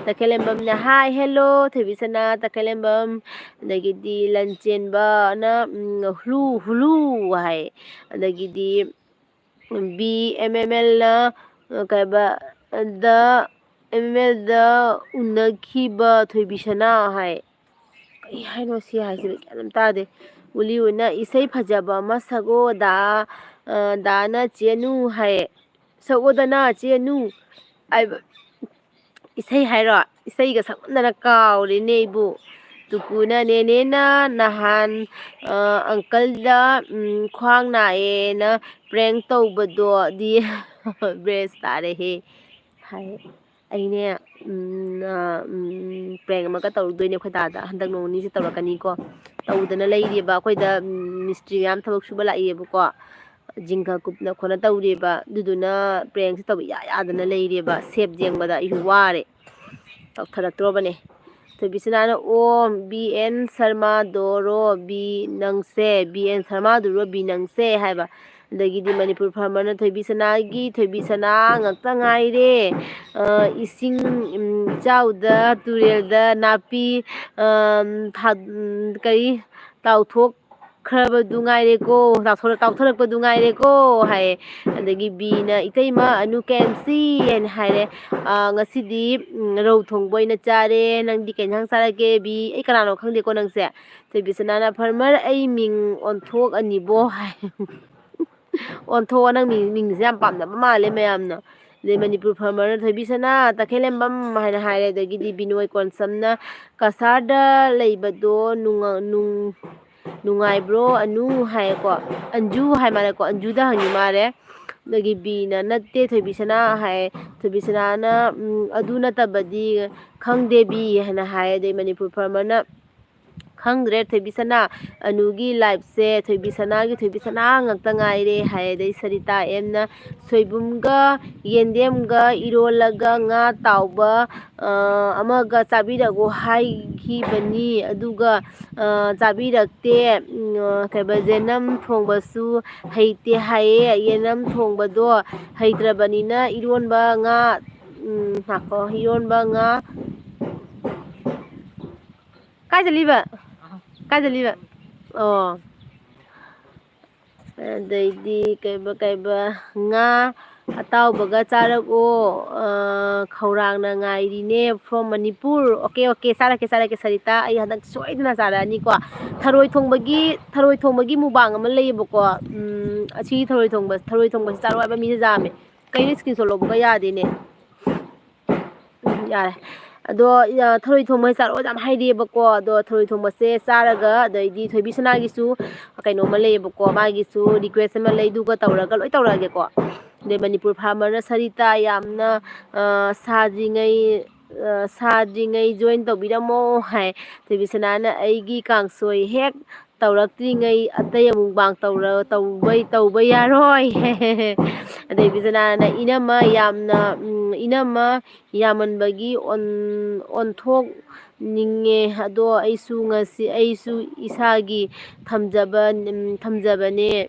ꯇꯈꯦꯜꯂꯦꯝꯕꯝꯅ, "ꯍꯥꯏ, hello" ꯊꯣꯏꯕꯤꯁꯅꯥ, ꯇꯈꯦꯜꯂꯦꯝꯕꯝ꯫ ꯑꯗꯒꯤꯗꯤ ꯂꯟꯆꯦꯟꯕꯅ, ꯎꯝ, "ꯍ꯭ꯂꯨ, ꯍꯨꯂꯨ" ꯍꯥꯏ꯫ ꯑꯗꯒꯤꯗꯤ ꯕꯤ ꯑꯦꯝ ꯑꯦꯝ ꯑꯦꯜꯅ, ꯑ, ꯀꯩꯕ, ꯗ, ꯑꯦꯝ ꯑꯦꯝ ꯑꯦꯜꯗ ꯎꯅꯈꯤꯕ ꯊꯣꯏꯕꯤꯁꯅꯥ ꯍꯥꯏ꯫ ꯀꯩ ꯍꯥꯏꯅꯣ ꯁꯤ ꯍꯥꯏꯁꯤꯕꯣ? ꯒ꯭ꯌꯥꯟ ꯑꯃ ꯇꯥꯗꯦ꯫ ꯎꯂꯤꯎꯅ ꯏꯁꯩ ꯐꯖꯕ ꯑꯃ ꯁꯛꯑꯣ ꯗꯥ, ꯑ, ꯗꯥꯅ ꯆꯦꯅꯨ ꯍꯥꯏ꯫ ꯁꯛꯑꯣꯗꯅ ꯆꯦꯅꯨ ꯍꯥꯏꯕ꯫ ꯏꯁꯩ ꯍꯥꯏꯔꯣ? ꯏꯁꯩꯒ ꯁꯛꯃꯟꯗꯅ ꯀꯥꯎꯔꯦꯅꯦ ꯑꯩꯕꯨ꯫ ꯇꯨꯀꯨꯅ ꯅꯦꯅꯦꯅ ꯅꯍꯥꯟ, ꯑ, uncle-ꯗ, ꯎꯝ, ꯈ꯭ꯋꯥꯡ ꯅꯥꯏꯌꯦꯅ prank ꯇꯧꯕꯗꯣ ꯗꯤ ꯕ꯭ꯔꯦꯁ ꯇꯥꯔꯦꯍꯦ꯫ ꯍꯥꯏ꯫ ꯑꯩꯅꯦ, ꯎꯝ, ꯑ, ꯎꯝ, ꯄ꯭ꯔꯦꯡ ꯑꯃꯒ ꯇꯧꯔꯨꯗꯣꯏꯅꯦ ꯑꯩꯈꯣꯏ ꯗꯥꯗ꯫ ꯍꯟꯗꯛ ꯅꯣꯡ ꯅꯤꯅꯤꯁꯤ ꯇꯧꯔꯛꯀꯅꯤꯀꯣ꯫ ꯇꯧꯗꯅ ꯂꯩꯔꯤꯕ ꯑꯩꯈꯣꯏꯗ, ꯎꯝ, ꯃꯤꯁꯇ꯭ꯔꯤ ꯃꯌꯥꯝ ꯊꯕꯛ ꯁꯨꯕ ꯂꯥꯛꯏꯌꯦꯕꯀꯣ꯫ ꯖꯤꯡꯒ ꯀꯨꯞꯅ ꯈꯣꯠꯅ ꯇꯧꯔꯤꯕ꯫ ꯑꯗꯨꯗꯨꯅ ꯄ꯭ꯔꯦꯡꯁꯦ ꯇꯧꯕ ꯏꯌꯥ ꯌꯥꯗꯅ ꯂꯩꯔꯤꯕ꯫ ꯁꯦꯞ ꯌꯦꯡꯕꯗ ꯑꯩꯁꯨ ꯋꯥꯔꯦ꯫ ꯇꯧꯊꯔꯛꯇ꯭ꯔꯣꯕꯅꯦ꯫ ꯊꯣꯏꯕꯤꯁꯅꯥꯅ, "ꯑꯣ, ꯕꯤ ꯑꯦꯟ ꯁꯔꯃꯥꯗꯣꯔꯣ ꯕꯤ ꯅꯪꯁꯦ? ꯕꯤ ꯑꯦꯟ ꯁꯔꯃꯥꯗꯨꯔꯣ ꯕꯤ ꯅꯪꯁꯦ?" ꯍꯥꯏꯕ꯫ ꯑꯗꯒꯤꯗꯤ ꯃꯅꯤꯄꯨꯔ ꯐꯥꯔꯃꯔꯅ, "ꯊꯣꯏꯕꯤꯁꯅꯥꯒꯤ ꯊꯣꯏꯕꯤꯁꯅꯥ ꯉꯥꯛꯇ ꯉꯥꯏꯔꯦ꯫ ꯑ, ꯏꯁꯤꯡ, ꯎꯝ, ꯏꯆꯥꯎꯗ, ꯇꯨꯔꯦꯜꯗ ꯅꯥꯄꯤ, ꯑꯝ, ꯊꯥ-, ꯎꯝ, ꯀꯔꯤ, ꯇꯥꯎꯊꯣꯛꯈ꯭ꯔꯕꯗꯨ ꯉꯥꯏꯔꯦꯀꯣ, ꯇꯥꯎꯊꯣꯔꯛ-, ꯇꯥꯎꯊꯔꯛꯄꯗꯨ ꯉꯥꯏꯔꯦꯀꯣ" ꯍꯥꯏꯌꯦ꯫ ꯑꯗꯒꯤ ꯕꯤꯅ, "ꯏꯇꯩꯃ ꯑꯅꯨ ꯀꯦꯟꯁꯤ" ꯍꯥꯏꯅ ꯍꯥꯏꯔꯦ꯫ "ꯑ, ꯉꯁꯤꯗꯤ, ꯎꯝ, ꯔꯧ ꯊꯣꯡꯕ ꯑꯣꯏꯅ ꯆꯥꯔꯦ꯫ ꯅꯪꯗꯤ ꯀꯩ ꯏꯟꯁꯥꯡ ꯆꯥꯔꯒꯦ ꯕꯤ?" ꯑꯩ ꯀꯅꯥꯅꯣ ꯈꯪꯗꯦꯀꯣ ꯅꯪꯁꯦ꯫ ꯊꯣꯏꯕꯤꯁꯅꯥꯅ, "ꯐꯥꯔꯃꯔ, ꯑꯩ ꯃꯤꯡ ꯑꯣꯟꯊꯣꯛꯑꯅꯤꯕꯣ" ꯍꯥꯏ꯫ "ꯑꯣꯟꯊꯣꯛꯑꯣ, ꯅꯪ ꯃꯤꯡ, ꯃꯤꯡꯁꯦ ꯌꯥꯝ ꯄꯥꯝꯅꯕ ꯃꯥꯜꯂꯦ ꯃꯌꯥꯝꯅ"꯫ ꯑꯗꯩ ꯃꯅꯤꯄꯨꯔ ꯐꯥꯔꯃꯔꯅ, "ꯊꯣꯏꯕꯤꯁꯅꯥ ꯇꯈꯦꯜꯂꯦꯝꯕꯝ" ꯍꯥꯏꯅ ꯍꯥꯏꯔꯦ꯫ ꯑꯗꯒꯤꯗꯤ ꯕꯤꯅꯣꯏ ꯀꯣꯟꯁꯝꯅ, "ꯀꯁꯥꯔꯗ ꯂꯩꯕꯗꯣ ꯅꯨꯡꯉ-, ꯅꯨꯡ-, ꯅꯨꯡꯉꯥꯏꯕ꯭ꯔꯣ ꯑꯅꯨ?" ꯍꯥꯏꯌꯦꯀꯣ꯫ ꯑꯟꯖꯨ ꯍꯥꯏ ꯃꯥꯜꯂꯦꯀꯣ, ꯑꯟꯖꯨꯗ ꯍꯪꯉꯤ ꯃꯥꯜꯂꯦ꯫ ꯑꯗꯒꯤ ꯕꯤꯅ, "ꯅꯠꯇꯦ ꯊꯣꯏꯕꯤꯁꯅꯥ" ꯍꯥꯏ꯫ ꯊꯣꯏꯕꯤꯁꯅꯥꯅ, "ꯎꯝ, ꯑꯗꯨ ꯅꯠꯇꯕꯗꯤ ꯈꯪꯗꯦ ꯕꯤ" ꯍꯥꯏꯅ ꯍꯥꯏ꯫ ꯑꯗꯩ ꯃꯅꯤꯄꯨꯔ ꯐꯥꯔꯃꯔꯅ, "ꯈꯪꯗ꯭ꯔꯦ ꯊꯣꯏꯕꯤꯁꯅꯥ, ꯑꯅꯨꯒꯤ ꯂꯥꯏꯐꯁꯦ ꯊꯣꯏꯕꯤꯁꯅꯥꯒꯤ ꯊꯣꯏꯕꯤꯁꯅꯥ ꯉꯥꯛꯇ ꯉꯥꯏꯔꯦ" ꯍꯥꯏ꯫ ꯑꯗꯩ ꯁꯔꯤꯇꯥ ꯑꯦꯝꯅ, "ꯁꯣꯏꯕꯨꯝꯒ ꯌꯦꯟꯗꯦꯝꯒ ꯏꯔꯣꯜꯂꯒ ꯉꯥ ꯇꯥꯎꯕ, ꯑ, ꯑꯃꯒ ꯆꯥꯕꯤꯔꯛꯎ ꯍꯥꯏꯈꯤꯕꯅꯤ, ꯑꯗꯨꯒ, ꯑ, ꯆꯥꯕꯤꯔꯛꯇꯦ꯫ ꯎꯝ, ꯑ, ꯀꯩꯕ, ꯌꯦꯅꯝ ꯊꯣꯡꯕꯁꯨ ꯍꯩꯇꯦ ꯍꯥꯏꯌꯦ꯫ ꯌꯦꯅꯝ ꯊꯣꯡꯕꯗꯣ ꯍꯩꯇ꯭ꯔꯕꯅꯤꯅ ꯏꯔꯣꯟꯕ ꯉꯥ, ꯎꯝ, ꯉꯥꯏꯈꯣ, ꯏꯔꯣꯟꯕ ꯉꯥ" ꯀꯥꯏ ꯆꯠꯂꯤꯕ? ꯀꯥꯏ ꯆꯠꯂꯤꯕ? ꯑꯣ꯫ ꯑꯗꯩꯗꯤ ꯀꯩꯕ, ꯀꯩꯕ, "ꯉꯥ ꯑꯇꯥꯎꯕꯒ ꯆꯥꯔꯛꯑꯣ, ꯑ, ꯈꯧꯔꯥꯡꯅ ꯉꯥꯏꯔꯤꯅꯦ from ꯃꯅꯤꯄꯨꯔ"꯫ ꯑꯣꯀꯦ, ꯑꯣꯀꯦ, ꯆꯥꯔꯛꯀꯦ, ꯆꯥꯔꯛꯀꯦ, ꯁꯔꯤꯇꯥ꯫ ꯑꯩ ꯍꯟꯗꯛ ꯁꯣꯏꯗꯅ ꯆꯥꯔꯛꯑꯅꯤꯀꯣ꯫ ꯊꯔꯣꯏ ꯊꯣꯡꯕꯒꯤ, ꯊꯔꯣꯏ ꯊꯣꯡꯕꯒꯤ ꯃꯨꯛꯕꯥꯡ ꯑꯃ ꯂꯩꯌꯦꯕꯀꯣ꯫ ꯎꯝ, ꯑꯁꯤ ꯊꯔꯣꯏ ꯊꯣꯡꯕ, ꯊꯔꯣꯏ ꯊꯣꯡꯕꯁꯤ ꯆꯥꯔꯛꯑꯣ ꯍꯥꯏꯕ ꯃꯤꯁꯦ ꯌꯥꯝꯃꯦ꯫ ꯀꯩꯅꯣ screenshot ꯂꯧꯕꯒ ꯌꯥꯗꯦꯅꯦ꯫ ꯎꯝ, ꯌꯥꯔꯦ꯫ ꯑꯗꯣ, ꯌꯥ-, ꯊꯔꯣꯏ ꯊꯣꯡꯕ ꯆꯥꯔꯛꯑꯣ ꯌꯥꯝ ꯍꯥꯏꯔꯛꯑꯦꯕꯀꯣ꯫ ꯑꯗꯣ ꯊꯔꯣꯏ ꯊꯣꯡꯕꯁꯦ ꯆꯥꯔꯒ, ꯑꯗꯩꯗꯤ ꯊꯣꯏꯕꯤ ꯁꯅꯥꯒꯤꯁꯨ ꯀꯩꯅꯣꯝꯃ ꯂꯩꯌꯦꯕꯀꯣ, ꯃꯥꯒꯤꯁꯨ request ꯑꯃ ꯂꯩ, ꯑꯗꯨꯒ ꯇꯧꯔꯒ ꯂꯣꯏ ꯇꯧꯔꯛꯑꯒꯦꯀꯣ꯫ ꯑꯗꯩ ꯃꯅꯤꯄꯨꯔ ꯐꯥꯔꯃꯔꯅ, "ꯁꯔꯤꯇꯥ ꯌꯥꯝꯅ, ꯑ, ꯁꯥꯗ꯭ꯔꯤꯉꯩ ꯁꯥꯗ꯭ꯔꯤꯉꯩ join ꯇꯧꯕꯤꯔꯝꯃꯣ ꯍꯥꯏ꯫ ꯊꯣꯏꯕꯤꯁꯅꯥꯅ ꯑꯩꯒꯤ ꯀꯥꯡꯁꯣꯏ ꯍꯦꯛ ꯇꯧꯔꯛꯇ꯭ꯔꯤꯉꯩ ꯑꯇꯩ ꯑꯃꯨꯛ ꯃꯨꯛꯕꯥꯡ ꯇꯧꯔ-, ꯇꯧꯕ, ꯇꯧꯕ ꯌꯥꯔꯣꯏ꯫ ꯑꯗꯩ ꯕꯤꯁꯅꯥꯅ, "ꯏꯅꯝꯃ ꯌꯥꯝꯅ, ꯎꯝ, ꯏꯅꯝꯃ ꯌꯥꯝꯃꯟꯕꯒꯤ ꯑꯣꯟ-, ꯑꯣꯟꯊꯣꯛꯅꯤꯡꯉꯦ꯫ ꯑꯗꯣ ꯑꯩꯁꯨ ꯉꯁꯤ, ꯑꯩꯁꯨ ꯏꯁꯥꯒꯤ ꯊꯝꯖꯕ, ꯎꯝ, ꯊꯝꯖꯕꯅꯦ꯫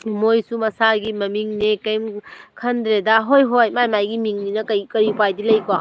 ꯃꯣꯏꯁꯨ ꯃꯁꯥꯒꯤ ꯃꯃꯤꯡꯅꯦ, ꯀꯩꯝ ꯈꯟꯗ꯭ꯔꯦꯗ"꯫ ꯍꯣꯏ, ꯍꯣꯏ, ꯃꯥꯏ ꯃꯥꯏꯒꯤ ꯃꯤꯡꯅꯤꯅ ꯀꯩ, ꯀꯔꯤ ꯎꯄꯥꯏꯗꯤ ꯂꯩꯀꯣ?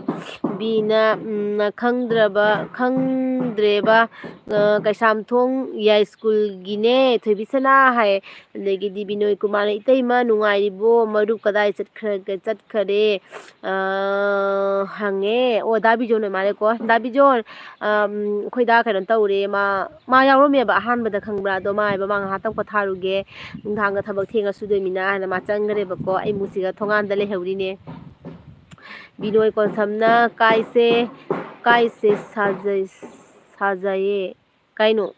ꯕꯤꯅ, ꯎꯝ, "ꯈꯪꯗ꯭ꯔꯕ, ꯈꯪꯗ꯭ꯔꯦꯕ, ꯑ, ꯀꯩꯁꯥꯝꯊꯣꯡ ꯌꯥꯏꯁ꯭ꯀꯨꯜꯒꯤꯅꯦ, ꯊꯣꯏꯕꯤꯁꯅꯥ" ꯍꯥꯏ꯫ ꯑꯗꯒꯤꯗꯤ ꯕꯤꯅꯣꯏ ꯀꯨꯃꯥꯔꯅ, "ꯏꯇꯩꯃ ꯅꯨꯡꯉꯥꯏꯔꯤꯕꯣ? ꯃꯔꯨꯞ ꯀꯗꯥꯏ ꯆꯠꯈ꯭ꯔꯒꯦ, ꯆꯠꯈꯔꯦ?" ꯑ, ꯍꯪꯉꯦ꯫ ꯑꯣ, ꯗꯥ ꯕꯤꯖꯣꯟ ꯑꯣꯏ ꯃꯥꯜꯂꯦꯀꯣ꯫ ꯗꯥ ꯕꯤꯖꯣꯟ, ꯑꯝ, ꯑꯩꯈꯣꯏ ꯗꯥ ꯀꯩꯅꯣ ꯇꯧꯔꯦ, ꯃꯥ, ꯃꯥ ꯌꯥꯎꯔꯝꯃꯦꯕ ꯑꯍꯥꯟꯕꯗ, ꯈꯪꯕ꯭ꯔꯥ? ꯑꯗꯣ ꯃꯥ ꯍꯥꯏꯕ, "ꯃꯥ ꯉꯥꯏꯍꯥꯛꯇꯪ ꯄꯣꯊꯥꯔꯨꯒꯦ, ꯅꯨꯡꯗꯥꯡꯗ ꯊꯕꯛ ꯊꯦꯡꯅ ꯁꯨꯗꯣꯏꯃꯤꯅ" ꯍꯥꯏꯅ ꯃꯥ ꯆꯪꯈ꯭ꯔꯦꯕꯀꯣ꯫ ꯑꯩ ꯃꯨꯁꯤꯒ ꯊꯣꯡꯒꯥꯟꯗ ꯂꯩꯍꯧꯔꯤꯅꯦ꯫ ꯕꯤꯅꯣꯏ ꯀꯣꯟꯁꯝꯅ, "ꯀꯥꯏꯁꯦ, ꯀꯥꯏꯁꯦ ꯁꯥꯖꯩ-, ꯁꯥꯖꯩꯌꯦ"꯫ ꯀꯩꯅꯣ?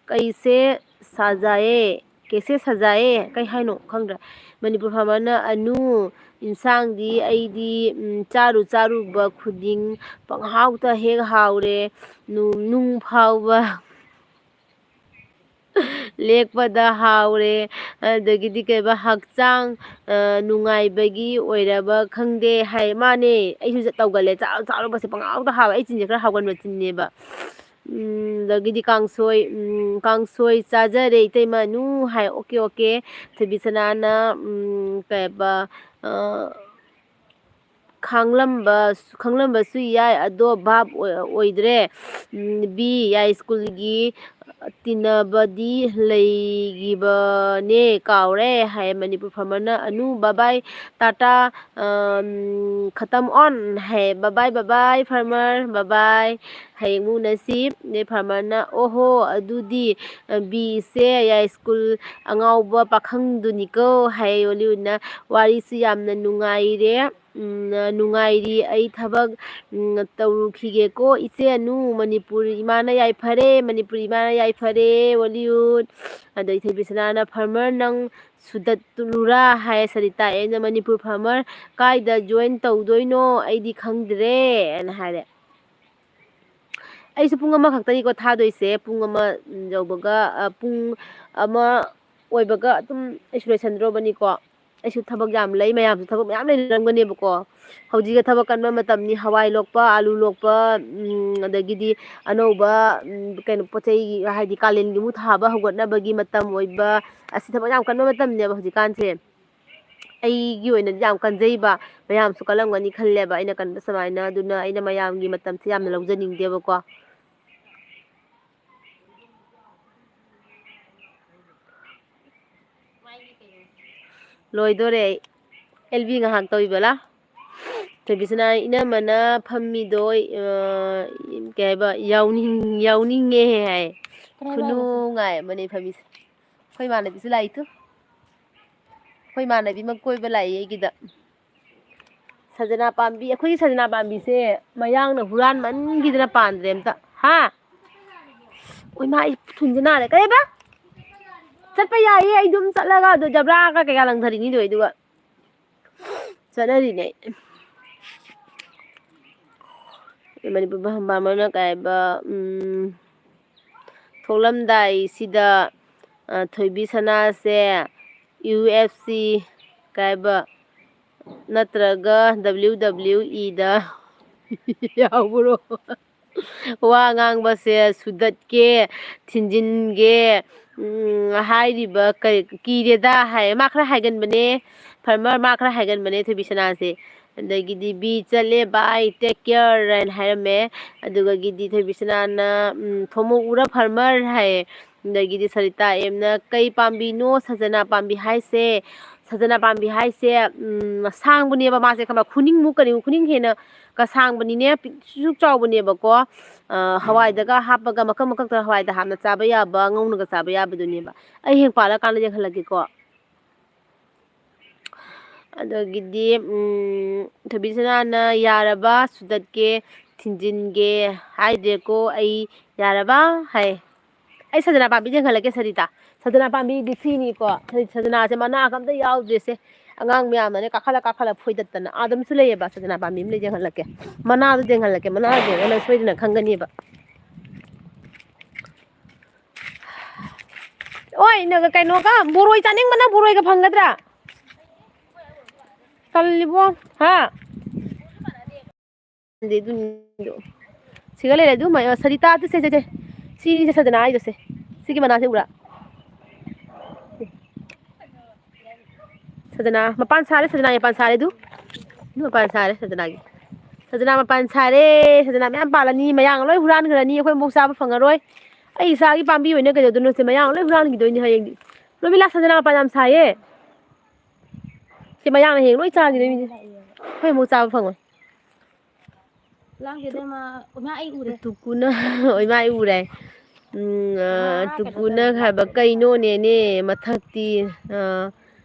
"ꯀꯩꯁꯦ ꯁꯥꯖꯥꯏꯌꯦ, ꯀꯩꯁꯦ ꯁꯥꯖꯥꯏꯌꯦ", ꯀꯩ ꯍꯥꯏꯅꯣ ꯈꯪꯗ꯭ꯔꯦ꯫ ꯃꯅꯤꯄꯨꯔ ꯐꯝꯕꯅ, "ꯑꯅꯨ, ꯏꯟꯁꯥꯡꯗꯤ ꯑꯩꯗꯤ, ꯎꯝ, ꯆꯥꯔꯨ ꯆꯥꯔꯨꯕ ꯈꯨꯗꯤꯡ ꯄꯪꯍꯥꯎꯇ ꯍꯦꯛ ꯍꯥꯎꯔꯦ, ꯅꯨ-, ꯅꯨꯡ ꯐꯥꯎꯕ ꯂꯦꯛꯄꯗ ꯍꯥꯎꯔꯦ"꯫ ꯑꯗꯒꯤꯗꯤ ꯀꯩꯕ, "ꯍꯛꯆꯥꯡ, ꯑ, ꯅꯨꯡꯉꯥꯏꯕꯒꯤ ꯑꯣꯏꯔꯕ ꯈꯪꯗꯦ" ꯍꯥꯏ꯫ ꯃꯥꯅꯦ, ꯑꯩꯁꯨ ꯆ-, ꯇꯧꯒꯜꯂꯦ꯫ ꯆꯥꯔꯨ ꯆꯥꯔꯨꯕꯁꯦ ꯄꯪꯍꯥꯎꯇ ꯍꯥꯎꯋꯦ꯫ ꯑꯩ ꯆꯤꯟꯁꯦ ꯈꯔ ꯍꯥꯎꯒꯟꯕ ꯆꯤꯟꯅꯦꯕ꯫ ꯎꯝ, ꯑꯗꯒꯤꯗꯤ ꯀꯥꯡꯁꯣꯏ, ꯎꯝ, "ꯀꯥꯡꯁꯣꯏ ꯆꯥꯖꯔꯦ ꯏꯇꯩꯃ ꯑꯅꯨ" ꯍꯥꯏ꯫ "Okay, okay". ꯊꯣꯏꯕꯤꯁꯅꯥꯅ, ꯎꯝ, ꯀꯩꯕ, ꯑ, ꯈꯥꯡꯂꯝꯕ, ꯈꯪꯂꯝꯕꯁꯨ ꯌꯥꯏ, ꯑꯗꯣ ꯚꯥꯞ ꯑꯣꯏ-, ꯑꯣꯏꯗ꯭ꯔꯦ꯫ ꯎꯝ, ꯕꯤ, "ꯌꯥꯏꯁ꯭ꯀꯨꯜꯒꯤ ꯇꯤꯟꯅꯕꯗꯤ ꯂꯩꯒꯤꯕꯅꯦ, ꯀꯥꯎꯔꯦ" ꯍꯥꯏ꯫ ꯃꯅꯤꯄꯨꯔ ꯐꯝꯕꯅ, "ꯑꯅꯨ, bye bye, ꯇꯥꯇꯥ, ꯑꯝ, ꯈꯇꯝ ꯑꯣꯟ" ꯍꯥꯏ꯫ "Bye bye, bye bye, farmer, bye bye, ꯍꯌꯦꯡ ꯑꯃꯨꯛ ꯎꯅꯁꯤ"꯫ ꯑꯗꯩ ꯐꯥꯔꯃꯔꯅ, "ꯑꯣꯍꯣ, ꯑꯗꯨꯗꯤ, ꯑ, ꯕꯤꯁꯦ ꯌꯥꯏꯁ꯭ꯀꯨꯜ ꯑꯉꯥꯎꯕ ꯄꯥꯈꯪꯗꯨꯅꯤꯀꯣ" ꯍꯥꯏ꯫ ꯑꯣꯂꯤꯋꯨꯗꯅ, "ꯋꯥꯔꯤꯁꯤ ꯌꯥꯝꯅ ꯅꯨꯡꯉꯥꯏꯔꯦ"꯫ ꯎꯝ, ꯅꯨꯡꯉꯥꯏꯔꯤ꯫ ꯑꯩ ꯊꯕꯛ, ꯎꯝ, ꯇꯧꯔꯨꯈꯤꯒꯦꯀꯣ, ꯏꯆꯦ ꯑꯅꯨ꯫ ꯃꯅꯤꯄꯨꯔ ꯏꯃꯥꯅ ꯌꯥꯏꯐꯔꯦ, ꯃꯅꯤꯄꯨꯔ ꯏꯃꯥꯅ ꯌꯥꯏꯐꯔꯦ, ꯋꯥꯂꯤꯋꯨꯠ꯫ ꯑꯗꯩ ꯏꯊꯩꯕꯤ ꯁꯅꯥꯅ, "ꯐꯥꯔꯃꯔ ꯅꯪ ꯁꯨꯗꯠꯂꯨꯔꯥ?" ꯍꯥꯏ ꯁꯔꯤꯇꯥ꯫ ꯑꯩꯅ, "ꯃꯅꯤꯄꯨꯔ ꯐꯥꯔꯃꯔ ꯀꯥꯏꯗ ꯖꯣꯏꯟ ꯇꯧꯗꯣꯏꯅꯣ? ꯑꯩꯗꯤ ꯈꯪꯗ꯭ꯔꯦ" ꯍꯥꯏꯅ ꯍꯥꯏꯔꯦ꯫ ꯑꯩꯁꯨ ꯄꯨꯡ ꯑꯃꯈꯛꯇꯅꯤꯀꯣ ꯊꯥꯗꯣꯏꯁꯦ꯫ ꯄꯨꯡ ꯑꯃ ꯌꯧꯕꯒ, ꯑ, ꯄꯨꯡ ꯑꯃ ꯑꯣꯏꯕꯒ ꯑꯗꯨꯝ ꯑꯩꯁꯨ ꯂꯣꯏꯁꯟꯗ꯭ꯔꯣꯕꯅꯤꯀꯣ꯫ ꯑꯩꯁꯨ ꯊꯕꯛ ꯌꯥꯝ ꯂꯩ, ꯃꯌꯥꯝꯁꯨ ꯊꯕꯛ ꯃꯌꯥꯝ ꯂꯩꯅꯔꯝꯒꯅꯦꯕꯀꯣ꯫ ꯍꯧꯖꯤꯛꯀ ꯊꯕꯛ ꯀꯟꯕ ꯃꯇꯝꯅꯤ꯫ ꯍꯋꯥꯏ ꯂꯣꯛꯄ, ꯑꯥꯂꯨ ꯂꯣꯛꯄ, ꯎꯝ, ꯑꯗꯒꯤꯗꯤ ꯑꯅꯧꯕ, ꯎꯝ, ꯀꯩꯅꯣ, ꯄꯣꯠ ꯆꯩ, ꯍꯥꯏꯗꯤ ꯀꯥꯂꯦꯟꯒꯤ ꯑꯃꯨꯛ ꯊꯥꯕ ꯍꯧꯒꯠꯅꯕꯒꯤ ꯃꯇꯝ ꯑꯣꯏꯕ, ꯑꯁꯤ ꯊꯕꯛ ꯌꯥꯝ ꯀꯟꯕ ꯃꯇꯝꯅꯦꯕ ꯍꯧꯖꯤꯛꯀꯥꯟꯁꯦ꯫ ꯑꯩꯒꯤ ꯑꯣꯏꯅꯗꯤ ꯌꯥꯝ ꯀꯟꯖꯩꯕ, ꯃꯌꯥꯝꯁꯨ ꯀꯜꯂꯝꯒꯅꯤ ꯈꯜꯂꯦꯕ ꯑꯩꯅ ꯀꯟꯕ ꯁꯨꯃꯥꯏꯅ꯫ ꯑꯗꯨꯅ ꯑꯩꯅ ꯃꯌꯥꯝꯒꯤ ꯃꯇꯝꯁꯦ ꯌꯥꯝꯅ ꯂꯧꯖꯅꯤꯡꯗꯦꯕꯀꯣ꯫ ꯂꯣꯏꯗꯣꯔꯦ ꯑꯩ꯫ ꯑꯦꯜ ꯕꯤ ꯉꯥꯏꯍꯥꯛ ꯇꯧꯏꯕ ꯂꯥ? ꯊꯣꯏꯕꯤꯁꯅꯥ, ꯏꯅꯝꯃꯅ ꯐꯝꯃꯤꯗꯣ, ꯑ, ꯀꯩ ꯍꯥꯏꯕ, ꯌꯥꯎꯅꯤꯡ-, ꯌꯥꯎꯅꯤꯡꯉꯦ ꯍꯥꯏ꯫ ꯀꯅꯥ ꯈꯨꯅꯨꯡꯉꯥꯏ ꯑꯃꯅꯦ ꯐꯝꯃꯤꯁꯦ꯫ ꯑꯩꯈꯣꯏ ꯏꯃꯥꯟꯅꯕꯤꯁꯨ ꯂꯥꯛꯏ ꯇꯨ꯫ ꯑꯩꯈꯣꯏ ꯏꯃꯥꯟꯅꯕꯤ ꯑꯃ ꯀꯣꯏꯕ ꯂꯥꯛꯏ ꯑꯩꯒꯤꯗ꯫ ꯁꯖꯅꯥ ꯄꯥꯝꯕꯤ, ꯑꯩꯈꯣꯏꯒꯤ ꯁꯖꯅꯥ ꯄꯥꯝꯕꯤꯁꯦ ꯃꯌꯥꯡꯅ ꯍꯨꯔꯥꯟꯃꯟꯈꯤꯗꯅ ꯄꯥꯟꯗ꯭ꯔꯦ ꯑꯝꯇ꯫ ꯍꯥ? ꯑꯣꯏ ꯃꯥ, ꯑꯩ ꯊꯨꯟꯁꯦ ꯅꯥꯔꯦ꯫ ꯀꯩꯕ? ꯆꯠꯄ ꯌꯥꯏꯌꯦ, ꯑꯩ ꯑꯗꯨꯝ ꯆꯠꯂꯒ ꯑꯗꯣ ꯖꯕ꯭ꯔꯥꯒ ꯀꯩꯀꯥ ꯂꯪꯊꯔꯤꯅꯤꯗꯣ ꯑꯗꯨꯒ꯫ ꯆꯠꯅꯔꯤꯅꯦ꯫ ꯃꯅꯤꯄꯨꯔ ꯕꯥꯃꯣꯟꯅ ꯀꯩ ꯍꯥꯏꯕ, ꯎꯝ, ꯊꯣꯛꯂꯝꯗꯥꯏꯁꯤꯗ, ꯑ, ꯊꯣꯏꯕꯤ ꯁꯅꯥꯁꯦ ꯌꯨ ꯑꯦꯐ ꯁꯤ ꯀꯩ ꯍꯥꯏꯕ ꯅꯠꯇ꯭ꯔꯒ ꯗꯕ꯭ꯂꯤꯎ ꯗꯕ꯭ꯂꯤꯎ ꯏꯗ ꯌꯥꯎꯕ꯭ꯔꯣ? ꯋꯥ ꯉꯥꯡꯕꯁꯦ ꯁꯨꯗꯠꯀꯦ, ꯊꯤꯟꯖꯤꯟꯒꯦ, ꯎꯝ, ꯍꯥꯏꯔꯤꯕ ꯀꯔꯤ, ꯀꯤꯔꯦꯗ ꯍꯥꯏ꯫ ꯃꯥ ꯈꯔ ꯍꯥꯏꯒꯟꯕꯅꯦ, ꯐꯥꯔꯃꯔ ꯃꯥ ꯈꯔ ꯍꯥꯏꯒꯟꯕꯅꯦ ꯊꯣꯏꯕꯤ ꯁꯅꯥꯁꯦ꯫ ꯑꯗꯒꯤꯗꯤ, "ꯕꯤ ꯆꯠꯂꯦ, bye, take care" ꯍꯥꯏꯅ ꯍꯥꯏꯔꯝꯃꯦ꯫ ꯑꯗꯨꯒꯒꯤꯗꯤ ꯊꯣꯏꯕꯤ ꯁꯅꯥꯅ, ꯎꯝ, "ꯊꯣꯃꯣ ꯎꯔ ꯐꯥꯔꯃꯔ" ꯍꯥꯏꯌꯦ꯫ ꯑꯗꯒꯤꯗꯤ ꯁꯔꯤꯇꯥ ꯑꯦꯝꯅ, "ꯀꯩ ꯄꯥꯝꯕꯤꯅꯣ ꯁꯖꯅꯥ ꯄꯥꯝꯕꯤ ꯍꯥꯏꯁꯦ?" ꯁꯖꯅꯥ ꯄꯥꯝꯕꯤ ꯍꯥꯏꯁꯦ, ꯎꯝ, ꯁꯥꯡꯕꯅꯦꯕ ꯃꯥꯁꯦ, ꯈꯪꯕ꯭ꯔꯥ? ꯈꯨꯅꯤꯡꯃꯨꯛ ꯀꯔꯤꯃꯨꯛ, ꯈꯨꯅꯤꯡ ꯍꯦꯟꯅ ꯀ ꯁꯥꯡꯕꯅꯤꯅꯦ, ꯄꯤꯛꯁꯨ ꯆꯥꯎꯕꯅꯦꯕꯀꯣ꯫ ꯑ, ꯍꯋꯥꯏꯗꯒ ꯍꯥꯞꯄꯒ ꯃꯀꯛ ꯃꯀꯛꯇ ꯍꯋꯥꯏꯗ ꯍꯥꯞꯅ ꯆꯥꯕ ꯌꯥꯕ, ꯉꯧꯅꯒ ꯆꯥꯕ ꯌꯥꯕꯗꯨꯅꯦꯕ꯫ ꯑꯩ ꯍꯌꯦꯡ ꯄꯥꯜꯂꯀꯥꯟꯗ ꯌꯦꯡꯍꯜꯂꯛꯀꯦꯀꯣ꯫ ꯑꯗꯒꯤꯗꯤ, ꯎꯝ, ꯊꯣꯏꯕꯤꯁꯅꯥꯅ "ꯌꯥꯔꯕ ꯁꯨꯗꯠꯀꯦ, ꯊꯤꯟꯖꯤꯟꯒꯦ ꯍꯥꯏꯗ꯭ꯔꯦꯀꯣ ꯑꯩ, ꯌꯥꯔꯕ?" ꯍꯥꯏ꯫ ꯑꯩ ꯁꯖꯅꯥ ꯄꯥꯝꯕꯤ ꯌꯦꯡꯍꯜꯂꯛꯀꯦ, ꯁꯔꯤꯇꯥ꯫ ꯁꯖꯅꯥ ꯄꯥꯝꯕꯤꯗꯤ ꯁꯤꯅꯤꯀꯣ꯫ ꯁꯖꯅꯥꯁꯦ ꯃꯅꯥꯒ ꯑꯝꯇ ꯌꯥꯎꯗ꯭ꯔꯦꯁꯦ꯫ ꯑꯉꯥꯡ ꯃꯌꯥꯝꯅꯅꯦ ꯀꯥꯈꯠꯂ ꯀꯥꯈꯠꯂ ꯐꯣꯏꯗꯠꯇꯅ꯫ ꯑꯥꯗ ꯑꯃꯁꯨ ꯂꯩꯌꯦꯕ, ꯁꯖꯅꯥ ꯄꯥꯝꯕꯤ ꯑꯃ ꯂꯩ, ꯌꯦꯡꯍꯜꯂꯛꯀꯦ꯫ ꯃꯅꯥꯗꯣ ꯌꯦꯡꯍꯜꯂꯛꯀꯦ, ꯃꯅꯥ ꯌꯦꯡꯉꯒ ꯅꯪ ꯁꯣꯏꯗꯅ ꯈꯪꯒꯅꯤꯕ꯫ ꯑꯣꯏ, ꯅ-, ꯀꯩꯅꯣꯒ, ꯕꯣꯔꯣꯏ ꯆꯥꯅꯤꯡꯕꯅ ꯕꯣꯔꯣꯏꯒ ꯐꯪꯒꯗ꯭ꯔꯥ? ꯇꯜꯂꯤꯕꯣ꯫ ꯍꯥ? ꯑꯗꯨ, ꯁꯤꯒ ꯂꯩꯔꯦ ꯑꯗꯨ, ꯃ-, ꯁꯔꯤꯇꯥ, ꯑꯗꯨ ꯁꯦ, ꯁꯦ, ꯁꯦ꯫ ꯁꯤꯅꯤꯁꯦ ꯁꯖꯅꯥ ꯍꯥꯏꯗꯣ ꯁꯦ꯫ ꯁꯤꯒꯤ ꯃꯅꯥꯁꯦ ꯎꯔꯥ? ꯁꯖꯅꯥ ꯃꯄꯥꯟ ꯁꯥꯔꯦ, ꯁꯖꯅꯥ ꯃꯄꯥꯟ ꯁꯥꯔꯦ ꯑꯗꯨ꯫ ꯑꯗꯨ ꯃꯄꯥꯟ ꯁꯥꯔꯦ ꯁꯖꯅꯥꯒꯤ꯫ ꯁꯖꯅꯥ ꯃꯄꯥꯟ ꯁꯥꯔꯦ, ꯁꯖꯅꯥ ꯃꯌꯥꯝ ꯄꯥꯜꯂꯅꯤ, ꯃꯌꯥꯡ ꯂꯣꯏ ꯍꯨꯔꯥꯟꯈ꯭ꯔꯅꯤ, ꯑꯩꯈꯣꯏ ꯑꯃꯨꯛ ꯆꯥꯕ ꯐꯪꯉꯔꯣꯏ꯫ ꯑꯩ ꯏꯁꯥꯒꯤ ꯄꯥꯝꯕꯤ ꯑꯣꯏꯅ ꯀꯩꯗꯧꯗꯣꯏꯅꯣ ꯁꯦ, ꯃꯌꯥꯡ ꯂꯣꯏ ꯍꯨꯔꯥꯟꯈꯤꯗꯣꯏꯅꯤ ꯍꯌꯦꯡꯗꯤ꯫ ꯔꯣꯃꯤꯂꯥ, ꯁꯖꯅꯥ ꯃꯄꯥꯟ ꯌꯥꯝ ꯁꯥꯏꯌꯦ꯫ ꯁꯤ ꯃꯌꯥꯡꯅ ꯍꯌꯦꯡ ꯂꯣꯏ ꯆꯥꯈꯤꯗꯣꯏꯅꯤ꯫ ꯑꯩꯈꯣꯏ ꯑꯃꯨꯛ ꯆꯥꯕ ꯐꯪꯉꯣꯏ꯫ ꯂꯥꯡꯗꯦꯗ, ꯏꯃꯥ꯫ ꯏꯃꯥ, ꯑꯩ ꯎꯔꯦ꯫ ꯇꯨꯀꯨꯅ, ꯏꯃꯥ, ꯑꯩ ꯎꯔꯦ꯫ ꯎꯝ, ꯑ, ꯃꯥ ꯀꯩꯅꯣ ꯇꯨꯀꯨꯅ ꯇꯧꯔꯦ꯫ ꯍꯥꯏꯕ, "ꯀꯩꯅꯣ ꯅꯦꯅꯦ, ꯃꯊꯛꯇꯤ, ꯑ,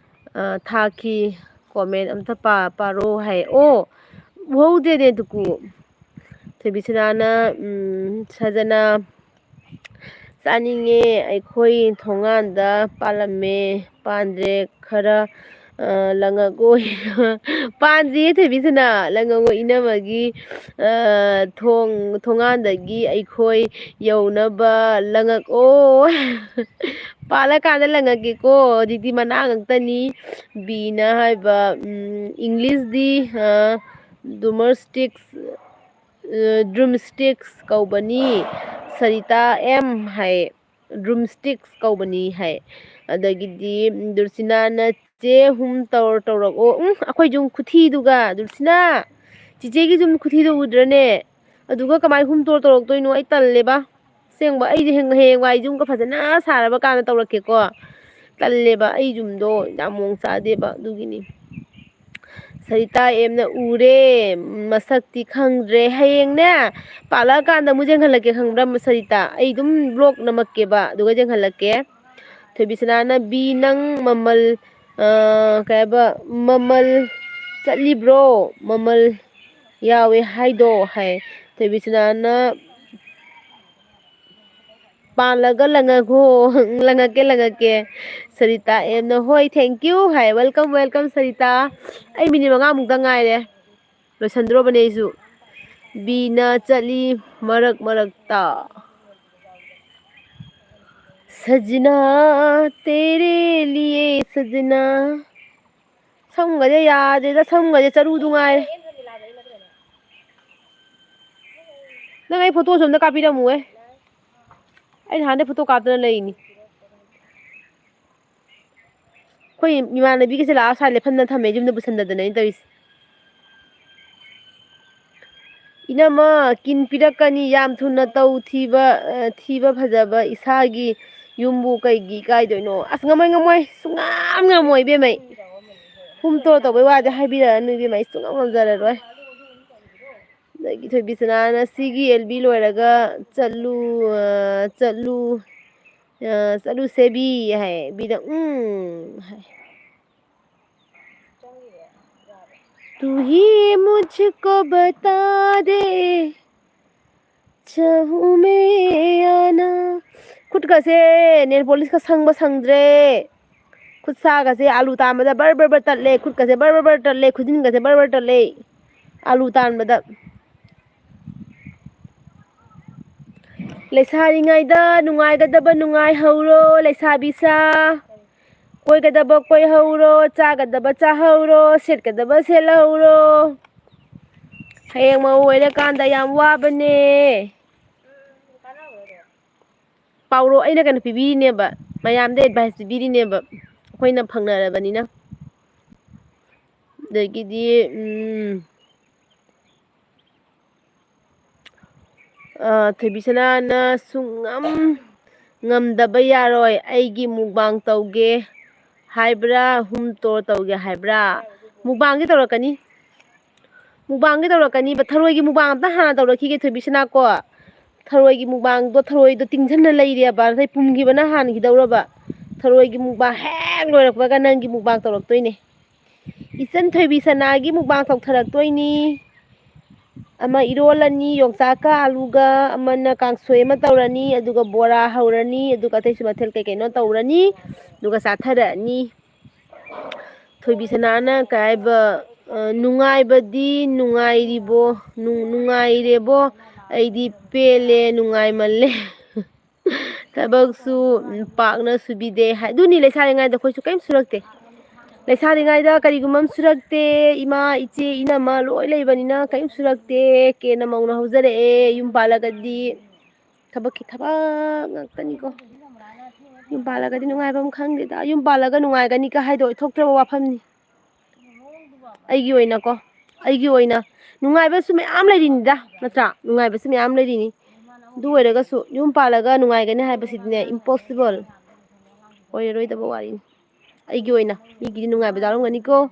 ꯑ, ꯊꯥꯈꯤ, comment ꯑꯝꯇ ꯄꯥ-, ꯄꯥꯔꯛꯑꯣ" ꯍꯥꯏ꯫ ꯑꯣ, ꯎꯍꯧꯗꯦꯅꯦ ꯇꯨꯀꯨ꯫ ꯊꯣꯏꯕꯤꯁꯅꯥꯅ, ꯎꯝ, ꯁꯖꯅ ꯆꯥꯅꯤꯡꯉꯦ, ꯑꯩꯈꯣꯏ ꯊꯣꯡꯒꯥꯟꯗ ꯄꯥꯜꯂꯝꯃꯦ, ꯄꯥꯟꯗ꯭ꯔꯦ, ꯈꯔ, ꯑ, ꯂꯪꯉꯛꯑꯣ꯫ ꯄꯥꯟꯗ꯭ꯔꯤꯌꯦ ꯊꯣꯏꯕꯤꯁꯅꯥ, ꯂꯪꯉꯛꯑꯣ, ꯏꯅꯝꯃꯒꯤ, ꯑ, ꯊꯣꯡ-, ꯊꯣꯡꯒꯥꯟꯗꯒꯤ ꯑꯩꯈꯣꯏ ꯌꯧꯅꯕ ꯂꯪꯉꯛꯑꯣ꯫ ꯄꯥꯜꯂꯀꯥꯟꯗ ꯂꯪꯉꯛꯀꯦꯀꯣ, ꯍꯧꯖꯤꯛꯇꯤ ꯃꯅꯥ ꯉꯥꯛꯇꯅꯤ꯫ ꯕꯤꯅ ꯍꯥꯏꯕ, ꯎꯝ, English ꯗꯤ, ꯑ, drumsticks, ꯑ, drumsticks ꯀꯧꯕꯅꯤ꯫ ꯁꯔꯤꯇꯥ ꯑꯦꯝ ꯍꯥꯏ, "Drumsticks ꯀꯧꯕꯅꯤ" ꯍꯥꯏ꯫ ꯑꯗꯒꯤꯗꯤ ꯗꯨꯔꯁꯤꯅꯥꯅ, "ꯆꯦ ꯍꯨꯝ ꯇꯧꯔ ꯇꯧꯔꯛꯑꯣ"꯫ ꯎꯝ, ꯑꯩꯈꯣꯏ ꯌꯨꯝ ꯈꯨꯊꯤꯗꯨꯒ, ꯗꯨꯔꯁꯤꯅꯥ, ꯆꯤꯆꯦꯒꯤ ꯌꯨꯝ ꯈꯨꯊꯤꯗꯣ ꯎꯗ꯭ꯔꯅꯦ? ꯑꯗꯨꯒ ꯀꯃꯥꯏ ꯍꯨꯝ ꯇꯧꯔ ꯇꯧꯔꯛꯇꯣꯏꯅꯣ? ꯑꯩ ꯇꯜꯂꯦꯕ꯫ ꯑꯁꯦꯡꯕ, ꯑꯩꯗꯤ ꯍꯌꯦꯡ-, ꯍꯌꯦꯡꯋꯥꯏ ꯌꯨꯝꯒ ꯐꯖꯅ ꯁꯥꯔꯕ ꯀꯥꯟꯗ ꯇꯧꯔꯛꯀꯦꯀꯣ꯫ ꯇꯜꯂꯦꯕ, ꯑꯩ ꯌꯨꯝꯗꯣ ꯌꯥꯝ ꯃꯑꯣꯡ ꯆꯥꯗꯦꯕ, ꯑꯗꯨꯒꯤꯅꯤ꯫ ꯁꯔꯤꯇꯥ ꯑꯦꯝꯅ, "ꯎꯔꯦ, ꯃꯁꯛꯇꯤ ꯈꯪꯗ꯭ꯔꯦ꯫ ꯍꯌꯦꯡꯅꯦ, ꯄꯥꯜꯂꯛꯑꯀꯥꯟꯗ ꯑꯃꯨꯛ ꯌꯦꯡꯍꯜꯂꯛꯀꯦ, ꯈꯪꯕ꯭ꯔꯥ, ꯁꯔꯤꯇꯥ? ꯑꯩ ꯑꯗꯨꯝ vlog ꯅꯝꯃꯛꯀꯦꯕ, ꯑꯗꯨꯒ ꯌꯦꯡꯍꯜꯂꯛꯀꯦ"꯫ ꯊꯣꯏꯕꯤꯁꯅꯥꯅ, "ꯕꯤ, ꯅꯪ ꯃꯃꯜ ꯑ, ꯀꯩ ꯍꯥꯏꯕ, "ꯃꯃꯜ ꯆꯠꯂꯤꯕ꯭ꯔꯣ? ꯃꯃꯜ ꯌꯥꯎꯋꯦ ꯍꯥꯏꯗꯣ?" ꯍꯥꯏ꯫ ꯊꯣꯏꯕꯤꯁꯅꯥꯅ, "ꯄꯥꯜꯂꯒ ꯂꯪꯉꯒꯣ, ꯂꯪꯉꯛꯀꯦ, ꯂꯪꯉꯛꯀꯦ꯫" ꯁꯔꯤꯇꯥ ꯑꯦꯝꯅ, "ꯍꯣꯏ, thank you" high. "Welcome, welcome, Sarita." ꯑꯩ ꯃꯤꯅꯤꯠ ꯃꯉꯥꯃꯨꯛꯇ ꯉꯥꯏꯔꯦ꯫ ꯂꯣꯏꯁꯟꯗ꯭ꯔꯣꯕꯅꯦ ꯑꯩꯁꯨ꯫ ꯕꯤꯅ ꯆꯠꯂꯤ ꯃꯔꯛ ꯃꯔꯛꯇ꯫ ꯁꯖꯅꯥ, ꯇꯦꯔꯦ ꯂꯤꯌꯦ ꯁꯖꯅꯥ꯫ ꯁꯝꯒꯁꯦ ꯌꯥꯗꯦꯗ, ꯁꯝꯒꯁꯦ ꯆꯔꯨꯗꯨ ꯉꯥꯏꯔꯦ꯫ ꯅꯪ ꯑꯩ ꯐꯣꯇꯣꯁꯨ ꯑꯝꯇ ꯀꯥꯞꯄꯤꯔꯝꯃꯨꯍꯦ꯫ ꯑꯩ ꯅꯍꯥꯟꯗꯩ ꯐꯣꯇꯣ ꯀꯥꯞꯇꯅ ꯂꯩꯅꯤ꯫ ꯑꯩꯈꯣꯏ ꯏꯃꯥꯟꯅꯕꯤꯒꯁꯦ ꯂꯥꯛꯑ ꯁ꯭ꯋꯥꯏ ꯂꯦꯞꯍꯟꯗꯅ ꯊꯝꯃꯦ, ꯌꯨꯝꯗ ꯄꯨꯁꯟꯗꯗꯅ ꯑꯩꯅ ꯇꯧꯔꯤꯁꯦ꯫ "ꯏꯅꯝꯃ, ꯀꯤꯟ ꯄꯤꯔꯛꯀꯅꯤ, ꯌꯥꯝ ꯊꯨꯅ ꯇꯧ, ꯊꯤꯕ, ꯑ, ꯊꯤꯕ ꯐꯖꯕ ꯏꯁꯥꯒꯤ ꯌꯨꯝꯕꯨ ꯀꯩꯒꯤ ꯏꯀꯥꯏꯗꯣꯏꯅꯣ?" ꯑꯁ, ꯉꯝꯃꯣꯏ, ꯉꯝꯃꯣꯏ, ꯁꯨꯡꯉꯝ ꯉꯝꯃꯣꯏ ꯏꯕꯦꯝꯃ ꯑꯩ꯫ ꯍꯨꯝ ꯇꯣ ꯇꯧꯕꯩ ꯋꯥꯗꯤ ꯍꯥꯏꯕꯤꯔꯛꯑꯅꯨ ꯏꯕꯦꯝꯃ, ꯑꯩ ꯁꯨꯡꯉꯝ ꯉꯝꯖꯔꯔꯣꯏ꯫ ꯑꯗꯒꯤ ꯊꯣꯏꯕꯤꯁꯅꯥꯅ, "ꯁꯤꯒꯤ ꯑꯦꯜ ꯕꯤ ꯂꯣꯏꯔꯒ ꯆꯠꯂꯨ, ꯑ, ꯆꯠꯂꯨ, ꯑ, ꯆꯠꯂꯨꯁꯦ ꯕꯤ" ꯍꯥꯏ꯫ ꯕꯤꯗ "ꯎꯝ" ꯍꯥꯏ꯫ "ꯇꯨ ꯍꯤ ꯃꯨꯖꯍꯀꯣ ꯕꯇꯥ ꯗꯦ, ꯆꯥꯍꯨ ꯃꯦ ꯌꯥ ꯅꯥ꯫" ꯈꯨꯠꯀꯁꯦ ꯅꯦꯜ ꯄꯣꯂꯤꯁꯀ ꯁꯪꯕ ꯁꯪꯗ꯭ꯔꯦ꯫ ꯈꯨꯠ ꯁꯥꯒꯁꯦ ꯑꯥꯂꯨ ꯇꯥꯟꯕꯗ ꯕꯔ ꯕꯔ ꯕꯔ ꯇꯠꯂꯦ, ꯈꯨꯠꯀꯁꯦ ꯕꯔ ꯕꯔ ꯕꯔ ꯇꯠꯂꯦ, ꯈꯨꯖꯤꯟꯒꯁꯦ ꯕꯔ ꯕꯔ ꯇꯠꯂꯦ ꯑꯥꯂꯨ ꯇꯥꯟꯕꯗ꯫ ꯂꯩꯁꯥꯔꯤꯉꯩꯗ ꯅꯨꯡꯉꯥꯏꯒꯗꯕ ꯅꯨꯡꯉꯥꯏꯍꯧꯔꯣ, ꯂꯩꯁꯥꯕꯤ ꯁꯥ꯫ ꯀꯣꯏꯒꯗꯕ ꯀꯣꯏꯍꯧꯔꯣ, ꯆꯥꯒꯗꯕ ꯆꯥꯍꯧꯔꯣ, ꯁꯦꯠꯀꯗꯕ ꯁꯦꯠꯍꯧꯔꯣ꯫ ꯍꯌꯦꯡ ꯃꯧ ꯑꯣꯏꯔꯀꯥꯟꯗ ꯌꯥꯝ ꯋꯥꯕꯅꯦ꯫ ꯄꯥꯎꯔꯣ ꯑꯩꯅ ꯀꯩꯅꯣ ꯄꯤꯕꯤꯔꯤꯅꯦꯕ, ꯃꯌꯥꯝꯗ advice ꯄꯤꯕꯤꯔꯤꯅꯦꯕ, ꯑꯩꯈꯣꯏꯅ ꯐꯪꯅꯔꯕꯅꯤꯅ꯫ ꯑꯗꯒꯤꯗꯤ, ꯎꯝ, ꯑ, ꯊꯣꯏꯕꯤꯁꯅꯥꯅ ꯁꯨꯡꯉꯝ ꯉꯝꯗꯕ ꯌꯥꯔꯣꯏ, ꯑꯩꯒꯤ mukbang ꯇꯧꯒꯦ ꯍꯥꯏꯕ꯭ꯔꯥ, home tour ꯇꯧꯒꯦ ꯍꯥꯏꯕ꯭ꯔꯥ? Mukbangꯒꯤ ꯇꯧꯔꯛꯀꯅꯤ꯫ Mukbangꯒꯤ ꯇꯧꯔꯛꯀꯅꯤꯕ, ꯊꯔꯣꯏꯒꯤ mukbang ꯑꯝꯇ ꯍꯥꯟꯅ ꯇꯧꯔꯛꯈꯤꯒꯦ ꯊꯣꯏꯕꯤꯁꯅꯥ ꯀꯣ꯫ ꯊꯔꯣꯏꯒꯤ mukbangꯗꯣ, ꯊꯔꯣꯏꯗꯣ ꯇꯤꯡꯁꯤꯟꯅ ꯂꯩꯔꯦꯕ, ꯉꯁꯥꯏ ꯄꯨꯝꯈꯤꯕꯅ ꯍꯥꯟꯈꯤꯗꯧꯔꯕ꯫ ꯊꯔꯣꯏꯒꯤ ꯃꯨꯛꯕꯥꯡ ꯍꯦꯛ ꯂꯣꯏꯔꯛꯄꯒ ꯅꯪꯒꯤ ꯃꯨꯛꯕꯥꯡ ꯇꯧꯔꯛꯇꯣꯏꯅꯦ꯫ ꯏꯆꯟ ꯊꯣꯏꯕꯤ ꯁꯅꯥꯒꯤ ꯃꯨꯛꯕꯥꯡ ꯇꯧꯊꯔꯛꯇꯣꯏꯅꯤ꯫ ꯑꯃ ꯏꯔꯣꯜꯂꯅꯤ, ꯌꯣꯡꯆꯥꯛꯀ ꯑꯂꯨꯒ, ꯑꯃꯅ ꯀꯥꯡꯁꯣꯏ ꯑꯃ ꯇꯧꯔꯅꯤ, ꯑꯗꯨꯒ ꯕꯣꯔꯥ ꯍꯧꯔꯅꯤ, ꯑꯗꯨꯒ ꯑꯇꯩꯁꯨ ꯃꯊꯦꯜ ꯀꯩ ꯀꯩꯅꯣ ꯇꯧꯔꯅꯤ, ꯑꯗꯨꯒ ꯆꯥꯊꯔꯛꯑꯅꯤ꯫ ꯊꯣꯏꯕꯤ ꯁꯅꯥꯅ ꯀꯩ ꯍꯥꯏꯕ, ꯑ, "ꯅꯨꯡꯉꯥꯏꯕꯗꯤ ꯅꯨꯡꯉꯥꯏꯔꯤꯕꯣ? ꯅꯨꯡ-, ꯅꯨꯡꯉꯥꯏꯔꯦꯕꯣ? ꯑꯩꯗꯤ ꯄꯦꯜꯂꯦ, ꯅꯨꯡꯉꯥꯏꯃꯜꯂꯦ꯫ ꯊꯕꯛꯁꯨ ꯄꯥꯛꯅ ꯁꯨꯕꯤꯗꯦ" ꯍꯥꯏ꯫ ꯑꯗꯨꯅꯤ, ꯂꯩꯁꯥꯔꯤꯉꯩꯗ ꯑꯩꯈꯣꯏꯁꯨ ꯀꯔꯤꯝ ꯁꯨꯔꯛꯇꯦ꯫ ꯂꯩꯁꯥꯔꯤꯉꯩꯗ ꯀꯔꯤꯒꯨꯝꯕ ꯑꯃ ꯁꯨꯔꯛꯇꯦ, ꯏꯃꯥ, ꯏꯆꯦ, ꯏꯅꯝꯃ ꯂꯣꯏ ꯂꯩꯕꯅꯤꯅ ꯀꯔꯤꯝ ꯁꯨꯔꯛꯇꯦ꯫ ꯀꯦꯅ ꯃꯧꯅ ꯍꯧꯖꯔꯛꯑꯦ, ꯌꯨꯝ ꯄꯥꯜꯂꯒꯗꯤ ꯊꯕꯛꯀꯤ ꯊꯕꯛ ꯉꯥꯛꯇꯅꯤꯀꯣ꯫ ꯌꯨꯝ ꯄꯥꯜꯂꯒꯗꯤ ꯅꯨꯡꯉꯥꯏꯕ ꯑꯃ ꯈꯪꯗꯦꯗ꯫ ꯌꯨꯝ ꯄꯥꯜꯂꯒ ꯅꯨꯡꯉꯥꯏꯒꯅꯤꯒ ꯍꯥꯏꯗꯣ ꯑꯣꯏꯊꯣꯛꯇ꯭ꯔꯕ ꯋꯥꯐꯝꯅꯤ꯫ ꯑꯩꯒꯤ ꯑꯣꯏꯅꯀꯣ, ꯑꯩꯒꯤ ꯑꯣꯏꯅ ꯅꯨꯡꯉꯥꯏꯕꯁꯨ ꯃꯌꯥꯝ ꯂꯩꯔꯤꯅꯤꯗ, ꯅꯠꯇ꯭ꯔꯥ? ꯅꯨꯡꯉꯥꯏꯕꯁꯨ ꯃꯌꯥꯝ ꯂꯩꯔꯤꯅꯤ꯫ ꯑꯗꯨ ꯑꯣꯏꯔꯒꯁꯨ ꯌꯨꯝ ꯄꯥꯜꯂꯒ ꯅꯨꯡꯉꯥꯏꯒꯅꯤ ꯍꯥꯏꯕꯁꯤꯗꯤꯅꯦ, impossible꯫ ꯑꯣꯏꯔꯔꯣꯏꯗꯕ ꯋꯥꯔꯤꯅꯤ꯫ ꯑꯩꯒꯤ ꯑꯣꯏꯅ, ꯃꯤꯒꯤꯗꯤ ꯅꯨꯡꯉꯥꯏꯕ ꯌꯥꯎꯔꯝꯒꯅꯤꯀꯣ꯫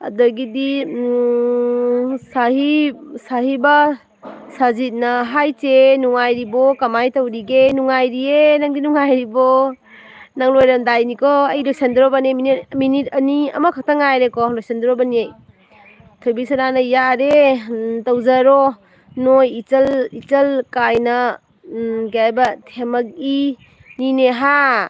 ꯑꯗꯒꯤꯗꯤ, ꯎꯝ, ꯁꯥꯍꯤ-, ꯁꯥꯍꯤꯕꯥ ꯁꯖꯤꯠꯅ, "ꯍꯥꯏ ꯆꯦ, ꯅꯨꯡꯉꯥꯏꯔꯤꯕꯣ? ꯀꯃꯥꯏ ꯇꯧꯔꯤꯒꯦ?" "ꯅꯨꯡꯉꯥꯏꯔꯤꯌꯦ, ꯅꯪꯗꯤ ꯅꯨꯡꯉꯥꯏꯔꯤꯕꯣ?" ꯅꯪ ꯂꯣꯏꯔꯝꯗꯥꯏꯅꯤꯀꯣ, ꯑꯩ ꯂꯣꯏꯁꯟꯗꯣꯔꯕꯅꯤ, ꯃꯤꯅꯤꯠ, ꯃꯤꯅꯤꯠ ꯑꯅꯤ, ꯑꯃꯈꯛꯇ ꯉꯥꯏꯔꯦꯀꯣ, ꯂꯣꯏꯁꯟꯗꯣꯔꯕꯅꯤ ꯑꯩ꯫ ꯊꯣꯏꯕꯤ ꯁꯅꯥꯅ, "ꯌꯥꯔꯦ, ꯎꯝ, ꯇꯧꯖꯔꯣ, ꯅꯣꯏ ꯏꯆꯜ, ꯏꯆꯜ ꯀꯥꯏꯅ, ꯎꯝ, ꯀꯩ ꯍꯥꯏꯕ, ꯊꯦꯝꯃꯛꯏꯅꯤꯅꯦ, ꯍꯥ?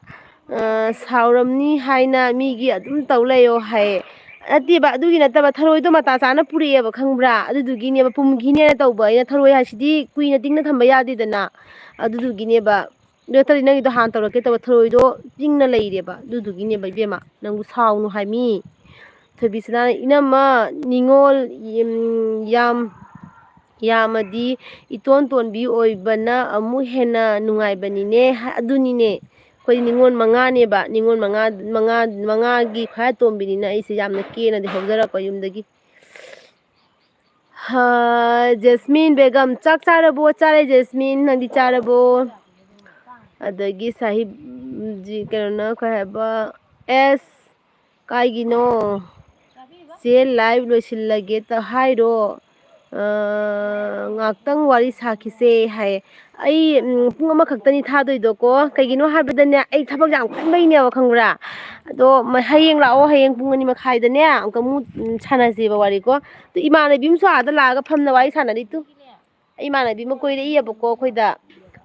ꯑ, ꯁꯥꯎꯔꯝꯅꯤ ꯍꯥꯏꯅ ꯃꯤꯒꯤ ꯑꯗꯨꯝ ꯇꯧ ꯂꯩꯌꯣ" ꯍꯥꯏꯌꯦ꯫ ꯅꯠꯇꯦꯕ, ꯑꯗꯨꯒꯤ ꯅꯠꯇꯕ, ꯊꯔꯣꯏꯗꯣ ꯃꯇꯥ ꯆꯥꯅ ꯄꯨꯔꯛꯑꯦꯕ, ꯈꯪꯕ꯭ꯔꯥ? ꯑꯗꯨꯗꯨꯒꯤꯅꯦꯕ, ꯄꯨꯝꯈꯤꯅꯦꯅ ꯇꯧꯕ꯫ ꯑꯩꯅ ꯊꯔꯣꯏ ꯍꯥꯏꯁꯤꯗꯤ ꯀꯨꯏꯅ ꯇꯤꯡꯅ ꯊꯝꯕ ꯌꯥꯗꯦꯗꯅ, ꯑꯗꯨꯗꯨꯒꯤꯅꯦꯕ꯫ ꯑꯗꯨ ꯅꯠꯇ꯭ꯔꯗꯤ ꯅꯪꯒꯤꯗꯣ ꯍꯥꯟꯅ ꯇꯧꯔꯛꯀꯦ ꯇꯧꯕ, ꯊꯔꯣꯏꯗꯣ ꯇꯤꯡꯅ ꯂꯩꯔꯦꯕ, ꯑꯗꯨꯗꯨꯒꯤꯅꯦꯕ ꯏꯕꯦꯝꯃ, ꯅꯪꯕꯨ ꯁꯥꯎꯅꯨ ꯍꯥꯏꯃꯤ꯫ ꯊꯣꯏꯕꯤꯁꯅꯥꯅ, "ꯏꯅꯝꯃ, ꯅꯤꯉꯣꯜ, ꯎꯝ, ꯌꯥꯝ, ꯌꯥꯝꯃꯗꯤ ꯏꯇꯣꯟ ꯇꯣꯟꯕꯤ ꯑꯣꯏꯕꯅ ꯑꯃꯨꯛ ꯍꯦꯟꯅ ꯅꯨꯡꯉꯥꯏꯕꯅꯤꯅꯦ"꯫ ꯍꯥ-, ꯑꯗꯨꯅꯤꯅꯦ, ꯑꯩꯈꯣꯏ ꯅꯤꯉꯣꯜ ꯃꯉꯥꯅꯦꯕ, ꯅꯤꯉꯣꯜ ꯃꯉꯥ, ꯃꯉꯥ, ꯃꯉꯥꯒꯤ ꯈ꯭ꯋꯥꯏ ꯑꯇꯣꯝꯕꯤꯅꯤꯅ ꯑꯩꯁꯦ ꯌꯥꯝꯅ ꯀꯦꯅꯗꯤ ꯍꯧꯖꯔꯛꯄ ꯌꯨꯝꯗꯒꯤ꯫ ꯍꯥ, ꯖꯦꯁꯃꯤꯟ ꯕꯦꯒꯝ, "ꯆꯥꯛ ꯆꯥꯔꯕꯣ?" ꯆꯥꯔꯦ ꯖꯦꯁꯃꯤꯟ, ꯅꯪꯗꯤ ꯆꯥꯔꯕꯣ? ꯑꯗꯒꯤ ꯁꯥꯍꯤꯕ, ꯖꯤ-, ꯀꯩꯅꯣꯅ ꯀꯩ ꯍꯥꯏꯕ, ꯑꯦꯁ, ꯀꯥꯏꯒꯤꯅꯣ? "ꯆꯦ, ꯂꯥꯏꯚ ꯂꯣꯏꯁꯤꯜꯂꯒꯦ ꯇ-, ꯍꯥꯏꯔꯣ?" ꯑ, ꯉꯥꯏꯍꯥꯛꯇꯪ ꯋꯥꯔꯤ ꯁꯥꯈꯤꯁꯦ ꯍꯥꯏ꯫ ꯑꯩ ꯎꯝ, ꯄꯨꯡ ꯑꯃꯈꯛꯇꯅꯤ ꯊꯥꯗꯣꯏꯗꯣꯀꯣ꯫ ꯀꯩꯒꯤꯅꯣ ꯍꯥꯏꯕꯗꯅꯦ, ꯑꯩ ꯊꯕꯛ ꯌꯥꯝ ꯀꯟꯕꯩꯅꯦꯕ, ꯈꯪꯕ꯭ꯔꯥ? ꯑꯗꯣ ꯃ-, ꯍꯌꯦꯡ ꯂꯥꯛꯑꯣ, ꯍꯌꯦꯡ ꯄꯨꯡ ꯑꯅꯤ ꯃꯈꯥꯏꯗꯅꯦ ꯑꯃꯨꯛꯀ ꯑꯃꯨꯛ ꯎꯝ, ꯁꯥꯟꯅꯁꯦꯕ ꯋꯥꯔꯤꯀꯣ꯫ ꯑꯗꯣ ꯏꯃꯥꯟꯅꯕꯤ ꯑꯃꯁꯨ ꯑꯥꯗ ꯂꯥꯛꯑꯒ ꯐꯝꯅ ꯋꯥꯔꯤ ꯁꯥꯟꯅꯔꯤ ꯇꯨ꯫ ꯑꯩ ꯏꯃꯥꯟꯅꯕꯤ ꯑꯃ ꯀꯣꯏꯔꯛꯏꯌꯦꯕꯀꯣ ꯑꯩꯈꯣꯏꯗ꯫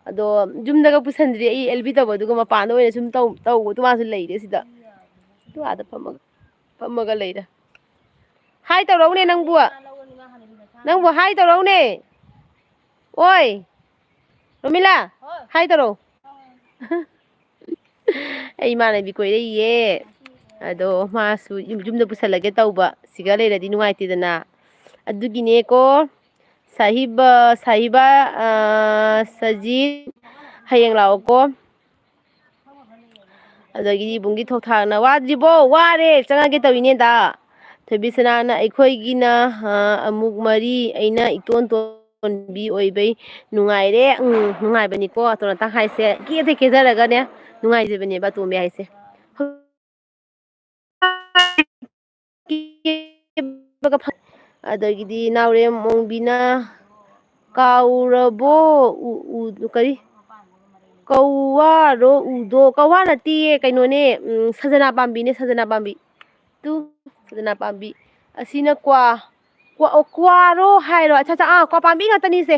ꯑꯗꯣ ꯌꯨꯝꯗꯒ ꯄꯨꯁꯟꯗ꯭ꯔꯤ, ꯑꯩ ꯑꯦꯜ ꯕꯤ ꯇꯧꯕ, ꯑꯗꯨꯒ ꯃꯄꯥꯟꯗ ꯑꯣꯏꯅ ꯁꯨꯝ ꯇꯧ-, ꯇꯧꯕꯗꯣ ꯃꯥꯁꯨ ꯂꯩꯔꯦ ꯁꯤꯗ꯫ ꯑꯗꯨ ꯑꯥꯗ ꯐꯝꯃꯒ, ꯐꯝꯃꯒ ꯂꯩꯔꯦ꯫ ꯍꯥꯏ ꯇꯧꯔꯛꯎꯅꯦ ꯅꯪꯕꯨ꯫ ꯅꯪꯕꯨ ꯍꯥꯏ ꯇꯧꯔꯛꯎꯅꯦ꯫ ꯑꯣꯏ, ꯔꯣꯃꯤꯂꯥ, ꯍꯥꯏ ꯇꯧꯔꯛꯎ꯫ ꯑꯩ ꯏꯃꯥꯟꯅꯕꯤ ꯀꯣꯏꯔꯛꯏꯌꯦ꯫ ꯑꯗꯣ ꯃꯥꯁꯨ ꯌꯨꯝ-, ꯌꯨꯝꯗ ꯄꯨꯁꯜꯂꯒꯦ ꯇꯧꯕ꯫ ꯁꯤꯒ ꯂꯩꯔꯗꯤ ꯅꯨꯡꯉꯥꯏꯇꯦꯗꯅ꯫ ꯑꯗꯨꯒꯤꯅꯦꯀꯣ꯫ ꯁꯥꯍꯤꯕ, ꯁꯥꯍꯤꯕ, ꯑ, ꯁꯖꯤꯠ, ꯍꯌꯦꯡ ꯂꯥꯛꯑꯣꯀꯣ꯫ ꯑꯗꯒꯤꯗꯤ ꯏꯕꯨꯡꯒꯤ ꯊꯣꯛꯊꯥꯛꯅ, "ꯋꯥꯗ꯭ꯔꯤꯕꯣ? ꯋꯥꯔꯦ, ꯆꯪꯉꯒꯦ ꯇꯧꯔꯤꯅꯦꯗ꯫" ꯊꯣꯏꯕꯤꯁꯅꯥꯅ, "ꯑꯩꯈꯣꯏꯒꯤꯅ, ꯑ, ꯑꯃꯨꯛ ꯃꯔꯤ, ꯑꯩꯅ ꯏꯇꯣꯟ ꯇꯣꯟꯕꯤ ꯑꯣꯏꯕꯩ ꯅꯨꯡꯉꯥꯏꯔꯦ꯫" ꯎꯝ, ꯅꯨꯡꯉꯥꯏꯕꯅꯤꯀꯣ ꯑꯇꯣꯟ ꯑꯇꯥꯡ ꯍꯥꯏꯁꯦ꯫ ꯀꯦꯗ ꯀꯦꯖꯔꯒꯅꯦ ꯅꯨꯡꯉꯥꯏꯖꯕꯅꯦꯕ ꯑꯇꯣꯝꯕꯤ ꯍꯥꯏꯁꯦ꯫ ꯑꯗꯒꯤꯗꯤ ꯅꯥꯎꯔꯦꯝ ꯑꯣꯡꯕꯤꯅ, "ꯀꯥꯎꯔꯕꯣ? ꯎ-, ꯎ-, ꯀꯔꯤ? ꯀꯧꯋꯥꯔꯣ ꯎꯗꯣ?" ꯀꯧꯋꯥ ꯅꯠꯇꯤꯌꯦ, ꯀꯩꯅꯣꯅꯦ, ꯎꯝ, ꯁꯖꯅꯥ ꯄꯥꯝꯕꯤꯅꯦ, ꯁꯖꯅꯥ ꯄꯥꯝꯕꯤ꯫ ꯇꯨ, ꯁꯖꯅꯥ ꯄꯥꯝꯕꯤ꯫ ꯑꯁꯤꯅ ꯀ꯭ꯋꯥ꯫ ꯀ꯭ꯋꯥ-, ꯑꯣ, ꯀ꯭ꯋꯥꯔꯣ ꯍꯥꯏꯔꯣ? ꯑꯠꯆꯥ, ꯑꯠꯆꯥ, ꯑꯥ, ꯀ꯭ꯋꯥ ꯄꯥꯝꯕꯤ ꯉꯥꯛꯇꯅꯤꯁꯦ꯫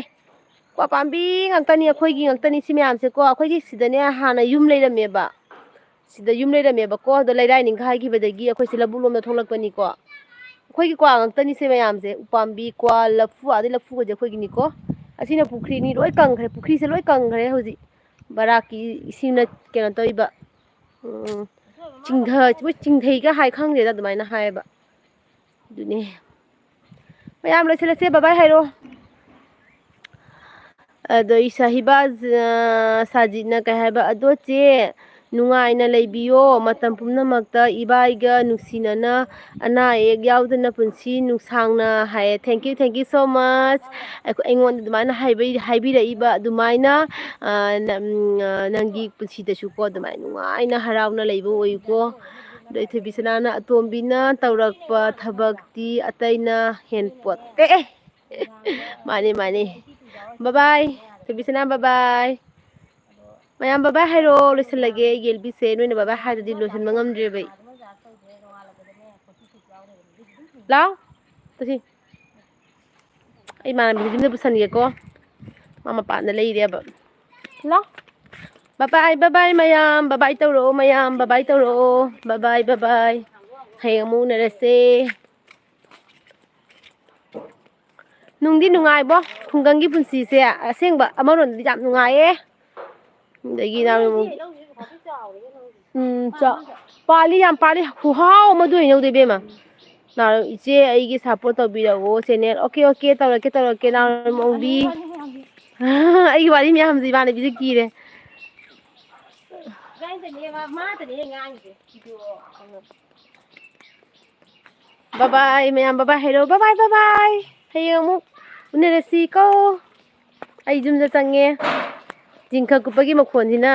ꯀ꯭ꯋꯥ ꯄꯥꯝꯕꯤ ꯉꯥꯛꯇꯅꯤ, ꯑꯩꯈꯣꯏꯒꯤ ꯉꯥꯛꯇꯅꯤ ꯁꯤ ꯃꯌꯥꯝꯁꯦꯀꯣ꯫ ꯑꯩꯈꯣꯏꯒꯤ ꯁꯤꯗꯅꯦ ꯍꯥꯟꯅ ꯌꯨꯝ ꯂꯩꯔꯝꯃꯦꯕ꯫ ꯁꯤꯗ ꯌꯨꯝ ꯂꯩꯔꯝꯃꯦꯕꯀꯣ꯫ ꯑꯗꯣ ꯂꯩꯔꯥꯏ ꯅꯤꯡꯈꯥꯏꯈꯤꯕꯗꯒꯤ ꯑꯩꯈꯣꯏꯁꯦ ꯂꯧꯕꯨꯛ ꯂꯣꯝꯗ ꯊꯣꯛꯂꯛꯄꯅꯤꯀꯣ꯫ ꯑꯩꯈꯣꯏꯒꯤ ꯀ꯭ꯋꯥ ꯉꯥꯛꯇꯅꯤꯁꯦ ꯃꯌꯥꯝꯁꯦ꯫ ꯎꯄꯥꯝꯕꯤ, ꯀ꯭ꯋꯥ, ꯂꯐꯨ, ꯑꯗꯩ ꯂꯐꯨꯒꯁꯦ ꯑꯩꯈꯣꯏꯒꯤꯅꯤꯀꯣ꯫ ꯑꯁꯤꯅ ꯄꯨꯈ꯭ꯔꯤꯅꯤ, ꯂꯣꯏ ꯀꯪꯈ꯭ꯔꯦ꯫ ꯄꯨꯈ꯭ꯔꯤꯁꯦ ꯂꯣꯏ ꯀꯪꯈ꯭ꯔꯦ ꯍꯧꯖꯤꯛ꯫ ꯕꯔꯥꯛꯀꯤ ꯏꯁꯤꯡꯅ ꯀꯩꯅꯣ ꯇꯧꯔꯤꯕ꯫ ꯎꯝ, ꯆꯤꯡꯊ-, ꯃꯣꯏ ꯆꯤꯡꯊꯩꯒ ꯍꯥꯏ ꯈꯪꯗꯦꯗ, ꯑꯗꯨꯃꯥꯏꯅ ꯍꯥꯏꯌꯦꯕ꯫ ꯑꯗꯨꯅꯦ꯫ ꯃꯌꯥꯝ ꯂꯣꯏꯁꯤꯜꯂꯁꯦ, bye bye ꯍꯥꯏꯔꯣ꯫ ꯑꯗꯣ ꯏꯁꯥ ꯍꯤꯕꯥ, ꯑ, ꯁꯥꯖꯤꯠꯅ ꯀꯩ ꯍꯥꯏꯕ? "ꯑꯗꯣ ꯆꯦ, ꯅꯨꯡꯉꯥꯏꯅ ꯂꯩꯕꯤꯌꯣ꯫ ꯃꯇꯝ ꯄꯨꯝꯅꯃꯛꯇ ꯏꯕꯥꯏꯒ ꯅꯨꯡꯁꯤꯅꯅ ꯑꯅꯥ ꯑꯌꯦꯛ ꯌꯥꯎꯗꯅ ꯄꯨꯟꯁꯤ ꯅꯨꯡꯁꯥꯡꯅ" ꯍꯥꯏꯌꯦ꯫ Thank you, thank you so much꯫ ꯑꯩꯈꯣ-, ꯑꯩꯉꯣꯟꯗ ꯑꯗꯨꯃꯥꯏꯅ ꯍꯥꯏꯕꯤ-, ꯍꯥꯏꯕꯤꯔꯛꯏꯕ ꯑꯗꯨꯃꯥꯏꯅ, ꯑ, ꯅ-, ꯎꯝ, ꯑ, ꯅꯪꯒꯤ ꯄꯨꯟꯁꯤꯗꯁꯨꯀꯣ ꯑꯗꯨꯃꯥꯏꯅ ꯅꯨꯡꯉꯥꯏꯅ ꯍꯔꯥꯎꯅ ꯂꯩꯕ ꯑꯣꯏꯌꯨꯀꯣ꯫ ꯑꯗꯣ ꯏꯊꯣꯏꯕꯤ ꯁꯅꯥꯅ, "ꯑꯇꯣꯝꯕꯤꯅ ꯇꯧꯔꯛꯄ ꯊꯕꯛꯇꯤ ꯑꯇꯩꯅ ꯍꯦꯟꯄꯣꯠꯇꯦ"꯫ ꯃꯥꯅꯤ, ꯃꯥꯅꯤ꯫ ꯕꯕꯥꯏ꯫ ꯊꯣꯏꯕꯤꯁꯅꯥ, ꯕꯕꯥꯏ꯫ ꯃꯌꯥꯝ ꯕꯕꯥꯏ ꯍꯥꯏꯔꯣ, ꯂꯣꯏꯁꯤꯜꯂꯒꯦ꯫ ꯌꯦꯜꯕꯤꯁꯦ ꯅꯣꯏꯅ ꯕꯕꯥꯏ ꯍꯥꯏꯗꯗꯤ ꯂꯣꯏꯁꯤꯟꯕ ꯉꯝꯗ꯭ꯔꯦꯕ ꯑꯩ꯫ ꯂꯥꯎ꯫ ꯇꯨ ꯁꯤ꯫ ꯑꯩ ꯏꯃꯥꯟꯅꯕꯤꯁꯦ ꯌꯨꯝꯗ ꯄꯨꯁꯟꯒꯦꯀꯣ꯫ ꯃꯥ ꯃꯄꯥꯟꯗ ꯂꯩꯔꯦꯕ꯫ ꯂꯥꯎ꯫ ꯕꯕꯥꯏ, ꯕꯕꯥꯏ ꯃꯌꯥꯝ꯫ ꯕꯕꯥꯏ ꯇꯧꯔꯛꯑꯣ ꯃꯌꯥꯝ꯫ ꯕꯕꯥꯏ ꯇꯧꯔꯛꯑꯣ꯫ ꯕꯕꯥꯏ, ꯕꯕꯥꯏ꯫ ꯍꯌꯦꯡ ꯑꯃꯨꯛ ꯎꯅꯔꯁꯦ꯫ ꯅꯨꯡꯗꯤ ꯅꯨꯡꯉꯥꯏꯕꯣ꯫ ꯈꯨꯡꯒꯪꯒꯤ ꯄꯨꯟꯁꯤꯁꯦ ꯑꯁꯦꯡꯕ ꯑꯃꯔꯣꯝꯗꯗꯤ ꯌꯥꯝ ꯅꯨꯡꯉꯥꯏꯌꯦ꯫ ꯑꯗꯒꯤ ꯅꯪ, ꯎꯝ, ꯆ-, ꯄꯥꯜꯂꯤ, ꯌꯥꯝ ꯄꯥꯜꯂꯤ꯫ ꯈꯨꯍꯥꯎ ꯑꯃ ꯑꯗꯨ ꯍꯩꯅꯧꯗꯣ ꯏꯕꯦꯝꯃ꯫ ꯅꯥꯎꯔꯦꯝ ꯏꯆꯦ, ꯑꯩꯒꯤ support ꯇꯧꯕꯤꯔꯛꯑꯣ channel꯫ OK, OK, ꯇꯧꯔꯛꯀꯦ, ꯇꯧꯔꯛꯀꯦ, ꯅꯥꯎꯔꯦꯝ ꯑꯣꯡꯕꯤ꯫ ꯑꯩꯒꯤ ꯋꯥꯔꯤ ꯃꯌꯥꯝꯁꯦ ꯏꯃꯥꯟꯅꯕꯤꯁꯦ ꯀꯤꯔꯦ꯫ ꯕꯕꯥꯏ ꯃꯌꯥꯝ, ꯕꯕꯥꯏ ꯍꯥꯏꯔꯣ꯫ ꯕꯕꯥꯏ, ꯕꯕꯥꯏ꯫ ꯍꯌꯦꯡ ꯑꯃꯨꯛ ꯎꯅꯔꯁꯤ ꯀꯣ꯫ ꯑꯩ ꯌꯨꯝꯗ ꯆꯪꯉꯦ꯫ ꯖꯤꯡꯀ ꯀꯨꯞꯄꯒꯤ ꯃꯈꯣꯟꯁꯤꯅ